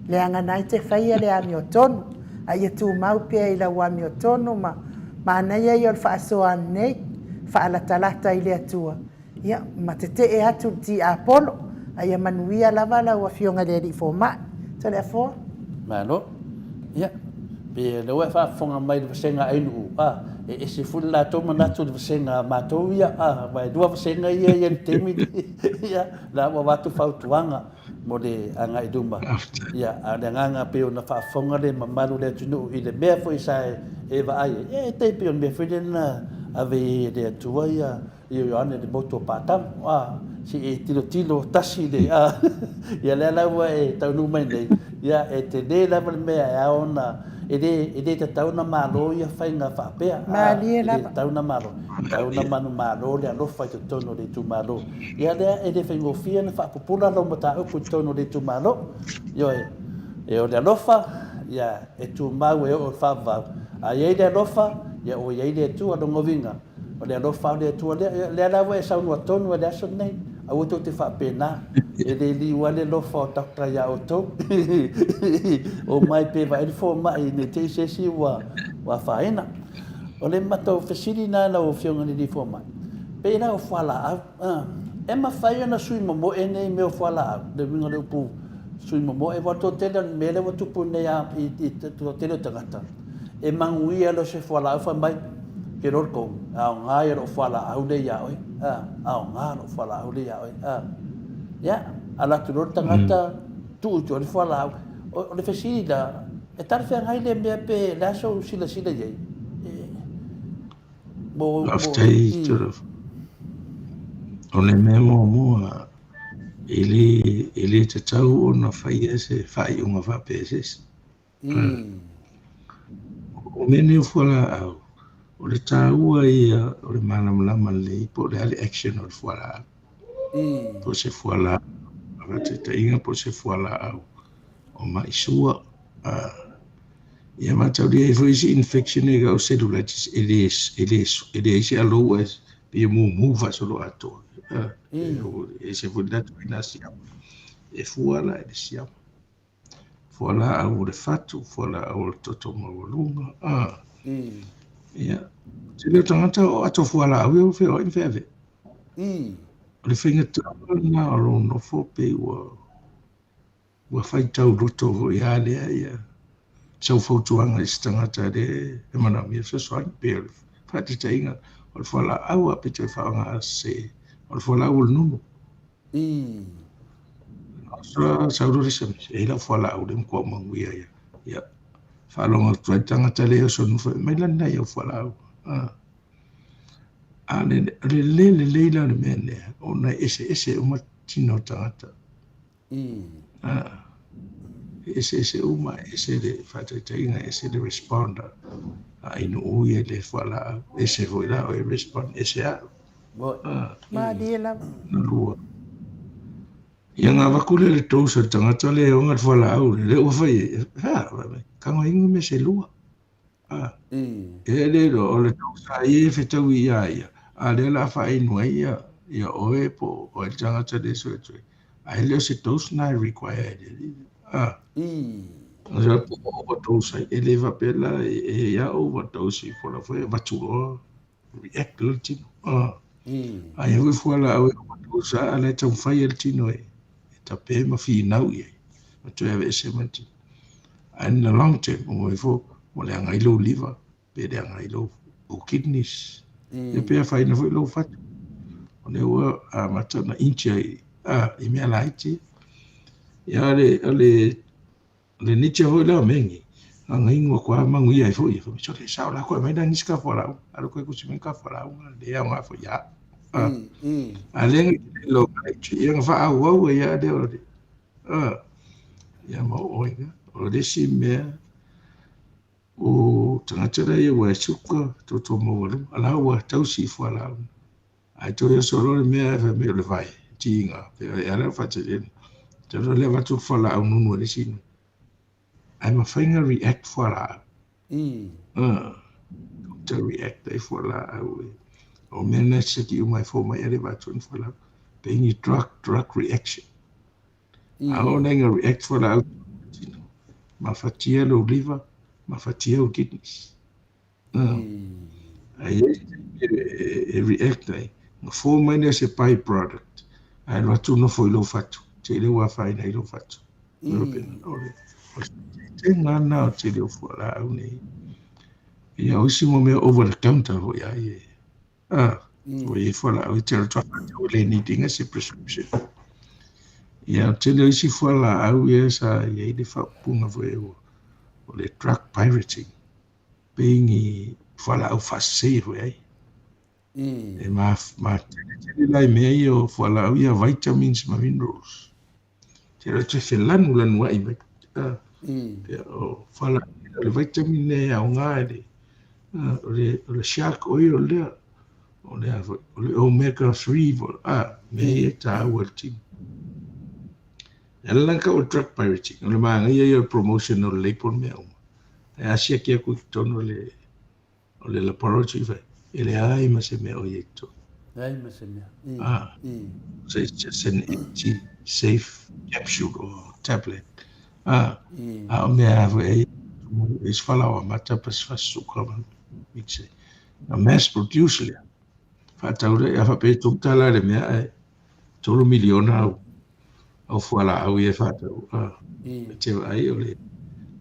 Speaker 1: leaga na e te faia le amiotonu, a ia tumau pea i lau amiotonu ma manaia ia o le faasoa nei, faalatalata i le Atua, Ia, ma tetee atu i le tiapolo, a ia manuia lava lau Afioga i le Alii Fomai. Toleafoa.
Speaker 3: Malo. Ia, pe o lea ua e faafofoga mai i le vasega a Ainuu, a, e ese foi le latou manatu i le vasega a matou ia, a, aua e lua vasega ia e i ai i le taimi lenei, ia, la ua avatu fautuaga mo le agai i luma. Ia, a o le agaga pei ona faafofoga le mamalu o le atunuu i le mea foi sa e vaai ai, ia e tai pei o le mea foi lea na ave i ai e le Atua ia Ia Ioane le motu o Patamo, a, se i e tilotilo tasi le, a, ia lea la ua e taunuu mai nei, ia e tele lava le mea e ao ona, e le, e le tatau ona malo ia faiga faapea, a,
Speaker 1: Malie
Speaker 3: e le
Speaker 1: lava.
Speaker 3: tatau ona malo, e tatau ona manumalo le alofa i totonu o le itumalo. Ia lea e le faigofie ona faapupula lau mataupu i totonu o le itumalo. Ioe, e o le alofa, ia e tumau e oo i le faavavau, a i ai le alofa, ia ua i ai le Atua, lona uiga, O le alofa o le Atua lea. Lea la ua e saunoa tonu i le aso lenei. Aua tou te faapena. E le liu lava le alofa o Doctor ia outou. Omai pe vaai le fomai ne i te i se isi ua afaina. O le matou fesili lena lau Afioga i le Alii Fomai, pe la o fualaau, e mafai ona sui momoe nei mea o fualaau? Le uiga o le upu, Sui momoe, aua o le toatele o le mea lea ua tupu nei a i i le toatele o tagata, e manuia loa se fualaau fai mai, ke loa le tou, e aoga ia lou fualaau lea ia oe, a, aoga lou fualaau lea ia oe, a. Ia, alu atu loa le tagata, tuu i tua le fualaau. O le fesili la, e talafeagai lea mea pe le a sou silasila i ai? Mo, mo,
Speaker 5: Faafetai Joseph. O le mea muamua, e le, e le tatau ona faia se faaiuga faapea e se isi. O mea nei o fualaau, o le taua ia o le malamalama lelei po o le a le action o le fualaau. Po o se fualaau faataitaiga po o se fualaau o mai sua. Ia mataulia ai foi isi infection e o cellulitis e le, e le, e leai se alou ae pei e mumu faasoloatoa. E ese foi le latou ina siama. E fua la i le siama. Fualaau o le fatu, fualaau o le toto maualuga, a. Ia, tele o tagata o ato fualaau ia ua feoai ma feaveai. O le faigata lena o lou nofo pei ua ua faitau loto foi lava lea ia sau fautuaga i se tagata lea e manaomia fesoasoani pei o le faataitaiga o le fualaau a pe toe faaaoga se o le fualaau o le nunu. Sa sau loa le SMS, e i ai lau fualaau lea e matua manuia ia. Ia, faalogo atu ai le tagata lea e oso nofo mai lani nai au fualaau. A, a le, le le lelei la o le mea lea, ona e eseese uma tino o tagata. A, e eseese uma, e ese le faataitaiga, e ese le respond a ainuu ia i le fualaau, ese foi la oe respond, ese au.
Speaker 1: Malie lava.
Speaker 5: Na lua. Ia nga vaku le le dose o le tagata le e ona le fualaau le le ua fai ai. Ha, kago inga me se lua. Ha. E le lo o le dose a ia e fetaui ia ia. A lea la faainu ai ia ia oe po o le tagata le so e A e le o se dose na e require e le alii. Ha. O se po overdose ai. E le faapea la e ia overdose i fola foi e avatu loa. react le tino. Ah. A ia foi fualaau e overdose a la e taumafai ai le tino e tape ma finau i ai. Ma toe aveese mai le tino. A in the long term, ua ifo, ua leaga ai lou liver, pe leaga ai lou kidneys. Ia pe afaina foi lou fatu. O lea ua amata ona inch ai, ah, i mea laiti. Ia o le, o le O le nature foi lea o mea nei, na inu atu lava manuia ai foi. Fai mai, sole, sao la koe aumai la nisi kafualaau. Alu koe kusi mai kafualaau, le aoga foi ia au. A lea na te le mai, ia na faaauau ai lava lea o le, ia ma oo ai lea. O le isi mea, o tagata la ia ua e suka, toto maualuga, a la ua tausi i fualaau. Ae toe oso loa le mea e fai mai o le vai, tiga, pe e ala faateleina. Te loa le avatu le fualaau nunu e le isi nuu. Ae mafai na react fualaau. Te react ai fualaau e. O mea na siaki uma e fomai a le avatu ni fualaau. Pe ni drug, drug reaction. A oo nei na react fualaau tino. Mafatia lou liver, mafatia ou kidneys. Ae i ai taimi e react ai, na form ai lea o se by-product, ae alu atu nofo i lou fatu, te le ua afaina ai lou fatu. O le taitaiga lena o le tele o fualaau nei. Ia, o isi mau mea over the counter foi a ia. Ua i ai fualaau e te alu atu faatau e le need ina se prescription. Ia, o le tele o isi fualaau ia sa i ai le faaupuga foi o le drug pirating. Pei ni fualaau faasese foi ai. E ma, ma tele tele la i mea ia o fualaau ia vitamins ma minerals. Te roa te felanu lanu ai mai. Pea o fualaau ia, o le vitamin lea e aoga i le, o le, o le shark oil lea, o le a foi, o le omega 3 po, mea ia e taua i le tino. E ala la na tau o le drug pirating, o le manaia ia o le promotion o le label mea uma. Ae a siaki atu i totonu o le, o le laboratory fai, e leai ma se mea o i ai i totonu.
Speaker 3: Leai ma se mea.
Speaker 5: Ah, so it's just an empty safe capsule or tablet. Ah, a o mea a foi ai, e se falaoa mata pa se fasusuka ma mix ai. Na mass produce lea. Faatau lea, a faapea e $3 le mea ae $3 miliona au. au fualaau ia e faatau, a, e te vaai o le,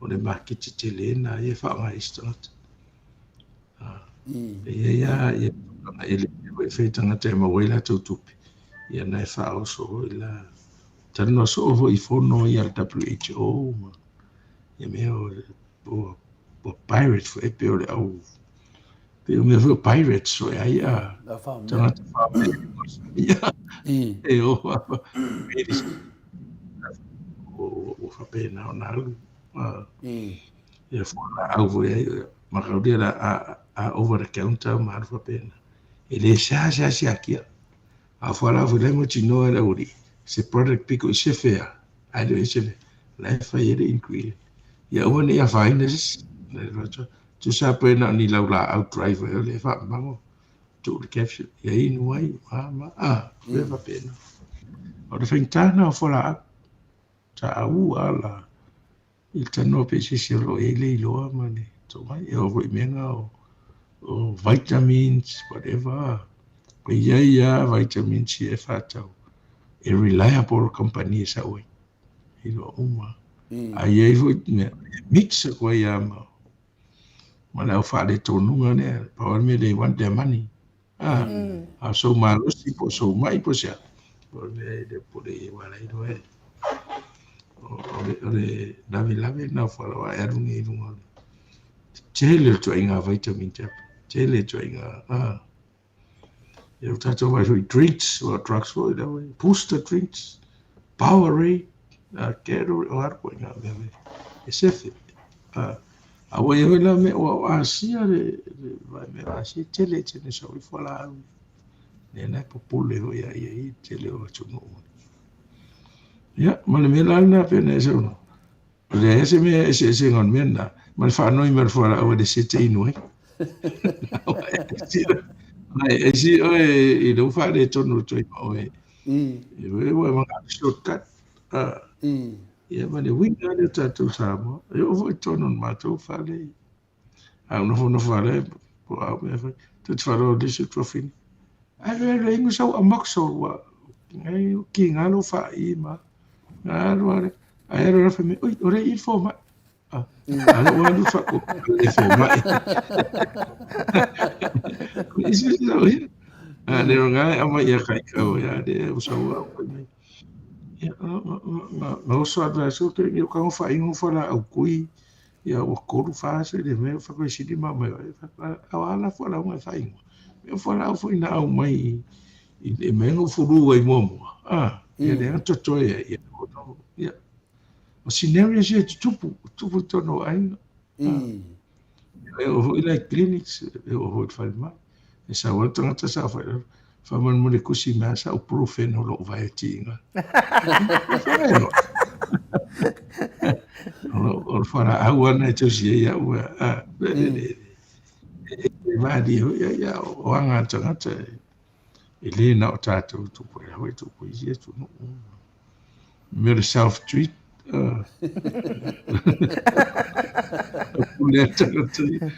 Speaker 5: o le maketi tele na ia e faaaoga e isi tagata. A, e i ai lava ia tulaga eleele foi e fai e tagata e maua ai latou tupe, ia na e faaoso foi la. Talanoa soo foi i fono ia a le WHO ma ia mea o, o, o pirate foi pei o le au pei o mea foi o pirates foi ai a tagata faamea ia e o ua faapena ona alu ia fualaau foi ai mataulia la a over the counter ma alu faapena e le seasea siakia. A fualaau foi la e mautinoa e le aualii se product piko i sefe a ae le o i ai se mea la e fai ai le ingredient ia aua ne i afaina se isi. Tusa pe na o ni laulaau dry foi o lea e faamamago tuu le capsule ia inu ai ma ma a mea faapena. O le faigata lena o fualaau taua la i le talanoa pea i se isi o lo o i ai le iloa ma le tomai. E oo foi i mea na o, o vitamins, whatever. E i ai lava vitamins ia e faatau e reliable company e sau ai. Iloa uma. A i ai foi mea e mix atu ai lava ma, ma le au faaletonuga lea. Pau lava le mea they want their money. A, a o sou malosi po o sou mai po o se a, o le mea e le pule i aua la iloa e. O le, o le lavelave lena o fualaau e alu nei i luga o le tele o le ituaiga vitamin tablet, tele ituaiga, a. Ia o tatou vaai foi drinks, o drugs foi lea ua i ai, booster drinks, Powerade, Gatorade, o a ituaiga mea lea e sefe. A, a ua i ai foi la mea, ua o Asia le, le vaemea o Asia e tele tele sau ai fualaau. Lea la e popole foi ia ia i tele o atunuu. Ia, ma le mea la lena pei ona e saunoa. E leai se mea eseesega o le mea lena, ma le faanoi mai o le fualaau e le sete inu ai. Ai si oe i lou faaletonu o toe ma oe. E oe ua manao shortcut. Ia ma le uiga lea o tatou Samoa. E oo foi i totonu o le matou fale. A ou nofonofo lava lea, po o a mea e fai. Tou te faalogo i le isi tuafafine. Alu alu e inu sau amoxil ua kiga lou faai ma alu alu. Ae alu alu fai mai, oi, o lea i i le fomai. A lea ua alu faakopo le fomai. A le o ngā e aumai ia kaikau, ia le o sau au fai mai. Ia, na oso atu ai so ke o ka whaingo whala au kui, ia ua kolu wha se le mea wha sili ma mai au ala whala unga whaingo. Mea whala au foi na au mai i le mea ngo fulu ai mua mua. Ah, ia le anga totoe ia ia. O scenario sia e tutupu, tutupu i tonu o aiga. E oo foi la i clinics, e oo foi i le falemai. E sau ai le tagata sa fai, faamolemole kusi mai lava sau brufen o lou vae tiga. O le fualaau lava lena e tausi ai au. E malie foi ia, o aga a le tagata e le na o tatou tupu ai foi tupu i isi atunuu. Mea o le self treat. Pule a tagata ia.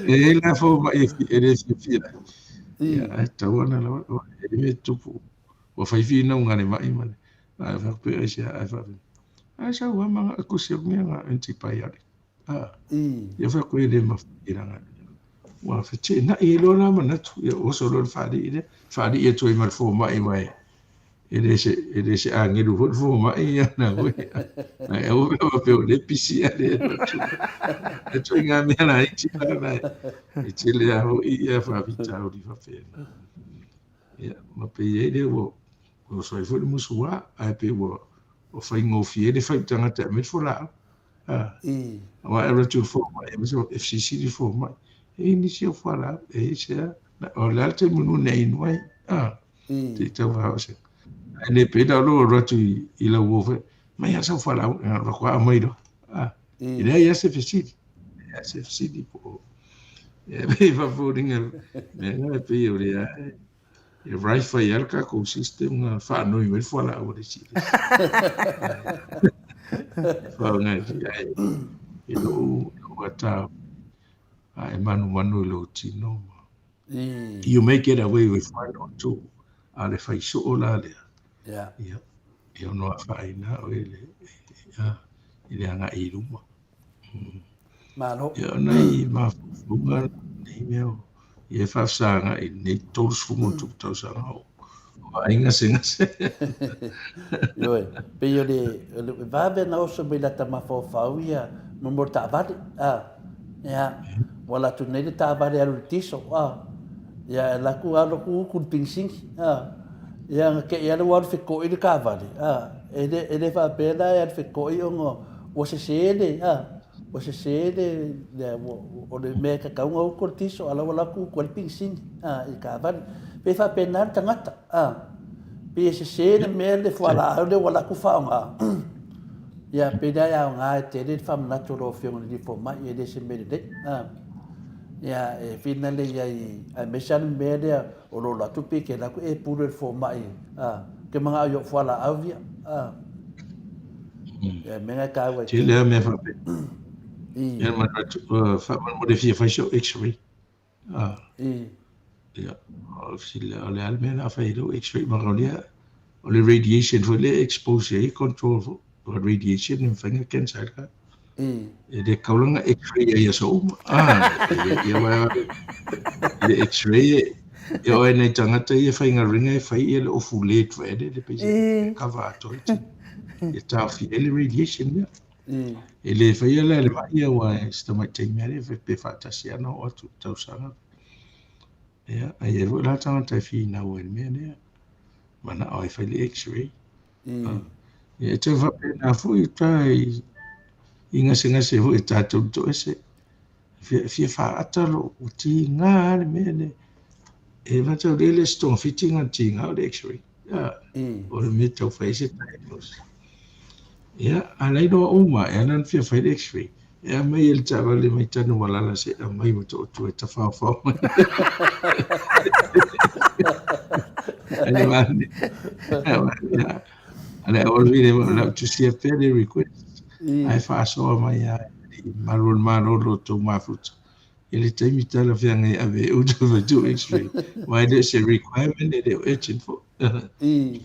Speaker 5: E i ai la fomai e le fiafia ai. Ia, ae tatau ona lava, e le tupu. Ua fai finauga a le mai ma le, ae faapea aisea, ae faapea, ae sau lava ma kusi atu mea nga antibiotic. Ia fai atu e le mafai leaga ua feteenai ai loa la manatu, ia oso loa le faalii lea, faalii atu ai ma le fomai aua e le se e le se agelu foi le fomai ia na foi. Ae aua pe faapea o lea e pisi a le atu. E ituaiga mea laiti la na e tele lava foi ia faafitauli faapena. Ia ma pei ai lea ua oso ai foi le musuā ae pei ua faigofie ai le fai i tagata e aumai le fualaau. Aua e alu atu i le fomai, e fesilisili le fomai, e i ai nisi au fualaau, e i ai se a? O le a le taimi mulimuli na e inu ai? Se i tau faaoo se. Ae le pei la o lou alu atu i lau uo foi, mai lava sau fualaau, e alu atu lava aumai loa. E leai lava se fesili, leai lava se fesili po o, e pei e faafoliga mea na e pei o lea e rife ai lava le tatou system na faanoi mai le fualaau a le isi i le isi. Faaaoga ai i lou ata a e manumanu i lou tino. You may get away with one or two, a o le fai soo la lea.
Speaker 3: Ia.
Speaker 5: Ia, e ono afaina oe i le, i le agai i luma.
Speaker 3: Malo.
Speaker 5: Ia, o nai mafaufauga nei mea o ia e faafesagai i lenei 30 ma tupu tausaga o vaai gasegase.
Speaker 3: Ioe, pei o le, o le vave na oso mai lata mafaufau ia mo mo le taavale, a, ia, ua alu atu nei le taavale e alu i le tiso, a, ia, e alu atu alu atu utu le pigisigi, a, ia, na te i lava ua alu feto'i le taavale, a, e le, e le faapea la e alu feto'i ona ua sese le, a, Ua sese le, le, o le mea e tatau ona utu o le tiso, a o la ua alu atu utu ai le pigisini, a, i le taavale. Pei e faapena le tagata, a, pei e sese le mea le fualaau lea ua alu atu faaaoga. Ia, pei la e aoga e tele le faamanatu o lau Afioga i le alii fomai, e le o se mea lelei, a. Ia, e finale i ai, aemaise lava le mea lea o lo o alu atu pei e te alu atu e pule i le fomai, a, ou te manao i ou fualaau ia, a. Ia, mea na e taua
Speaker 5: i Tele lava mea faapea. Ia, manatu, faamolemole fia fai sau x-ray. Ah. Ia, o le a le mea na fai lau x-ray ma o lea, o le radiation foi lea expose ai control foi. O le radiation e mafai ona cancer ai le tagata. E le tatau la ona x-ray ai i aso uma. Ah, ia, ia, le x-ray e, e o ai nai tagata ia e faigaluega e fai ia le ofu lead foi lele pei se cover atoa ai e taofia ai le radiation lea. E le faia la e le ma'i aua e si tamaitai mea lea pe faatasi lava ona oo atu i le tausaga. Ia, ae i ai foi la tagata e finau ai i le mea lea, manao e fai le x-ray. Ia, e tau faapena foi uta i gasegase foi e tatou te toese. E fia faaata lou tiga lava le mea lea. E mataulia le isi togafiti na tiga o le x-ray. O le mea e tau fai ai se diagnosis. Ia, a la e iloa uma e ala ona fia fai le x-ray. E aumai e le taavale mai Tanumalala se i aumai Motootua e tafaofao mai. A le auala o lau tusia pea le request. Ae faasoa mai lava i malu o le Malo lo outou mafuta. I le taimi talafeagai e ave ai outou fai tou x-ray. Aua e le o se requirement, e le o urgent foi.
Speaker 3: I.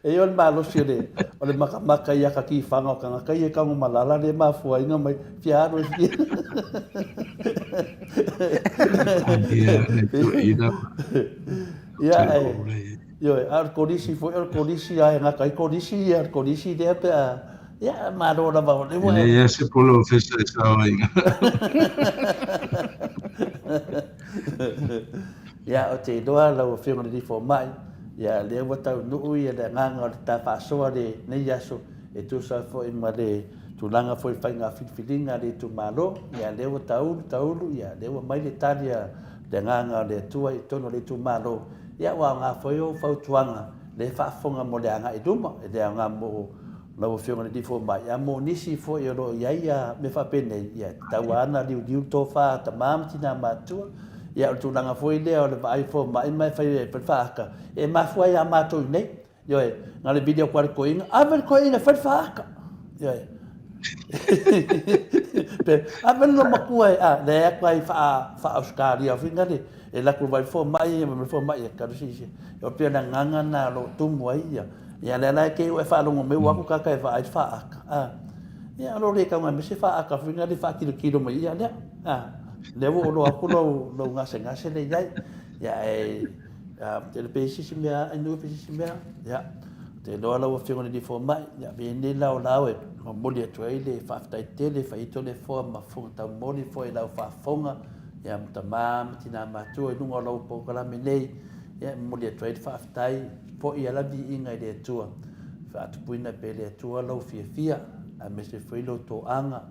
Speaker 3: E o le malosi o le, o le makamaka i aka tifaga o tagata ia e tagomalala le mafuaiga mai fia alu e fia. Ia, e, ioe, a o le kolisi foi, o le kolisi a e gata ai kolisi ia, o le kolisi lea pe a, ia, malo lava o le ua.
Speaker 5: E leai se polofesa e sao ai.
Speaker 3: Ia, ou te iloa lau Afioga i le Alii Fomai, ia, lea ua taunuu ia le agaga o le ta faasoa lenei aso e tusa foi ma le tulaga foi faiga filifiliga a le itumalo. Ia, lea ua taulu, taulu, ia, lea ua mai le tali a le agaga o le Atua i totonu o le itumalo. Ia, ua aoga foi ou fautuaga lea e faafofoga mo le agai i luma, e le aoga mo Lau Afioga i le Alii Fomai, a mo nisi foi o lo o i ai ia mea faapenei, ia, e tatau lava ona liuliu le tofa a tama ma tina matutua. Ia, o le tulaga foi lea o le vaai fomai ma e fai le faata, e mafua ai ia matou i inei. Ioe, na o le vili atu lava i le toeaina, ave le toeaina e fai le faata. Ioe. Pe, ave le loomatua e, a, leai atu ai faa-Ausetalia foi nale, e alu atu e vaai le fomai, ma le fomai e talu sisi. E pei o le agaga lena o lo o tumu ai ia. Ia lea la e te i ua e faalogo mai ua aku tagata e vaai le faata. A. Ia o lo le tau mai se faata foi na le faatilotilo mai ia lea. A. Lea ua olo atu lou lou gasegase le iai. Ia e a te le pe sisi mea ai nu pe sisi mea. Ia te iloa lau Afioga i le Alii Fomai, ia avea nei la o lau e momoli atu ai le faafetai tele faito le foa ma fofoga taumoli foi i lau faafofoga ia ma tama ma tina matua i luga o lau polokalame nei. Ia e momoli atu ai le faafetai Foi a la viiga i le Atua, faatupuina pea e le Atua lou fiafia, aemaise foi lou toaga,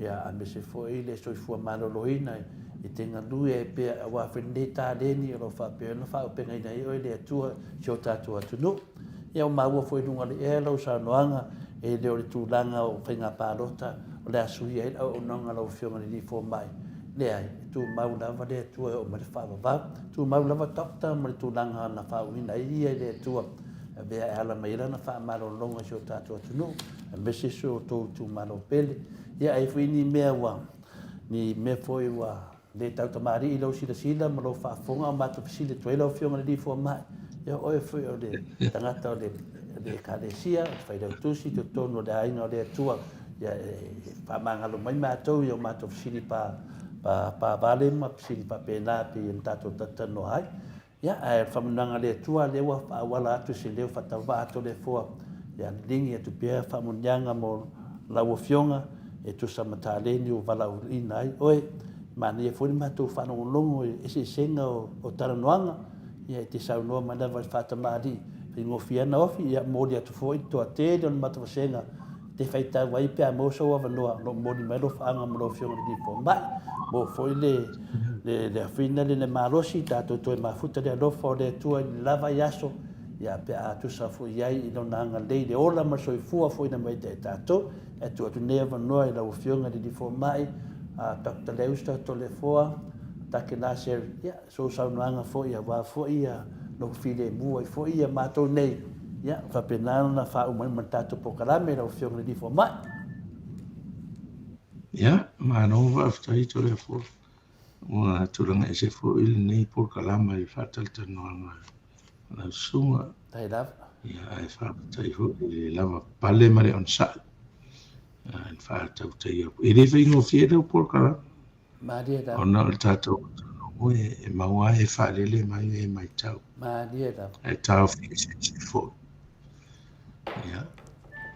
Speaker 3: ia, aemaise foi le soifua maloloina i te galue ai pea aua foi lenei taleni o lo o faapea ona faaaupegaina ai oe e le Atua i si o tatou atunuu. Ia, ua maua foi i luga o le ea lau saunoaga, e le o le tulaga o faiga palota o le a suia ai le auaunaga a lau Afioga i le Alii Fomai. Leai, e tumau lava le Atua e oo mai le faavavau. Tumau lava Doctor ma le tulaga na faauuina ai ia i le Atua, avea e ala mai ai lana faamalologa i si o tatou atunuu, aemaise si o outou itumalo pele. Ia ai foi ni mea ua, ni mea foi ua le tautamalii i lou silasila ma lou faafofoga, o matou fesili atu ai lau Afioga i le Alii Fomai. Ia o oe foi o le tagata o le Ekalesia, o le Failautusi i totonu o le aiga o le Atua, ia e faamagalo mai matou i o matou fesili pa, pa, pa vale ma fesili faapena e pei ona tatou talatalanoa ai. Ia, ae o le faamanuiaga a le Atua lea ua faaauala atu se leo faatauvaa a Toleafoa, ia liligi atu pea faamanuiaga mo lau Afioga e tusa ma taleni ua valaauina ai oe. Manaia foi le matou faalogologo i eseesega o talanoaga, ia e te saunoa mai lava i le faatamalii, faigofie lava ona ofi, ia momoli atu foi le toatele o le matou vasega e te faitau ai pe a maua sou avanoa, o lo o momoli mai alofaaga mo lau Afioga i le Alii Fomai. Maua foi le, le, le afina le, le malosi, tatou toe mafuta le alofa o le Atua i le la vaiaso, ia pe a tusa foi i ai i Lona agalelei i le ola ma le soifua foina mai ia te tatou. E tuu atu nei avanoa i lau Afioga i le Alii Fomai, Doctor Leusa Toleafoa Take Nasser, ia, sou saunoaga foi aua foi lou filemu ai foi ia matou nei, ia, faapena ona faauma ai ma le tatou polokalame lau Afioga i le Alii Fomai.
Speaker 5: Ia, malo faafetai Toleafoa. Ua tulaga ese foi lenei polokalame i le faatalatalanoaga a lau susuga.
Speaker 3: Faafetai lava.
Speaker 5: Ia, ae faafetai foi i le lavapapale ma le onosai i le faatautaia. E le faigofie lau polokalame.
Speaker 3: Malie lava.
Speaker 5: Ona o le tatou atunuu e maua ai e faalele mai e matau.
Speaker 3: Malie lava.
Speaker 5: Ae taofi eseese foi. Ia,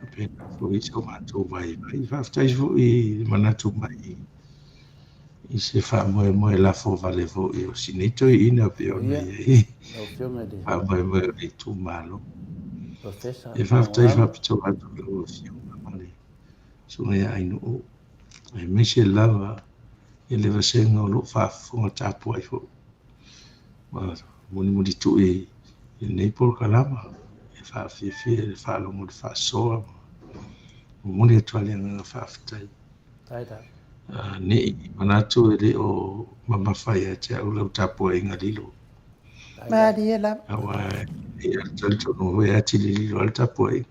Speaker 5: faapena foi so matou vaivai. Faafetai foi i le manatu mai i se faamoemoe lafo vale foi o si nei toeaina pei ona i ai faamoemoe o le itumalo. E faafetai faapitoa atu i lau Afioga ma le Susuga ia Ainuu, aemaise lava i le vasega o lo o faafofoga tapuai foi ma mulimulitui i lenei polokalama e faafiafia i le faalogo i le faasoa ma momoli atu lava le agaga faafetai. Ne i manatu e le o mamafa ia te au lau tapuaiga lilo.
Speaker 1: Malie lava.
Speaker 5: Aua e talitonu foi e atili lilo lava le tapuaiga.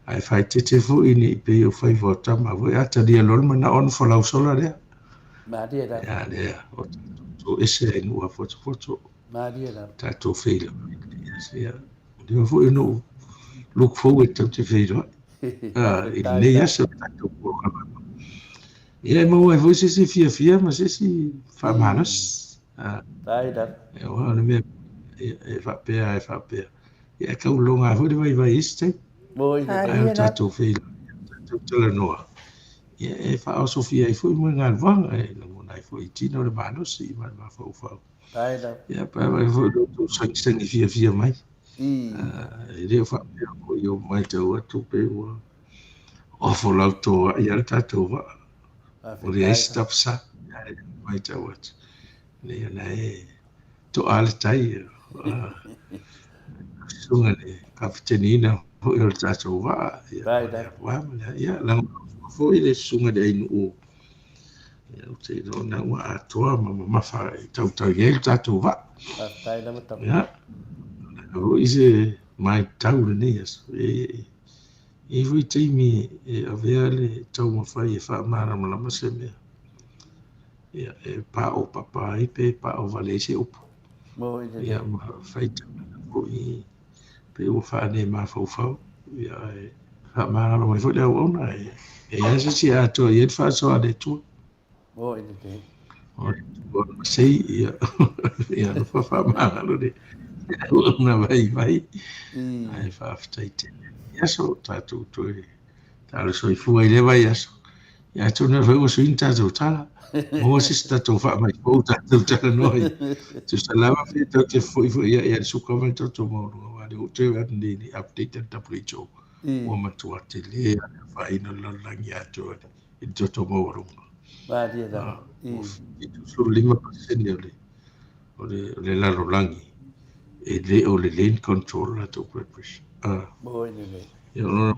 Speaker 5: Ae faaeteete foi ne i pei o faiva o tama foi a talia loa le manao ona folau sola lea.
Speaker 3: Malie lava.
Speaker 5: Ia lea, o tatou toese ai nuu apotopoto.
Speaker 3: Malie lava.
Speaker 5: Tatou feiloai. Ia, lea foi ona ou look forward tatou te feiloai. I lenei aso tatou polokalame. Ia e maua ai foi se isi fiafia ma se isi faamalosi.
Speaker 3: Faafetai lava.
Speaker 5: Aua o le mea e faapea e faapea. Ia e tau loga foi le vaivai i isi taimi. Ae o tatou feiloai, tatou talanoa, ia e faaosofia ai foi moegaluaga, e lagona ai foi i tino le malosi ma le mafaufau. Ia pe afai foi o lo outou sagisagi fiafia mai, e le o faapea foi o matau atu pe ua ofolau toai lava le tatou vaa. Ua leai se tafasa, ae matau atu, leai o la e toa le tai. Susuga i le kapiteniina foi o le tatou vaa, ia, lagolago foi le susuga i le Ainuu. Ia, ou te iloa na ua atoa ma mamafa e tautau i ai le tatou vaa.
Speaker 3: Faafetai lava tama.
Speaker 5: Ia, foi se matau lenei aso. E i ai foi taimi e avea le taumafai e faamalamalama se mea. Ia, e paopapa ai pe paovale ai se upu. Ia, ma faitauina foi pei ua faane mafaufau. Ia, ae faamagalo mai foi le auauna. E i ai se isi e atoa i ai le faasoa a le Atua. O le Atua o le masei, ia, ia alofa faamagalo le auauna vaivai. Ae faafetai tele. Ia aso tatou toe talo soifua i lea vaiaso. Ia atonu e fai ua sui ni tatou tala. Maua se isi tatou faamai fou tatou talanoa ai. Tusa lava pe tatou te foi foi ia ia le suka ma le toto maualuga aua lea ua toe atu nei le update a le WHO. Ua matua tele lava le afaina o le lalolagi atoa i le toto maualuga.
Speaker 3: Malie lava.
Speaker 5: Ua 75% o le o le, o le lalolagi e le o lelei ni control latou blood pressure. Ah.
Speaker 3: Moi lelei.
Speaker 5: Ia, o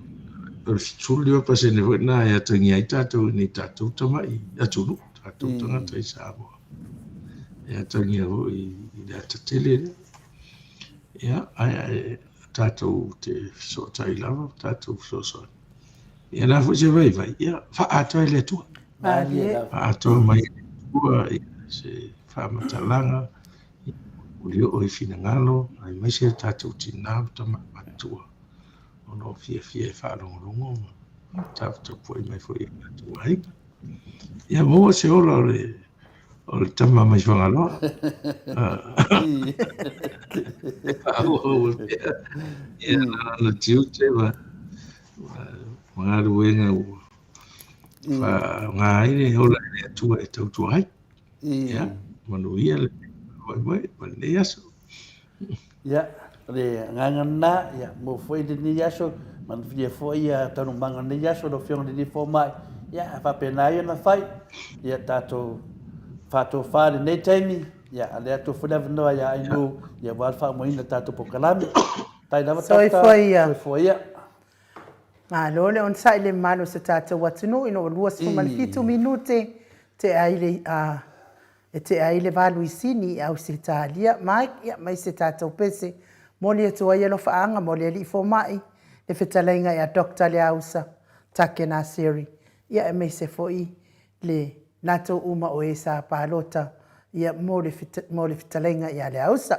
Speaker 5: le 75% foi lena e atagia ai tatou i nei tatou tamai atunuu, tatou tagata i Samoa. E atagia foi i le ata tele lea. Ia, ae, ae tatou te fesootai lava, tatou fesoasoani. Ia la foi se vaivai, ia faaatoa e le Atua.
Speaker 1: Malie.
Speaker 5: Faaatoa mai e le Atua ia, se faamatalaga. mulioo i finagalo aemaise o tatou tina ma tama matutua ona o fiafia e faalogologo ma taputapuai mai foi i o latou aiga. Ia maua se ola o le o le tama mai Fagaloa. Faaauau ai pea ia lana tiute ma galuega ua faaaoga ai le ola e le Atua e tautua ai. Ia, manuia le faamoemoe ma lenei aso.
Speaker 3: Ia, o le agaga lena, ia, mo foi lenei aso, manuia foi ia taualumaga o lenei aso, lau Afioga i le Alii Fomai, ia, a faapena ai ona fai, ia, tatou faatofa i lenei taimi, ia, a o lea atu foi le avanoa ia Ainuu, ia, aua le faaumaina o le tatou polokalame. Faafetai lava Doctor.
Speaker 1: Soifua ia.
Speaker 3: Soifua ia.
Speaker 1: Malo le onosai i le mamalu o se tatou atunuu ina ua 27 minute tea ai le, a, e tea ai le valuisini i Ausetalia. Mike, ia, mai se tatou pese. Momoli atu ai alofaaga mo le Alii Fomai, le fetalaiga ia Doctor Leausa Take Naseri, ia aemaise foi le latou uma o e sa palota ia mo le, mo le fetalaiga ia Leausa.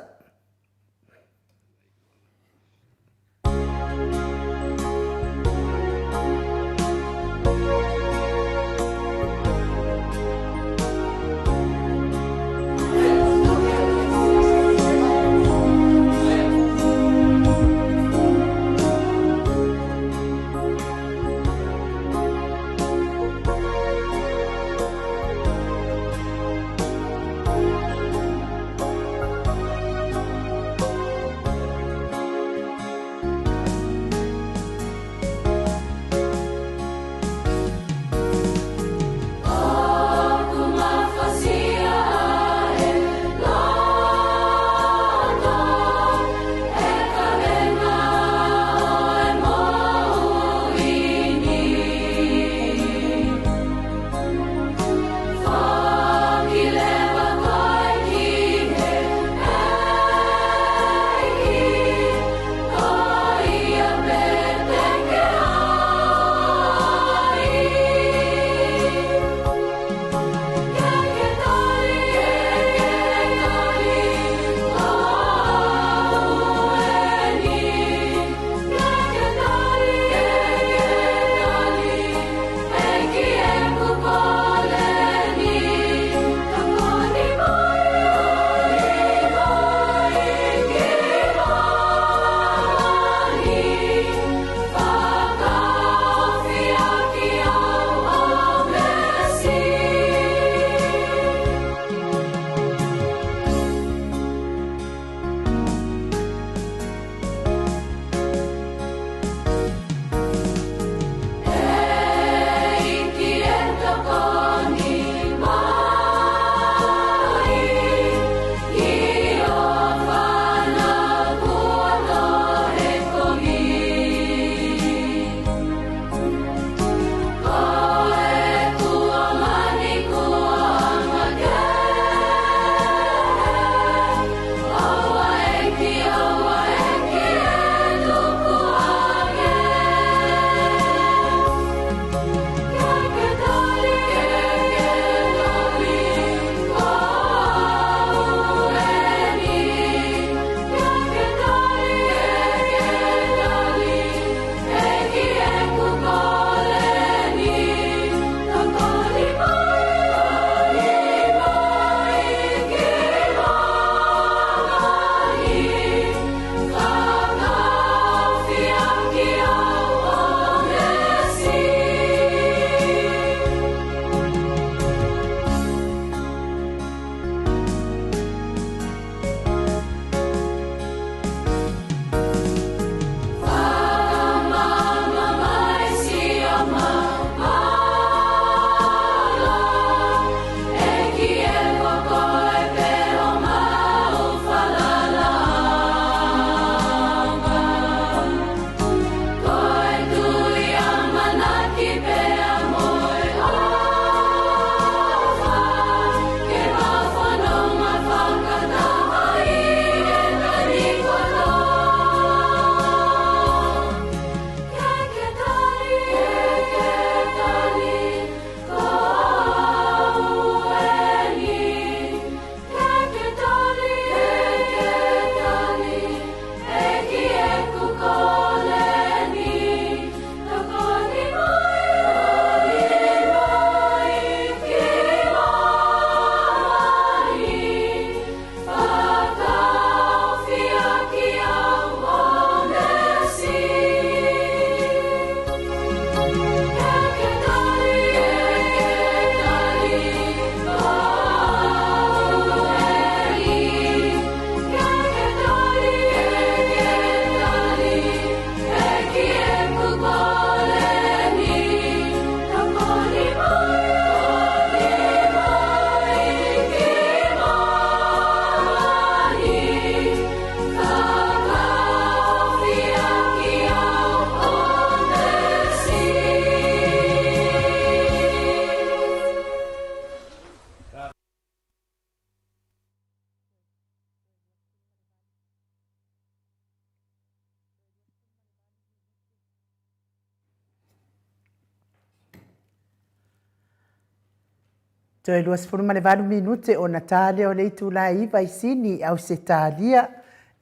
Speaker 1: Toe 28 minute ona ta lea o le itula e 9 i Sini i Ausetalia.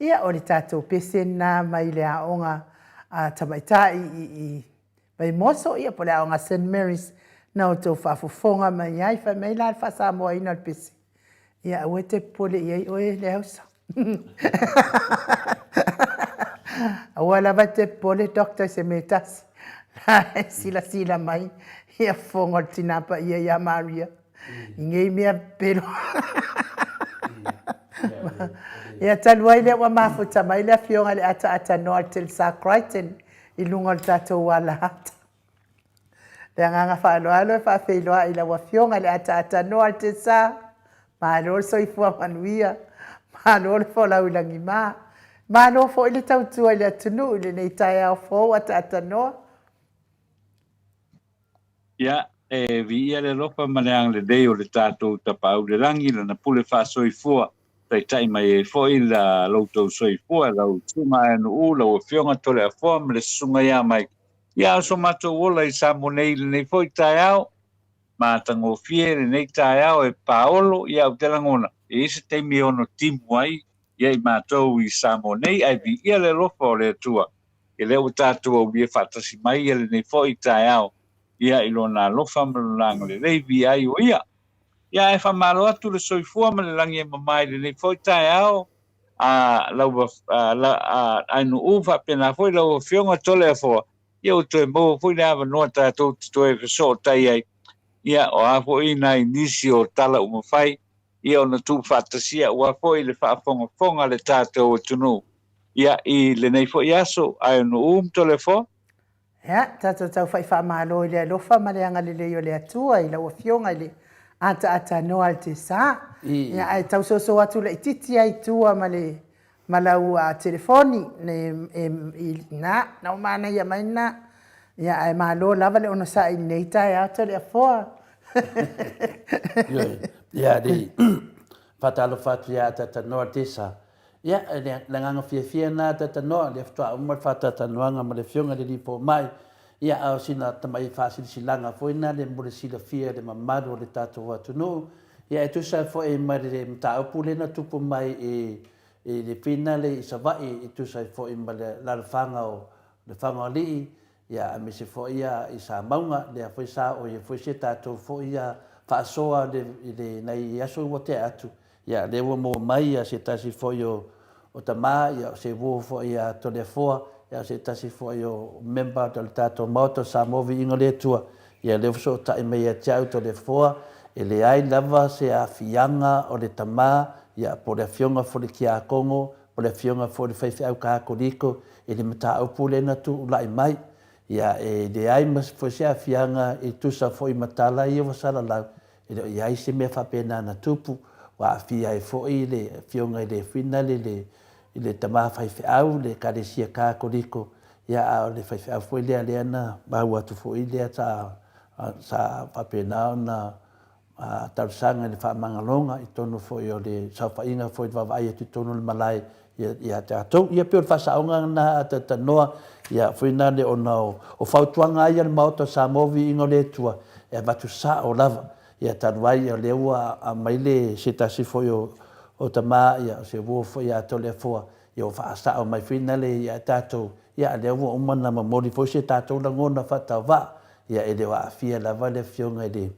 Speaker 1: Ia, o le tatou pese lena mai le aoga a tamaitai i, i Vaimoso, ia po o le aoga St. Mary's na outou faafofoga mai ai. Fai mai la le faa-Samoaina o le pese, ia aua e te popole i ai oe Leausa. Aua lava e te popole doctor i se mea e tasi. La e silasila mai ia fofoga o le Tina Paia ia Maria i nei mea pelo. Ia talu ai lea ua mafuta mai le afioga i le ataaatanoa a le Telesa Crichton i luga o le tatou alaata. Le agaga faaaloalo e faafeiloai i lau Afioga i le ataatanoa a le Telesa. Malo le soifua manuia, malo le folau i lagima, malo foi le tautua i le atunuu i lenei taeao fou ataatanoa.
Speaker 6: Ia, e viia le alofa ma le agalelei o le tatou Tapaau i le Lagi i Lana pule faasoifua, taitai mai ai foi la loutou soifua, lau Susuga Aeanu'u, lau Afioga Toleafoa ma le Susuga ia Mike. Ia, a o so matou ola i Samoa nei i lenei foi taeao, matagofie lenei taeao e paolo, ia ou te lagona, e i ai se taimi e ono timu ai ia i matou i Samoa nei, ae viia le alofa o le Atua, ia lea ua tatou aulia faatasi mai ia lenei foi taeao, ia i Lona alofa ma Lona agalelei, viia ai o Ia. Ia ae faamalo atu le soifua ma le lagi e mama i lenei foi taeao, a lau a, la, a, Ainuu faapena foi lau Afioga Toleafoa, ia ua toe maua foi le avanoa tatou te toe fesootai ai, ia o a foi nai nisi o tala ua mafai ia ona tuufaatasia aua foi le faafogafoga a le tatou atunuu ia i lenei foi aso, Ainuu ma Toleafoa.
Speaker 1: Ia, tatou taufai faamalo i le alofa ma le agalelei o le Atua i lau Afioga i le ataatanoa Altesa. Ia, ae tau soso atu laitiiti lava i tua ma le ma lau telefoni ne, e, i, na, na o manaia mai na. Ia, ae malo lava le onosai i lenei taeao Toleafoa.
Speaker 3: Ioe, ia, alii, faatalofa atu ia Atatanoa Altesa. Ia, le agaga fiafia lena Atatanoa, lea faatoa uma le faatalatalanoaga ma le Afioga i le Alii Fomai. Ia, a o sina tamai faasilasilaga foi lena le mo le silafia e le mamalu o le tatou atunuu. Ia, e tusa foi ma le mataupu lea na tupu mai i i le finale i Savaii e tusa ai foi ma le alaalafaga o Lefagaoalii, ia, aemaise foi ia i Samauga, lea foi sa oo i ai foi se tatou foi ia faasoa i le nai aso ua tea atu. Ia, lea ua maua mai ia se tasi foi o o tama, ia, o se uo foi ia Toleafoa, ia, o se tasi foi o member o le tatou Maota o Samoa Viiga o le Atua, ia, lea ua fesootai mai ia te au Toleafoa, e leai lava se aafiaga o le tama, ia, po o le afioga foi i le Tiakono, po o le afioga foi i le faifeau Katoliko i le mataupu lea na tuulai mai. Ia, e leai ma foi se aafiaga e tusa foi ma tala ia ua salalau, E le o i ai se mea faapena na tupu, ua aafia ai foi le Afioga i le Finale i le tama faifeau i le Ekalesia Katoliko, ia a o le faifeau foi lea lea na maua atu foi lea sa sa faapena ona talosaga i le faamagaloga i totonu foi o le saofaiga foi i le vaavaai atu i totonu o le malae ia tatou. Ia pei o le faasaoga lena a talatalanoa, ia foi na le ona o fautuaga lava ia a le Maota o Samoa viiga o le Atua e avatu sao lava. Ia talu ai o lea ua aumai le se tasi foi o tama ia o se uo foi ia Toleafoa ia ua faasao mai foi na le ia tatou, ia lea ua uma ona momoli foi se tatou lagona faatauvaa, ia e le o aafia lava le afioga i le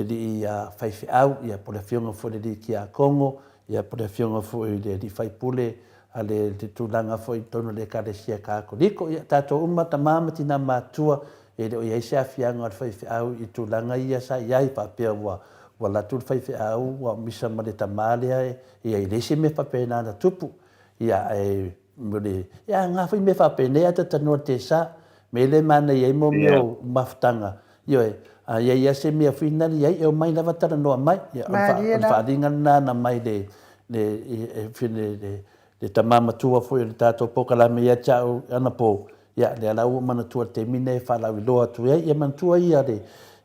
Speaker 3: alii faifeau ia po o le afioga foi i le alii Tiakono Ia, po o le afioga foi i le alii faipule a le tulaga foi i totonu o le Ekalesia Katoliko. Ia, tatou uma, tama ma tina matutua, e le o i ai se aafiaga o le faifeau i tulaga ia sa i ai, faapea ua alu atu le faifeau ua misa ma le tama lea, ia, e leai se mea faapena na tupu. Ia, ae O le, ia nga foi mea faapenei a tatanoa te sa, me le manaia ai mo mea o mafutaga, ioe, a iai a se mea foi nali ai, e omai lava talanoa mai, ia, o le faaaliga lena na mai le, le, le, le tama matua foi o le tatou polokalame ia te au anapo, ia, lea la ua ou manatua i le taimi lenei e faalauiloa atu ai, ia manatua ia le,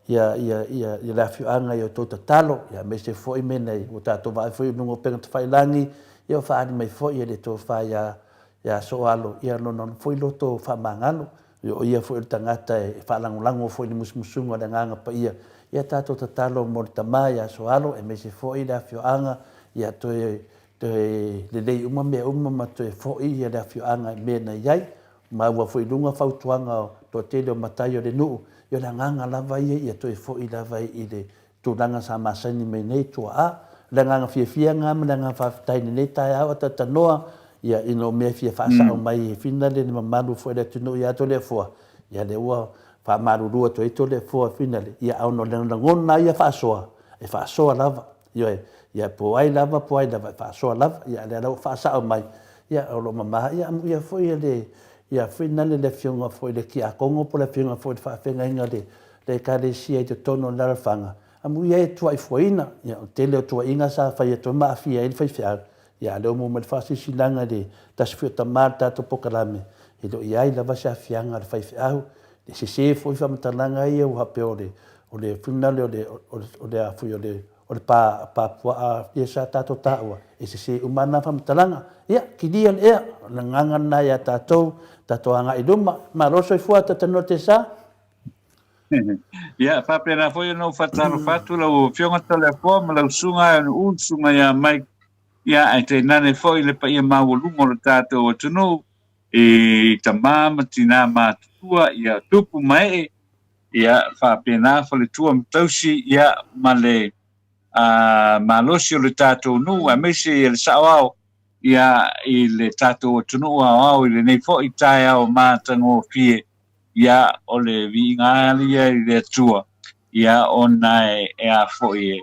Speaker 3: ia, ia, ia, ia le afioaga i outou tatalo, ia aemaise foi mea nei, ua tatou vaai foi i luga o upega tafailagi, Ia ua faaali mai foi e le tofa ia ia Sooalo ia lona foi loto faamagalo, ia o ia foi o le tagata e faalagolago foi i le musumusuga o le Agaga Paia. Ia tatou tatalo mo le tama ia Soalo aemaise foi le afioaga ia toe toe lelei uma mea uma ma toe foi ia le afioaga i mea na i ai. Maua foi i luga fautuaga o toatele o matai o le nuu, ia o le agaga lava ia ia toe foi lava i le tulaga sa masani mai nei tuaa. O le agaga fiafia lena ma le agaga faafetai i lenei taeao a talanoa ia ina o mea e fia faasao mai e finale le mamalu foi o le atunuu ia Toleafoa, ia lea ua faamalulu atu ai Toleafoa e finale, ia a ona o le lagona lava ia faasoa, e faasoa lava. Ioe, ia po ai lava po ai lava e faasoa lava, ia a lea la ua faasao mai, ia o lo o mama, ia amuia foi le ia finale le afioga foi i le Tiakono po o le afioga foi i le faafeagaiga o le le Ekalesia i totonu o le alaalafaga, amuia e tuaifuaina. Ia, o le tele o tuuaiga sa fai atu ai ma aafia ai le faifeau, ia a o lea ua maua mai le faasilasilaga i le tasi foi o tama o le tatou polokalame, e le o i ai lava se aafiaga o le faifeau. E sese foi faamatalaga ia ua faapea o le o le finale o le o le a foi o le o le pa pa puaa ia sa tatou taua, e sese uma lava na faamatalaga. Ia, kilia le ea, o le agaga lena ia tatou, tatou agai i luma. Malo le soifua, Tatanoa Tesa.
Speaker 6: Ia, faapena foi ona ou faatalofa atu lau Afioga Toleafoa ma lau Susuga Ae Nu'u, le Susuga ia Mike, ia, ae tainane foi le paia maualuga o le tatou atunuu i tama ma tinā matutua, ia, tupu ma ee, ia, faapena faletua ma tausi, ia, ma le malosi o le tatou nuu, aemaise ia le saoao, ia, i le tatou atunuu aoao i lenei foi taeao matagofie. Ia, o le viiga lava ia i le Atua, ia, ona e a foi e,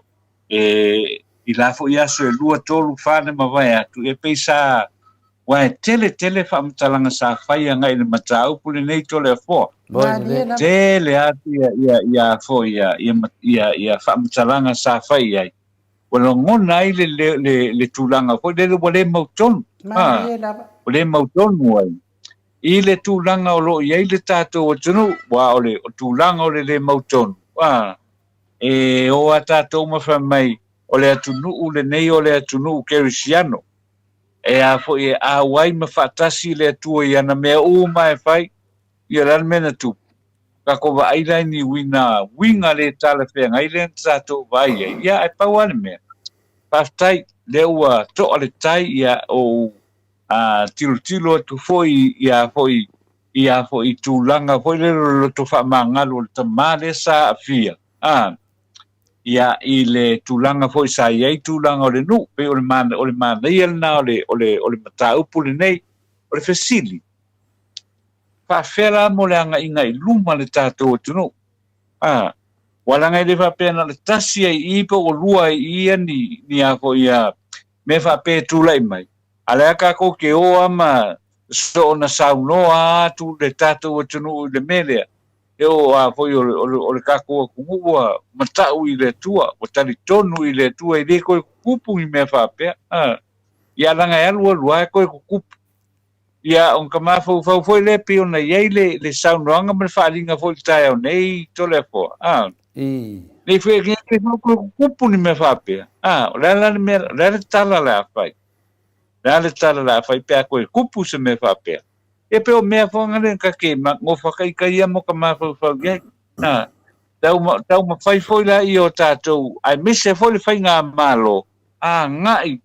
Speaker 6: e, i la foi aso e 2, 3, 4 na mavae atu, e pei sa, aua e tele tele faamatalaga sa fai agai i le mataupu lenei Toleafoa.
Speaker 1: Malie lava.
Speaker 6: Tele atu ia, ia, ia foi ia, ia, ia, ia faamatalaga sa fai i ai. Ua lagona ai le, le, le, le tulaga foi lele ua le mautonu.
Speaker 1: Malie lava.
Speaker 6: Ua le mautonu ai. I le tulaga o lo o i ai le tatou atunuu, aua o le tulaga o le le mautonu, a, e o a tatou ma fai mai, o le atunuu lenei o le atunuu kerisiano, e a foi e auai ma faatasi le Atua i ana mea uma e fai, ia o le a le mea na tupu? Tatou vaai la i ni uiga, uiga le talafeagai lea na tatou vaai ai, ia ae pau lava le mea, faafetai, lea ua toa le tai, ia ou a tilotilo atu foi ia foi ia foi tulaga foi lele o le loto faamagalo o le tama lea sa aafia a ia i le tulaga foi sa i ai tulaga o le nuu pei o le mana o le manaia lena o le o le o le mataupu lenei o le fesili faafefea la mo le agaiga i luma le tatou atunuu a ua leaga e le faapea na o le tasi ai i i po ua lua ai i i ni ni a foi ia mea faapea e tulai mai, a lea tatou te o lava ma soona saunoa atu le tatou atunuu i le mea lea, e oo lava foi o le, o le, o le tatou atunuu ua matau i le Atua, ua talitonu i le Atua, e le toe tutupu ni mea faapea. A, ia leaga e alu alu lava e toe tutupu. Ia, ona ta mafaufau foi lea pei ona i ai le, le saunoaga ma le faaaliga foi i le taeao nei, Toleafoa. A, nei foi e le toe tutupu ni mea faapea. A, o le a la le mea, o le a le tala o le a fai? O le a le tala o le a fai pe a toe tupu se mea faapea? Ia pei o mea foi na ta te nofataitaia ma ta mafaufau i ai. A, taumafai foi laia o tatou, aemaise foi le faigamalo, agai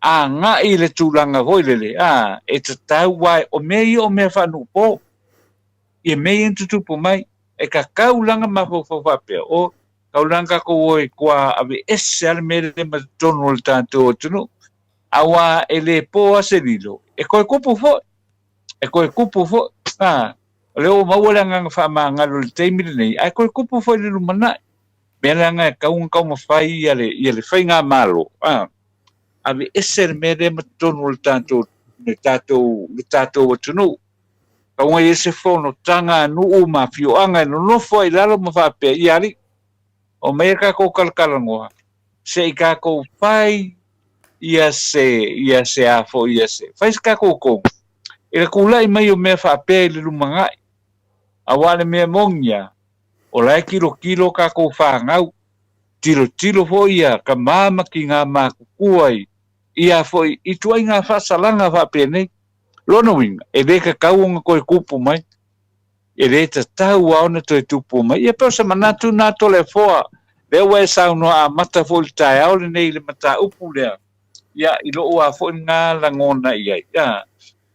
Speaker 6: agai i le tulaga foi lele, a, e tatau aua o mea ia o mea faanuupo, ia mea ia na tutupu mai, e tatau la ona mafaufau faapea, o, tau la ona tatou o e toa aveese lava le mea lea ma totonu o le tatou atunuu, aua e le po lava se lilo, e toe tupu foi, e toe tupu foi, a, o lea ua maua le agaga faamagalo i le taimi lenei, ae toe tupu foi i le lumanai. Mea leaga e tatau ona taumafai ia le, ia le faigamalo, a, aveese le mea lea ma totonu o le tatou, le tatou, le tatou atunuu. Tatau ona i ai se fonotaga a nuu ma afioaga e nonofo ai i lalo ma faapea, ia alii, omaia tatou talatalanoa, se i tatou fai ia se, ia se a foi, ia se, fai se tatou tonu, i le tulai mai o mea faapea i le lumanai. Aua le mea moni lava, o la e tilotilo tatou fanau, tilotilo foi ia tama ma tina matutua i ia foi ituaiga faasalaga faapenei. Lona uiga, e le tatau ona toe tupu mai, e le tatau lava ona toe tupu mai. Ia pei o se manatu lena Toleafoa, Lea ua e saunoa amata foi i le taeao lenei i le mataupu lea, ia, i lou lava foi lena lagona i ai, a,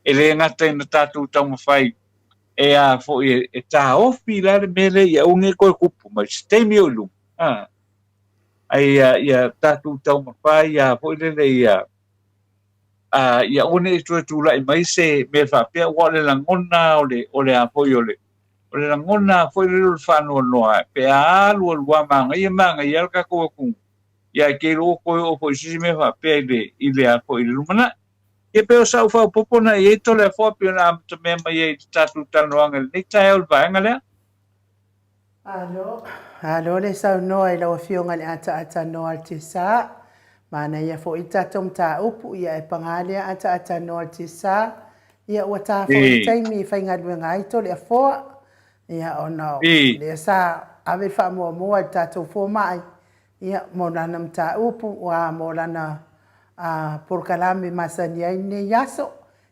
Speaker 6: e le gata ina tatou taumafai e a foi e taofi la le mea lea ia aua ne i toe tupu mai se taimi o i luma, a, ae ia, ia tatou taumafai a foi lele ia, a, ia aua ne i toe tulai mai se mea faapea, aua o le lagona o le, o le a foi o le, o le lagona foi lele o le faanoanoa pe a alu alu lava manaia manaia le tatou atunuu, ia ae te iloa ua toe oo foi i se isi mea faapea i le, i le a foi i le lumanai. Ia pei o sau faaopoopo na i ai Toleafoa pei ona amatamea mai ai i le tatou talanoaga i lenei taeao i le vaega lea.
Speaker 1: Malo, malo le saunoa i lau Afioga i le Ataata Noa Altesa. Manaia foi le tatou mataupu, ia ae paga lea Ataata Noa Altesa, ia ua ta foi le taimi e faigaluega ai Toleafoa, ia ona o lea sa ave le faamuamua i le tatou fomai, ia mo lana mataupu, a mo lana polokalame masani ai lenei aso.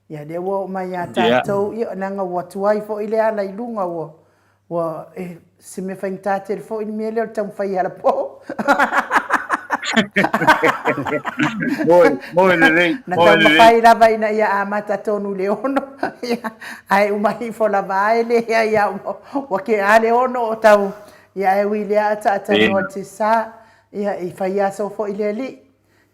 Speaker 1: Ia lea ua oo mai ia tatou, ia leaga ua tuai foi le ala i luga ua ua e se mea faigata tele foi le mea lea o le taumafai e alapo.
Speaker 6: Moe, moe lelei,
Speaker 1: Na
Speaker 6: moe lelei.
Speaker 1: taumafai lava ina ia amata tonu i le 6, ia, ae uma ifo lava a e leai a ua kea le 6 o tau, ia ae ui i lea ataatanoa te sa, ia i fai aso foi le alii.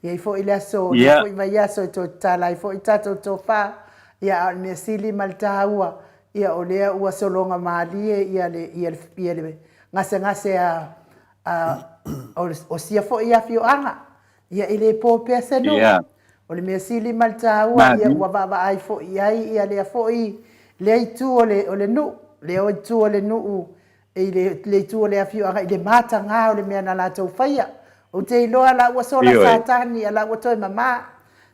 Speaker 1: E i ai foi le aso, e foi vaiaso e toe tatala ai foi tatou tofa, ia a o le mea sili ma le taua, ia o lea ua sologa malie ia le, ia le, ia le gasegase a, a, o, o sia foi afioaga, ia e le po pea se nuu. O le mea sili ma le taua, ia ua vaavaai foi i ai ia lea foi, lea itu o le, o le nuu, lea itu o le nuu i le, le itu o le afioaga i le matagā o le mea na latou faia. Ou te iloa la ua sola Satani a la ua toe mamā.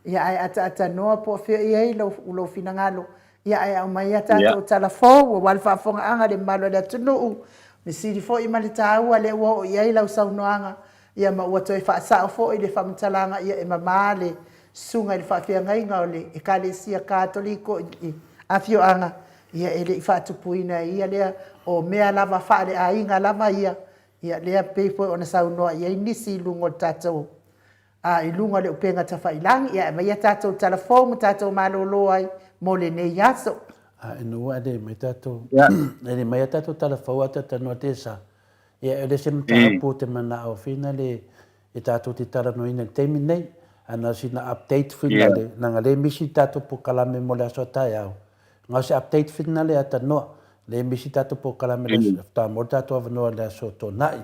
Speaker 1: Ia ae ataatanoa po o fea i ai lou, lou finagalo. Ia ae aumai a tatou tala fou aua le faafofogaaga a le mamalu o le atunuu. Me sili foi ma le taua lea ua oo i ai lau saunoaga, ia ma ua toe faasao foi le faamatalaga ia e mamā le susuga i le faafeagaiga o le Ekalesia Katoliko i afioaga Ia e le i faatupuina e ia lea, o mea lava faale-aiga lava ia, ia lea pei foi ona saunoa i ai nisi i luga o le tatou, a, i luga o le upega tafailagi. Ia aumai a tatou tala fou ma tatou malolo ai mo lenei aso.
Speaker 3: A ina ua le mai tatou, e le mai a tatou tala fou a talanoa te sa. Ia e le se mataupu o te manao whina le e tatou te talanoaina i le taimi nei. A na o sina update whina le, nanga le misi tatou pokalame mo le aso a taeao. Nga o se update whina le atanoa, le misi tatou pokalame le aso, faatoa maua le tatou avanoa i le aso Toonai.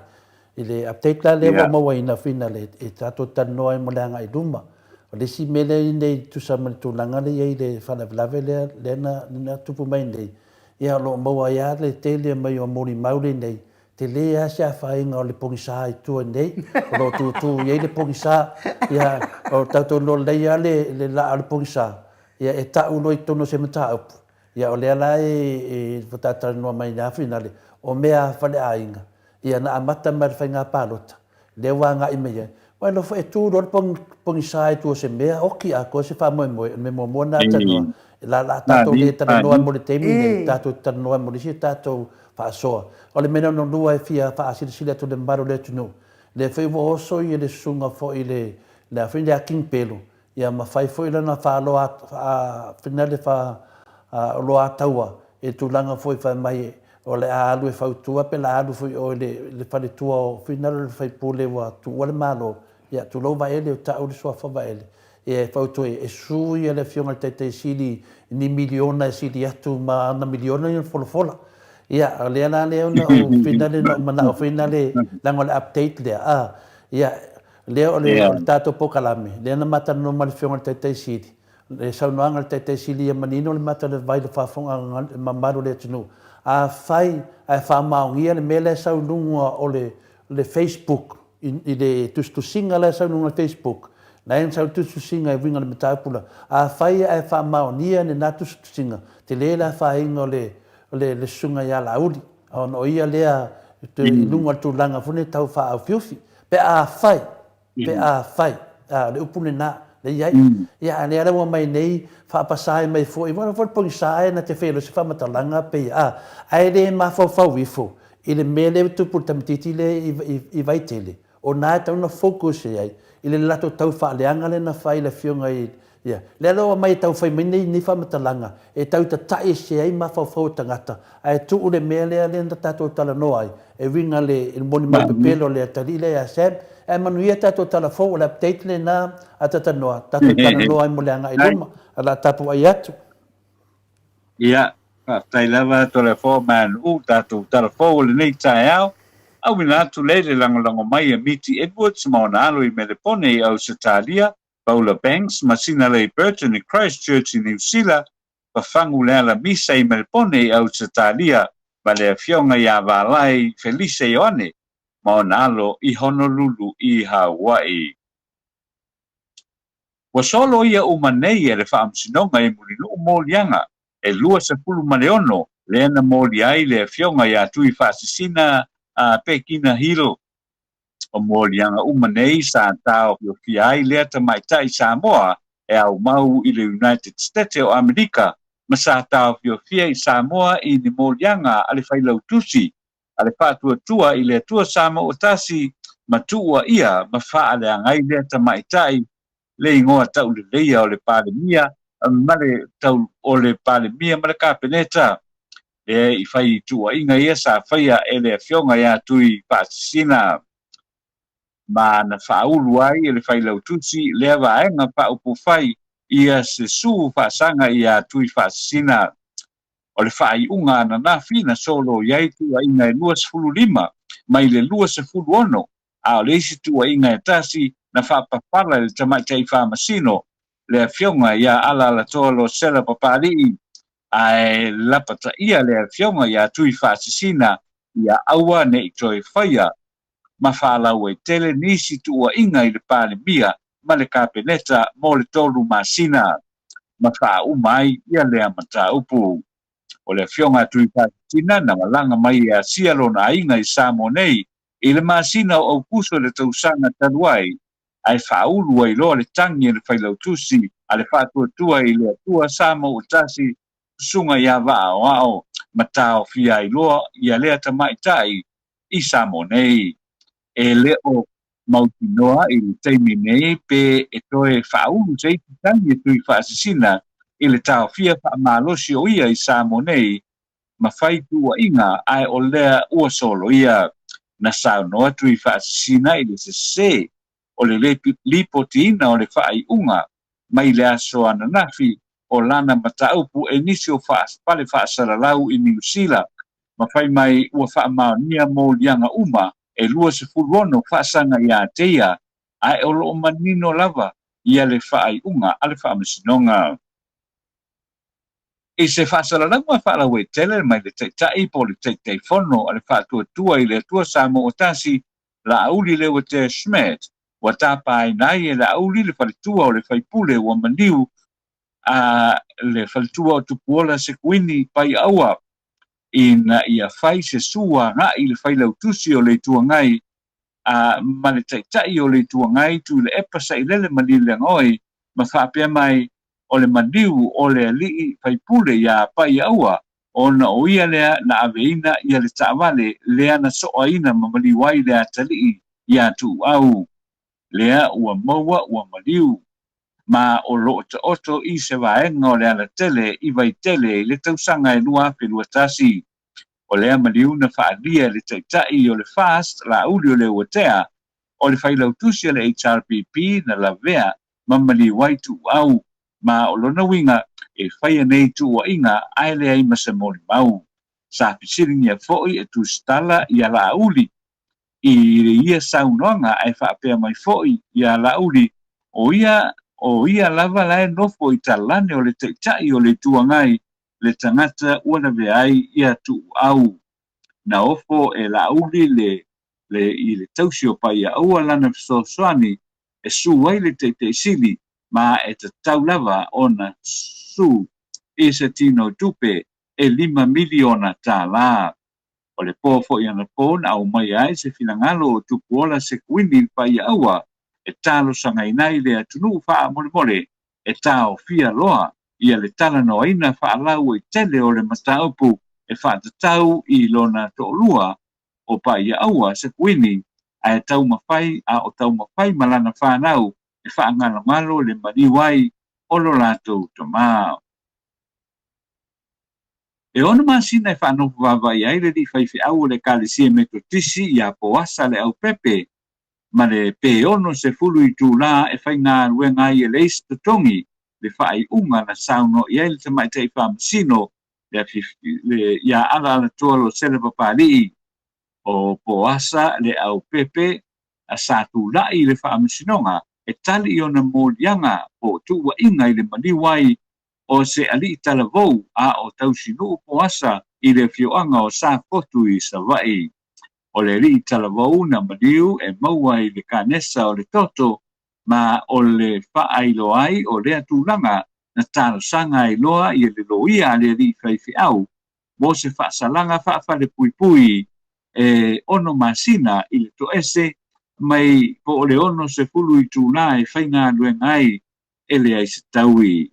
Speaker 3: I le update la lea ua mauaina whina le e tatou talanoa ai mo le agai i luma. O le isi mea lea nei e tusa ma le tulaga lea e i ai le faalavelave lea, lea na, na tupu mai nei, ia o lo o maua ai lava le tele mai o molimau lenei, tele lava se afaina o le pogisa i tua nei, o lo o tutu i ai le pogisa, ia o tatou iloa lelei lava le, le laa o le pogisa, ia e tau loa i totonu o se mataupu, ia o lea la e, e faatalatalanoa mai i finale, o mea a faleaiga, ia na amata mai le faiga palota, lea ua agai mai ai. Ua iloa foi e tu loa le pogisa i tua o se mea, oki atoa se faamoemoe, o le mea muamua lena talanoa, la la tatou le talanoa mo le taimi lenei, tatou te talanoa mo le isi tatou faasoa. O le mea lona lua e fia faasilasila atu i le mamalu o le atunuu, lea foi ua oso ia le susuga foi i le, le a foi le a King Pelu, Ia ma fai foi lana faaloa, finale faaloataua i le tulaga foi fai mai o le a alu e fautua pe la alu foi i o i le faletua o finale o le faipule ua tuua le Malo. Ia tulou Vaele o ta'u le suafa Vaele. Ia e fautua e su ia le afioga i le Taitai Sili i ni miliona e sili atu ma ana miliona ia folafola. Ia o lea la lea na ou finale na ou mana'o finale leaga o le update lea a. Ia Lea o le, o le tatou polokalame, lea na matalanoa ma le Afioga i le Taitai Sili, le saunoaga a le Taitai Sili ia manino le mata o le vai i le faafofogaaga mamalu o le atunuu. Afai ae faamaonia le mea lea e sau i luga o le, le Facebook, i, i le tusitusiga la e sau i luga o le Facebook, la e na sau le tusitusiga e uiga i le mataupu la. Afai ae faamaonia lena tusitusiga, tele le afaina o le, o le, le susuga ia Laauli, ona o ia lea i luga o le tulaga foi lea tau faaaufiufi. Pe afai, pe afai, a, o le upu lena, lea e i ai. Ia, a lea la ua mai nei, faapasae mai foi, ua foi le pogisa e na te fai loa se faamatalaga pei, a, ae le mafaufau ifo i le mea lea ua tupu i le tamaitiiti lea i Vaitele, o na e tatau ona focus i ai i le latou tau faaleaga lea na fai i le afioga i ia. Lea la ua aumai e tau fai mai nei nei faamatalaga e tau tatai ese ai mafaufau o tagata ae tuu le mea lea lea na tatou talanoa ai e uiga i le molimau pepelo a le atalii lea ia Sam. Ae manuia tatou tala fou, o le update lena a Tatanoa, tatou talanoa ai mo le agai i luma, o le a tapuai atu.
Speaker 6: Ia, faafetai lava Toleafoa ma Anu'u, tatou tala fou o lenei taeao. Auina atu lea i le lagolago mai a Miti Edwards ma ona alo i Melepone i Ausetalia, Paula Banks ma Sinalei Burton i Christchurch i Niu Sila, Pafangu Leala Misa i Melepone i Ausetalia ma le afioga ia Valai Felise Ioane ma ona alo i Honolulu i Hawaii. Ua soloia uma nei e le Faamasinoga i Mulinuu moliaga e 26 lea na molia ai le Afioga ia Tuifaasisina a Pekina Hill. O moliaga uma nei sa taofiofia ai lea tamaitai Samoa e aumau i le United Stete o Amerika ma sa taofiofia i Samoa i ni moliaga a le Failautusi a le Faatuatua i le Atua Samoa-tasi ma tuua ia ma faaleaga ai lea tamaitai le igoa tauleleia o le Palemia ma le tau o le Palemia ma le Kapeneta, lea i fai i tuuaiga ia sa faia e le Afioga ia Tuifaasisina ma na faaulu ai e le Failautusi lea vaega faaupufai ia se su faasaga ia Tuifaasisina. O le faaiuga ananafi na solo i ai tuuaiga e 25 mai le 26, a o le isi tuuaiga e tasi na faapapala e le tamaitai faamasino, le Afioga ia Alaalatoa Losela Papalii, ae lapataia le Afioga ia Tuifaasisina ia aua ne i toe faia ma faalauaitele nisi tuuaiga i le Palemia ma le Kapeneta mo le tolu masina ma faauma ai ia lea mataupu. O le Afioga a Tuifaasisina na malaga mai e asia lona aiga i Samoa nei i le masina o Aukuso i le tausaga talu ai, ae faaulu ai loa le tagi a le Failautusi a le Faatuatua i le Atua Samoa-tasi Susuga ia Vaaoao ma taofia ai loa ia lea tamaitai i Samoa nei. E le o mautinoa i le taimi nei pe e toe faaulu se isi tagi e Tuifaasisina i le taofia faamalosi o ia i Samoa nei ma fai tuuaiga ae o lea ua soloia. Na saunoa Tuifaasisina i le sese o le lipotiina o le faaiuga mai le aso ananafi o lana mataupu e nisi o fale faasalalau i Niu Sila ma fai mai ua faamaonia moliaga uma e 26 faasaga ia te ia, ae o lo o manino lava ia le faaiuga a le Faamasinoga. I se faasalalauga faalauaitele mai le Taitai po o le Taitaifono a le Faatuatua i le Atua Samoa-tasi, Laauli Leuatea Schmidt, ua tapaina ai e Laauli le faletua o le faipule ua maliu a le faletua o Tupuola Sekuini Paiaua ina ia fai se su agai i le Failautusi o le Itu Agai a ma le Taitai o le Itu Agai Tuilaepa Sailele Malielegaoi ma faapea mai o le maliu o le alii faipule iā Paiaua ona o ia lea na aveina ia le taavale lea na soaina ma maliu ai le atalii iā Tuuau lea ua maua ua maliu ma o lo o taoto i se vaega o le alatele i Vaitele i le tausaga e 2021. O lea maliu na faaalia e le Taitai o le FAST Laauli o Leuatea, o le Failautusi a le HRPP na lavea ma maliu ai Tuuau, ma o lona uiga e faia nei tuuaiga ae leai ma se molimau. Sa fesiligia foi e tusitala ia Laauli i ia saunoaga ae faapea mai foi ia Laauli, o ia, o ia lava la e nofo i talane o le Taitai o le Itu Agai, le tagata ua lavea ai ia Tuuau. Na ofo e Laauli le, le, i le tausi o Paiaua lana fesoasoani e su ai le Taitai Sili ma e tatau lava ona su i se tino tupe e $5 miliona. O le po foi anapo na aumaia ai se finagalo o Tupuola Sekuini i le Paiaua e talosagaina ai le atunuu faamolemole e taofia loa ia le talanoaina faalauaitele o le mataupu e faatatau i lona toalua. o Pa'iaʻaua se kuini ae taumafai a o taumafai ma lana fanau e faagalogalo le maliu ai o lo latou tama. E ono masina e faanofo vaavaai ai le alii faifeau o le Ekalesia Metotisi iā Poasa Leaupepe ma le pe 60 itulā e faigaluega ai e leai se totogi le faaiuga na saunoa i ai le tamaitai faamasino le iā Alaalatoa Losele Papali'i o Poasa Leaupepe sa tulai i le faamasinoga e tali i ona moliaga po o tuuaiga i le maliu ai o se alii talavou a o tausinuu Poasa i le afioaga o Safotu i Savaii. O le alii talavou na maliu e maua i le kanesa o le toto ma o le faailoa ai o lea tulaga na talosaga ai loa ia le loia a le alii faifeau mo se faasalaga faafalepuipui e ono masina i le toese mai po o le 60 itulā e faigaluega ai e leai se taui.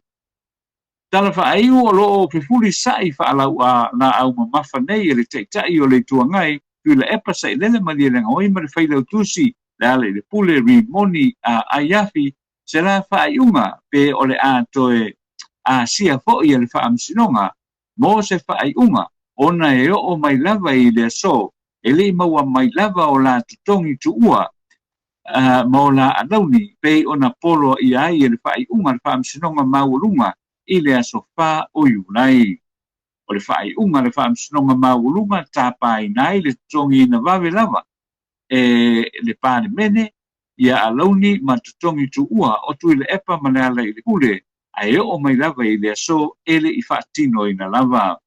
Speaker 6: Tala faaiu o lo o fefulisa'i faalau'alaau mamafa nei e le Taitai o le Itu Agai, Tuilaepa Sailele Malielegaoi ma le Failautusi Lealailepule Rimoni a Aiafi se la faaiuga pe o le a toe asia fo'i e le Faamasinoga mo se faaiuga ona e oo mai lava i le aso e le i maua mai lava o la totogi tuua ma o la alauni pei ona poloaia ai e le faaiuga a le Faamasinoga Maualuga i le aso 4 o Iulai. O le faaiuga a le Faamasinoga Maualuga tapaina ai le totogiina vave lava e le Palemene ia alauni ma totogi tuua o Tuilaepa ma Lealailepule ae oo mai lava i le aso e le i faatinoina lava.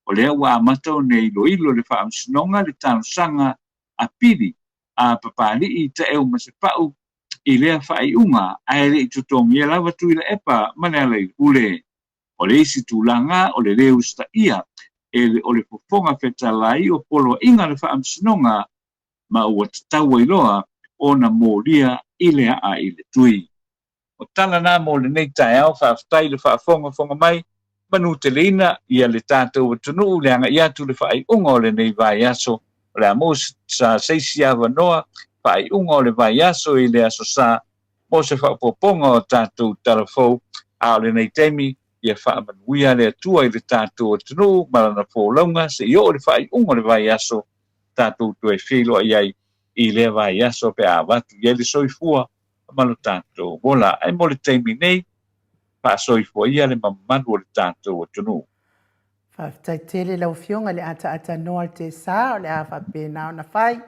Speaker 6: O lea ua amata ona iloilo e le Faamasinoga le talosaga a Pili a Papali'i Taeumasepa'u i lea faaiuga ae le i totogia lava Tuilaepa ma Lealailepule. O le isi tulaga o le lē usitaia e le o le Fofoga Fetalai o poloaiga a le Faamasinoga ma ua tatau ai loa ona molia i le aa i le tui. O tala na mo lenei taeao, faafetai le faafogafoga mai, manuteleina ia le tatou atunuu le agai atu le faaiuga o lenei vaiaso. O le a maua sa se isi avanoa faaiuga o le vaiaso i le aso Sa mo se faaopoopoga o tatou tala fou, a o lenei taimi ia faamanuia le Atua i le tatou atunuu ma lana folauga seia oo i le faaiuga o le vaiaso tatou toe feiloai ai i lea vaiaso pe a avatu i ai le soifua ma lo tatou ola. Ae mo le taimi nei, faasoifua ia le mamalu o le tatou atunuu.
Speaker 1: Faafetai tele lau Afioga i le ataata noa o le tesa o le a faapena ona fai.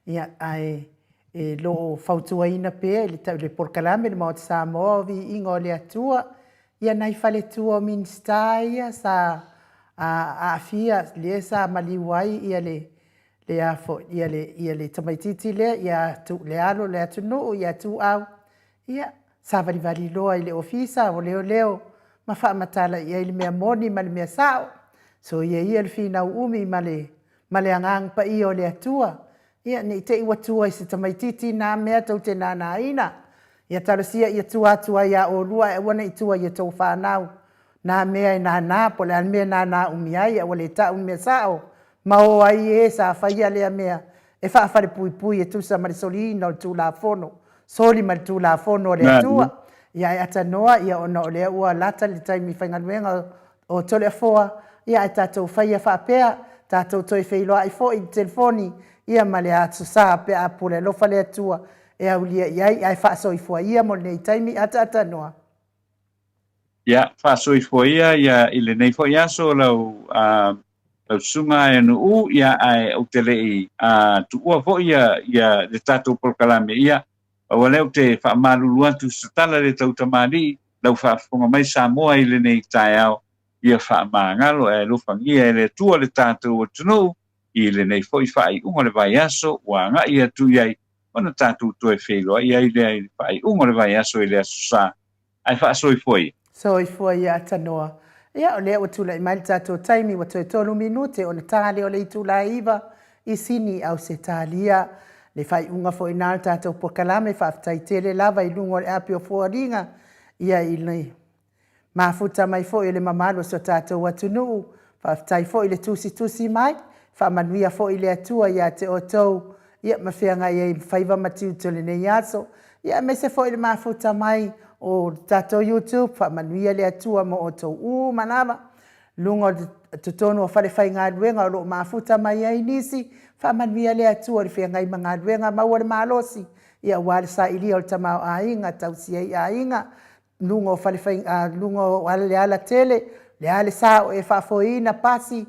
Speaker 1: Ia, ae e lo o fautuaina pea i le, le polokalame le Maota Samoa o Viiga o le Atua, ia nai faletua o Minisita ia sa aafia, lea sa maliu ai ia le le a foi, ia le, ia le tamaitiiti lea, ia tu, le alo o le atunuu, ia Tuau, ia, savalivali loa i le ofisa o leoleo ma faamatala i ai le mea moni ma le mea sao. Soia ia le finau umi ma le, ma le Agaga Paia o le Atua, ia, ne i te i ua tua i se tamaitiiti nā mea tou te nānāina. Ia talosia ia tua atu ai iā ʻolua ae aua ne i tua i a tou fanau. Nā mea e nānā, po o le a le mea e nānā umi ai, a ua le taʻu le mea saʻo, ma o ai ē sa faia lea mea e faafalepuipui e tusa ma le soliina o le Tulafono, soli ma le Tulafono a le Atua. Ia ae atanoa, ia ona o lea ua lata le taimi faigaluega o Toleafoa, ia ae tatou faia faapea, tatou toe feiloai foi i le telefoni, ia ma le aso sa pe a pule alofa le Atua e aulia i ai, ae faasoifua ia mo lenei taimi, ataatanoa.
Speaker 6: Ia, faasoifua ia ia i lenei foi aso lau a lau susuga e Nu'u, ia ae ou te le i a tuua foi ia ia le tatou polokalame, ia pau lea ou te faamalulu atu se tala le tautamalii lau faafofoga mai Samoa i lenei taeao, ia faamagalo ae alofagia e le Atua le tatou atunuu i lenei foi faaiuga o le vaiaso ua agai atu i ai ona tatou toe feiloai ai lea i le faaiuga o le vaiaso i le aso Sa. Ae faasoifua ia.
Speaker 1: Soifua ia Atanoa. Ia, o lea ua tulai mai le tatou taimi ua toe tolu minute ona ta lea o le itula e iva i Sini, Ausetalia. Le faaiuga foi na o le tatou polokalame, faafetai tele lava i luga o le api o Fualiga, ia i le mafuta mai foi o le mamalu o si o tatou atunuu. Faafetai foi i le tusitusi mai, Faamanuia foi le Atua ia te outou, ia ma feagai ai ma faiva ma tiute o lenei aso. Ia aemaise foi le mafuta mai o le tatou YouTube, faamanuia le Atua mo outou uma lava. Luga o totonu o falefaigaluega o lo o mafuta mai ai nisi, faamanuia le Atua i le feagai ma galuega, maua le malosi aua le sailia o le tamaoaiga e tausi ai aiga, luga o le alatele, o le a le sa o e faafoeina, pasi,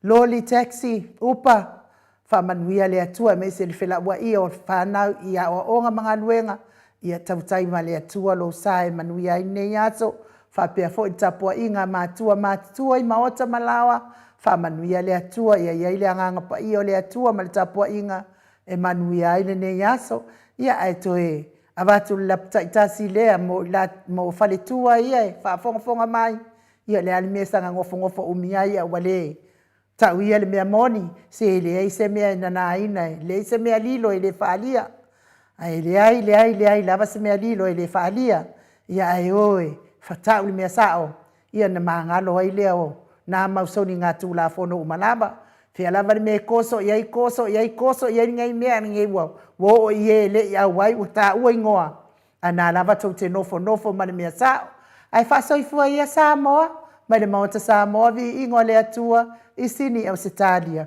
Speaker 1: loli, taxi, upa, faamanuia le Atua aemaise le felauaiga o fanau i aoaoga ma galuega, ia tautai ma le Atua lou sa e manuia ai lenei aso. Faapea foi le tapuaiga a matua matutua i maota ma laoa, faamanuia le Atua, ia i ai le Agaga Paia o le Atua ma le tapuaiga e manuia ai lenei aso. Ia, ae toe avatu le lapu taitasi lea mo faletua ia e faafogafoga mai, ia o le a le mea e saga nofonofo umi ai ae ua le tau ia le mea moni, se e leai se mea e nanaina, e leai se mea lilo e le faaalia. Ae leai, leai, leai lava se mea lilo e le faaalia. Ia ae o e tau le mea sao, ia ona magalo ai lea o na mau soligatulafono uma lava. O fea lava le mea e toso i ai, toso i ai, toso i ai lenei mea ua oo i e e le i auai ua taua igoa, ae o lena lava tou te nofonofo ma le mea sao. Ae faasoifua ia Samoa mai le Maota Samoa, viiga o le Atua i Sini Ausetalia.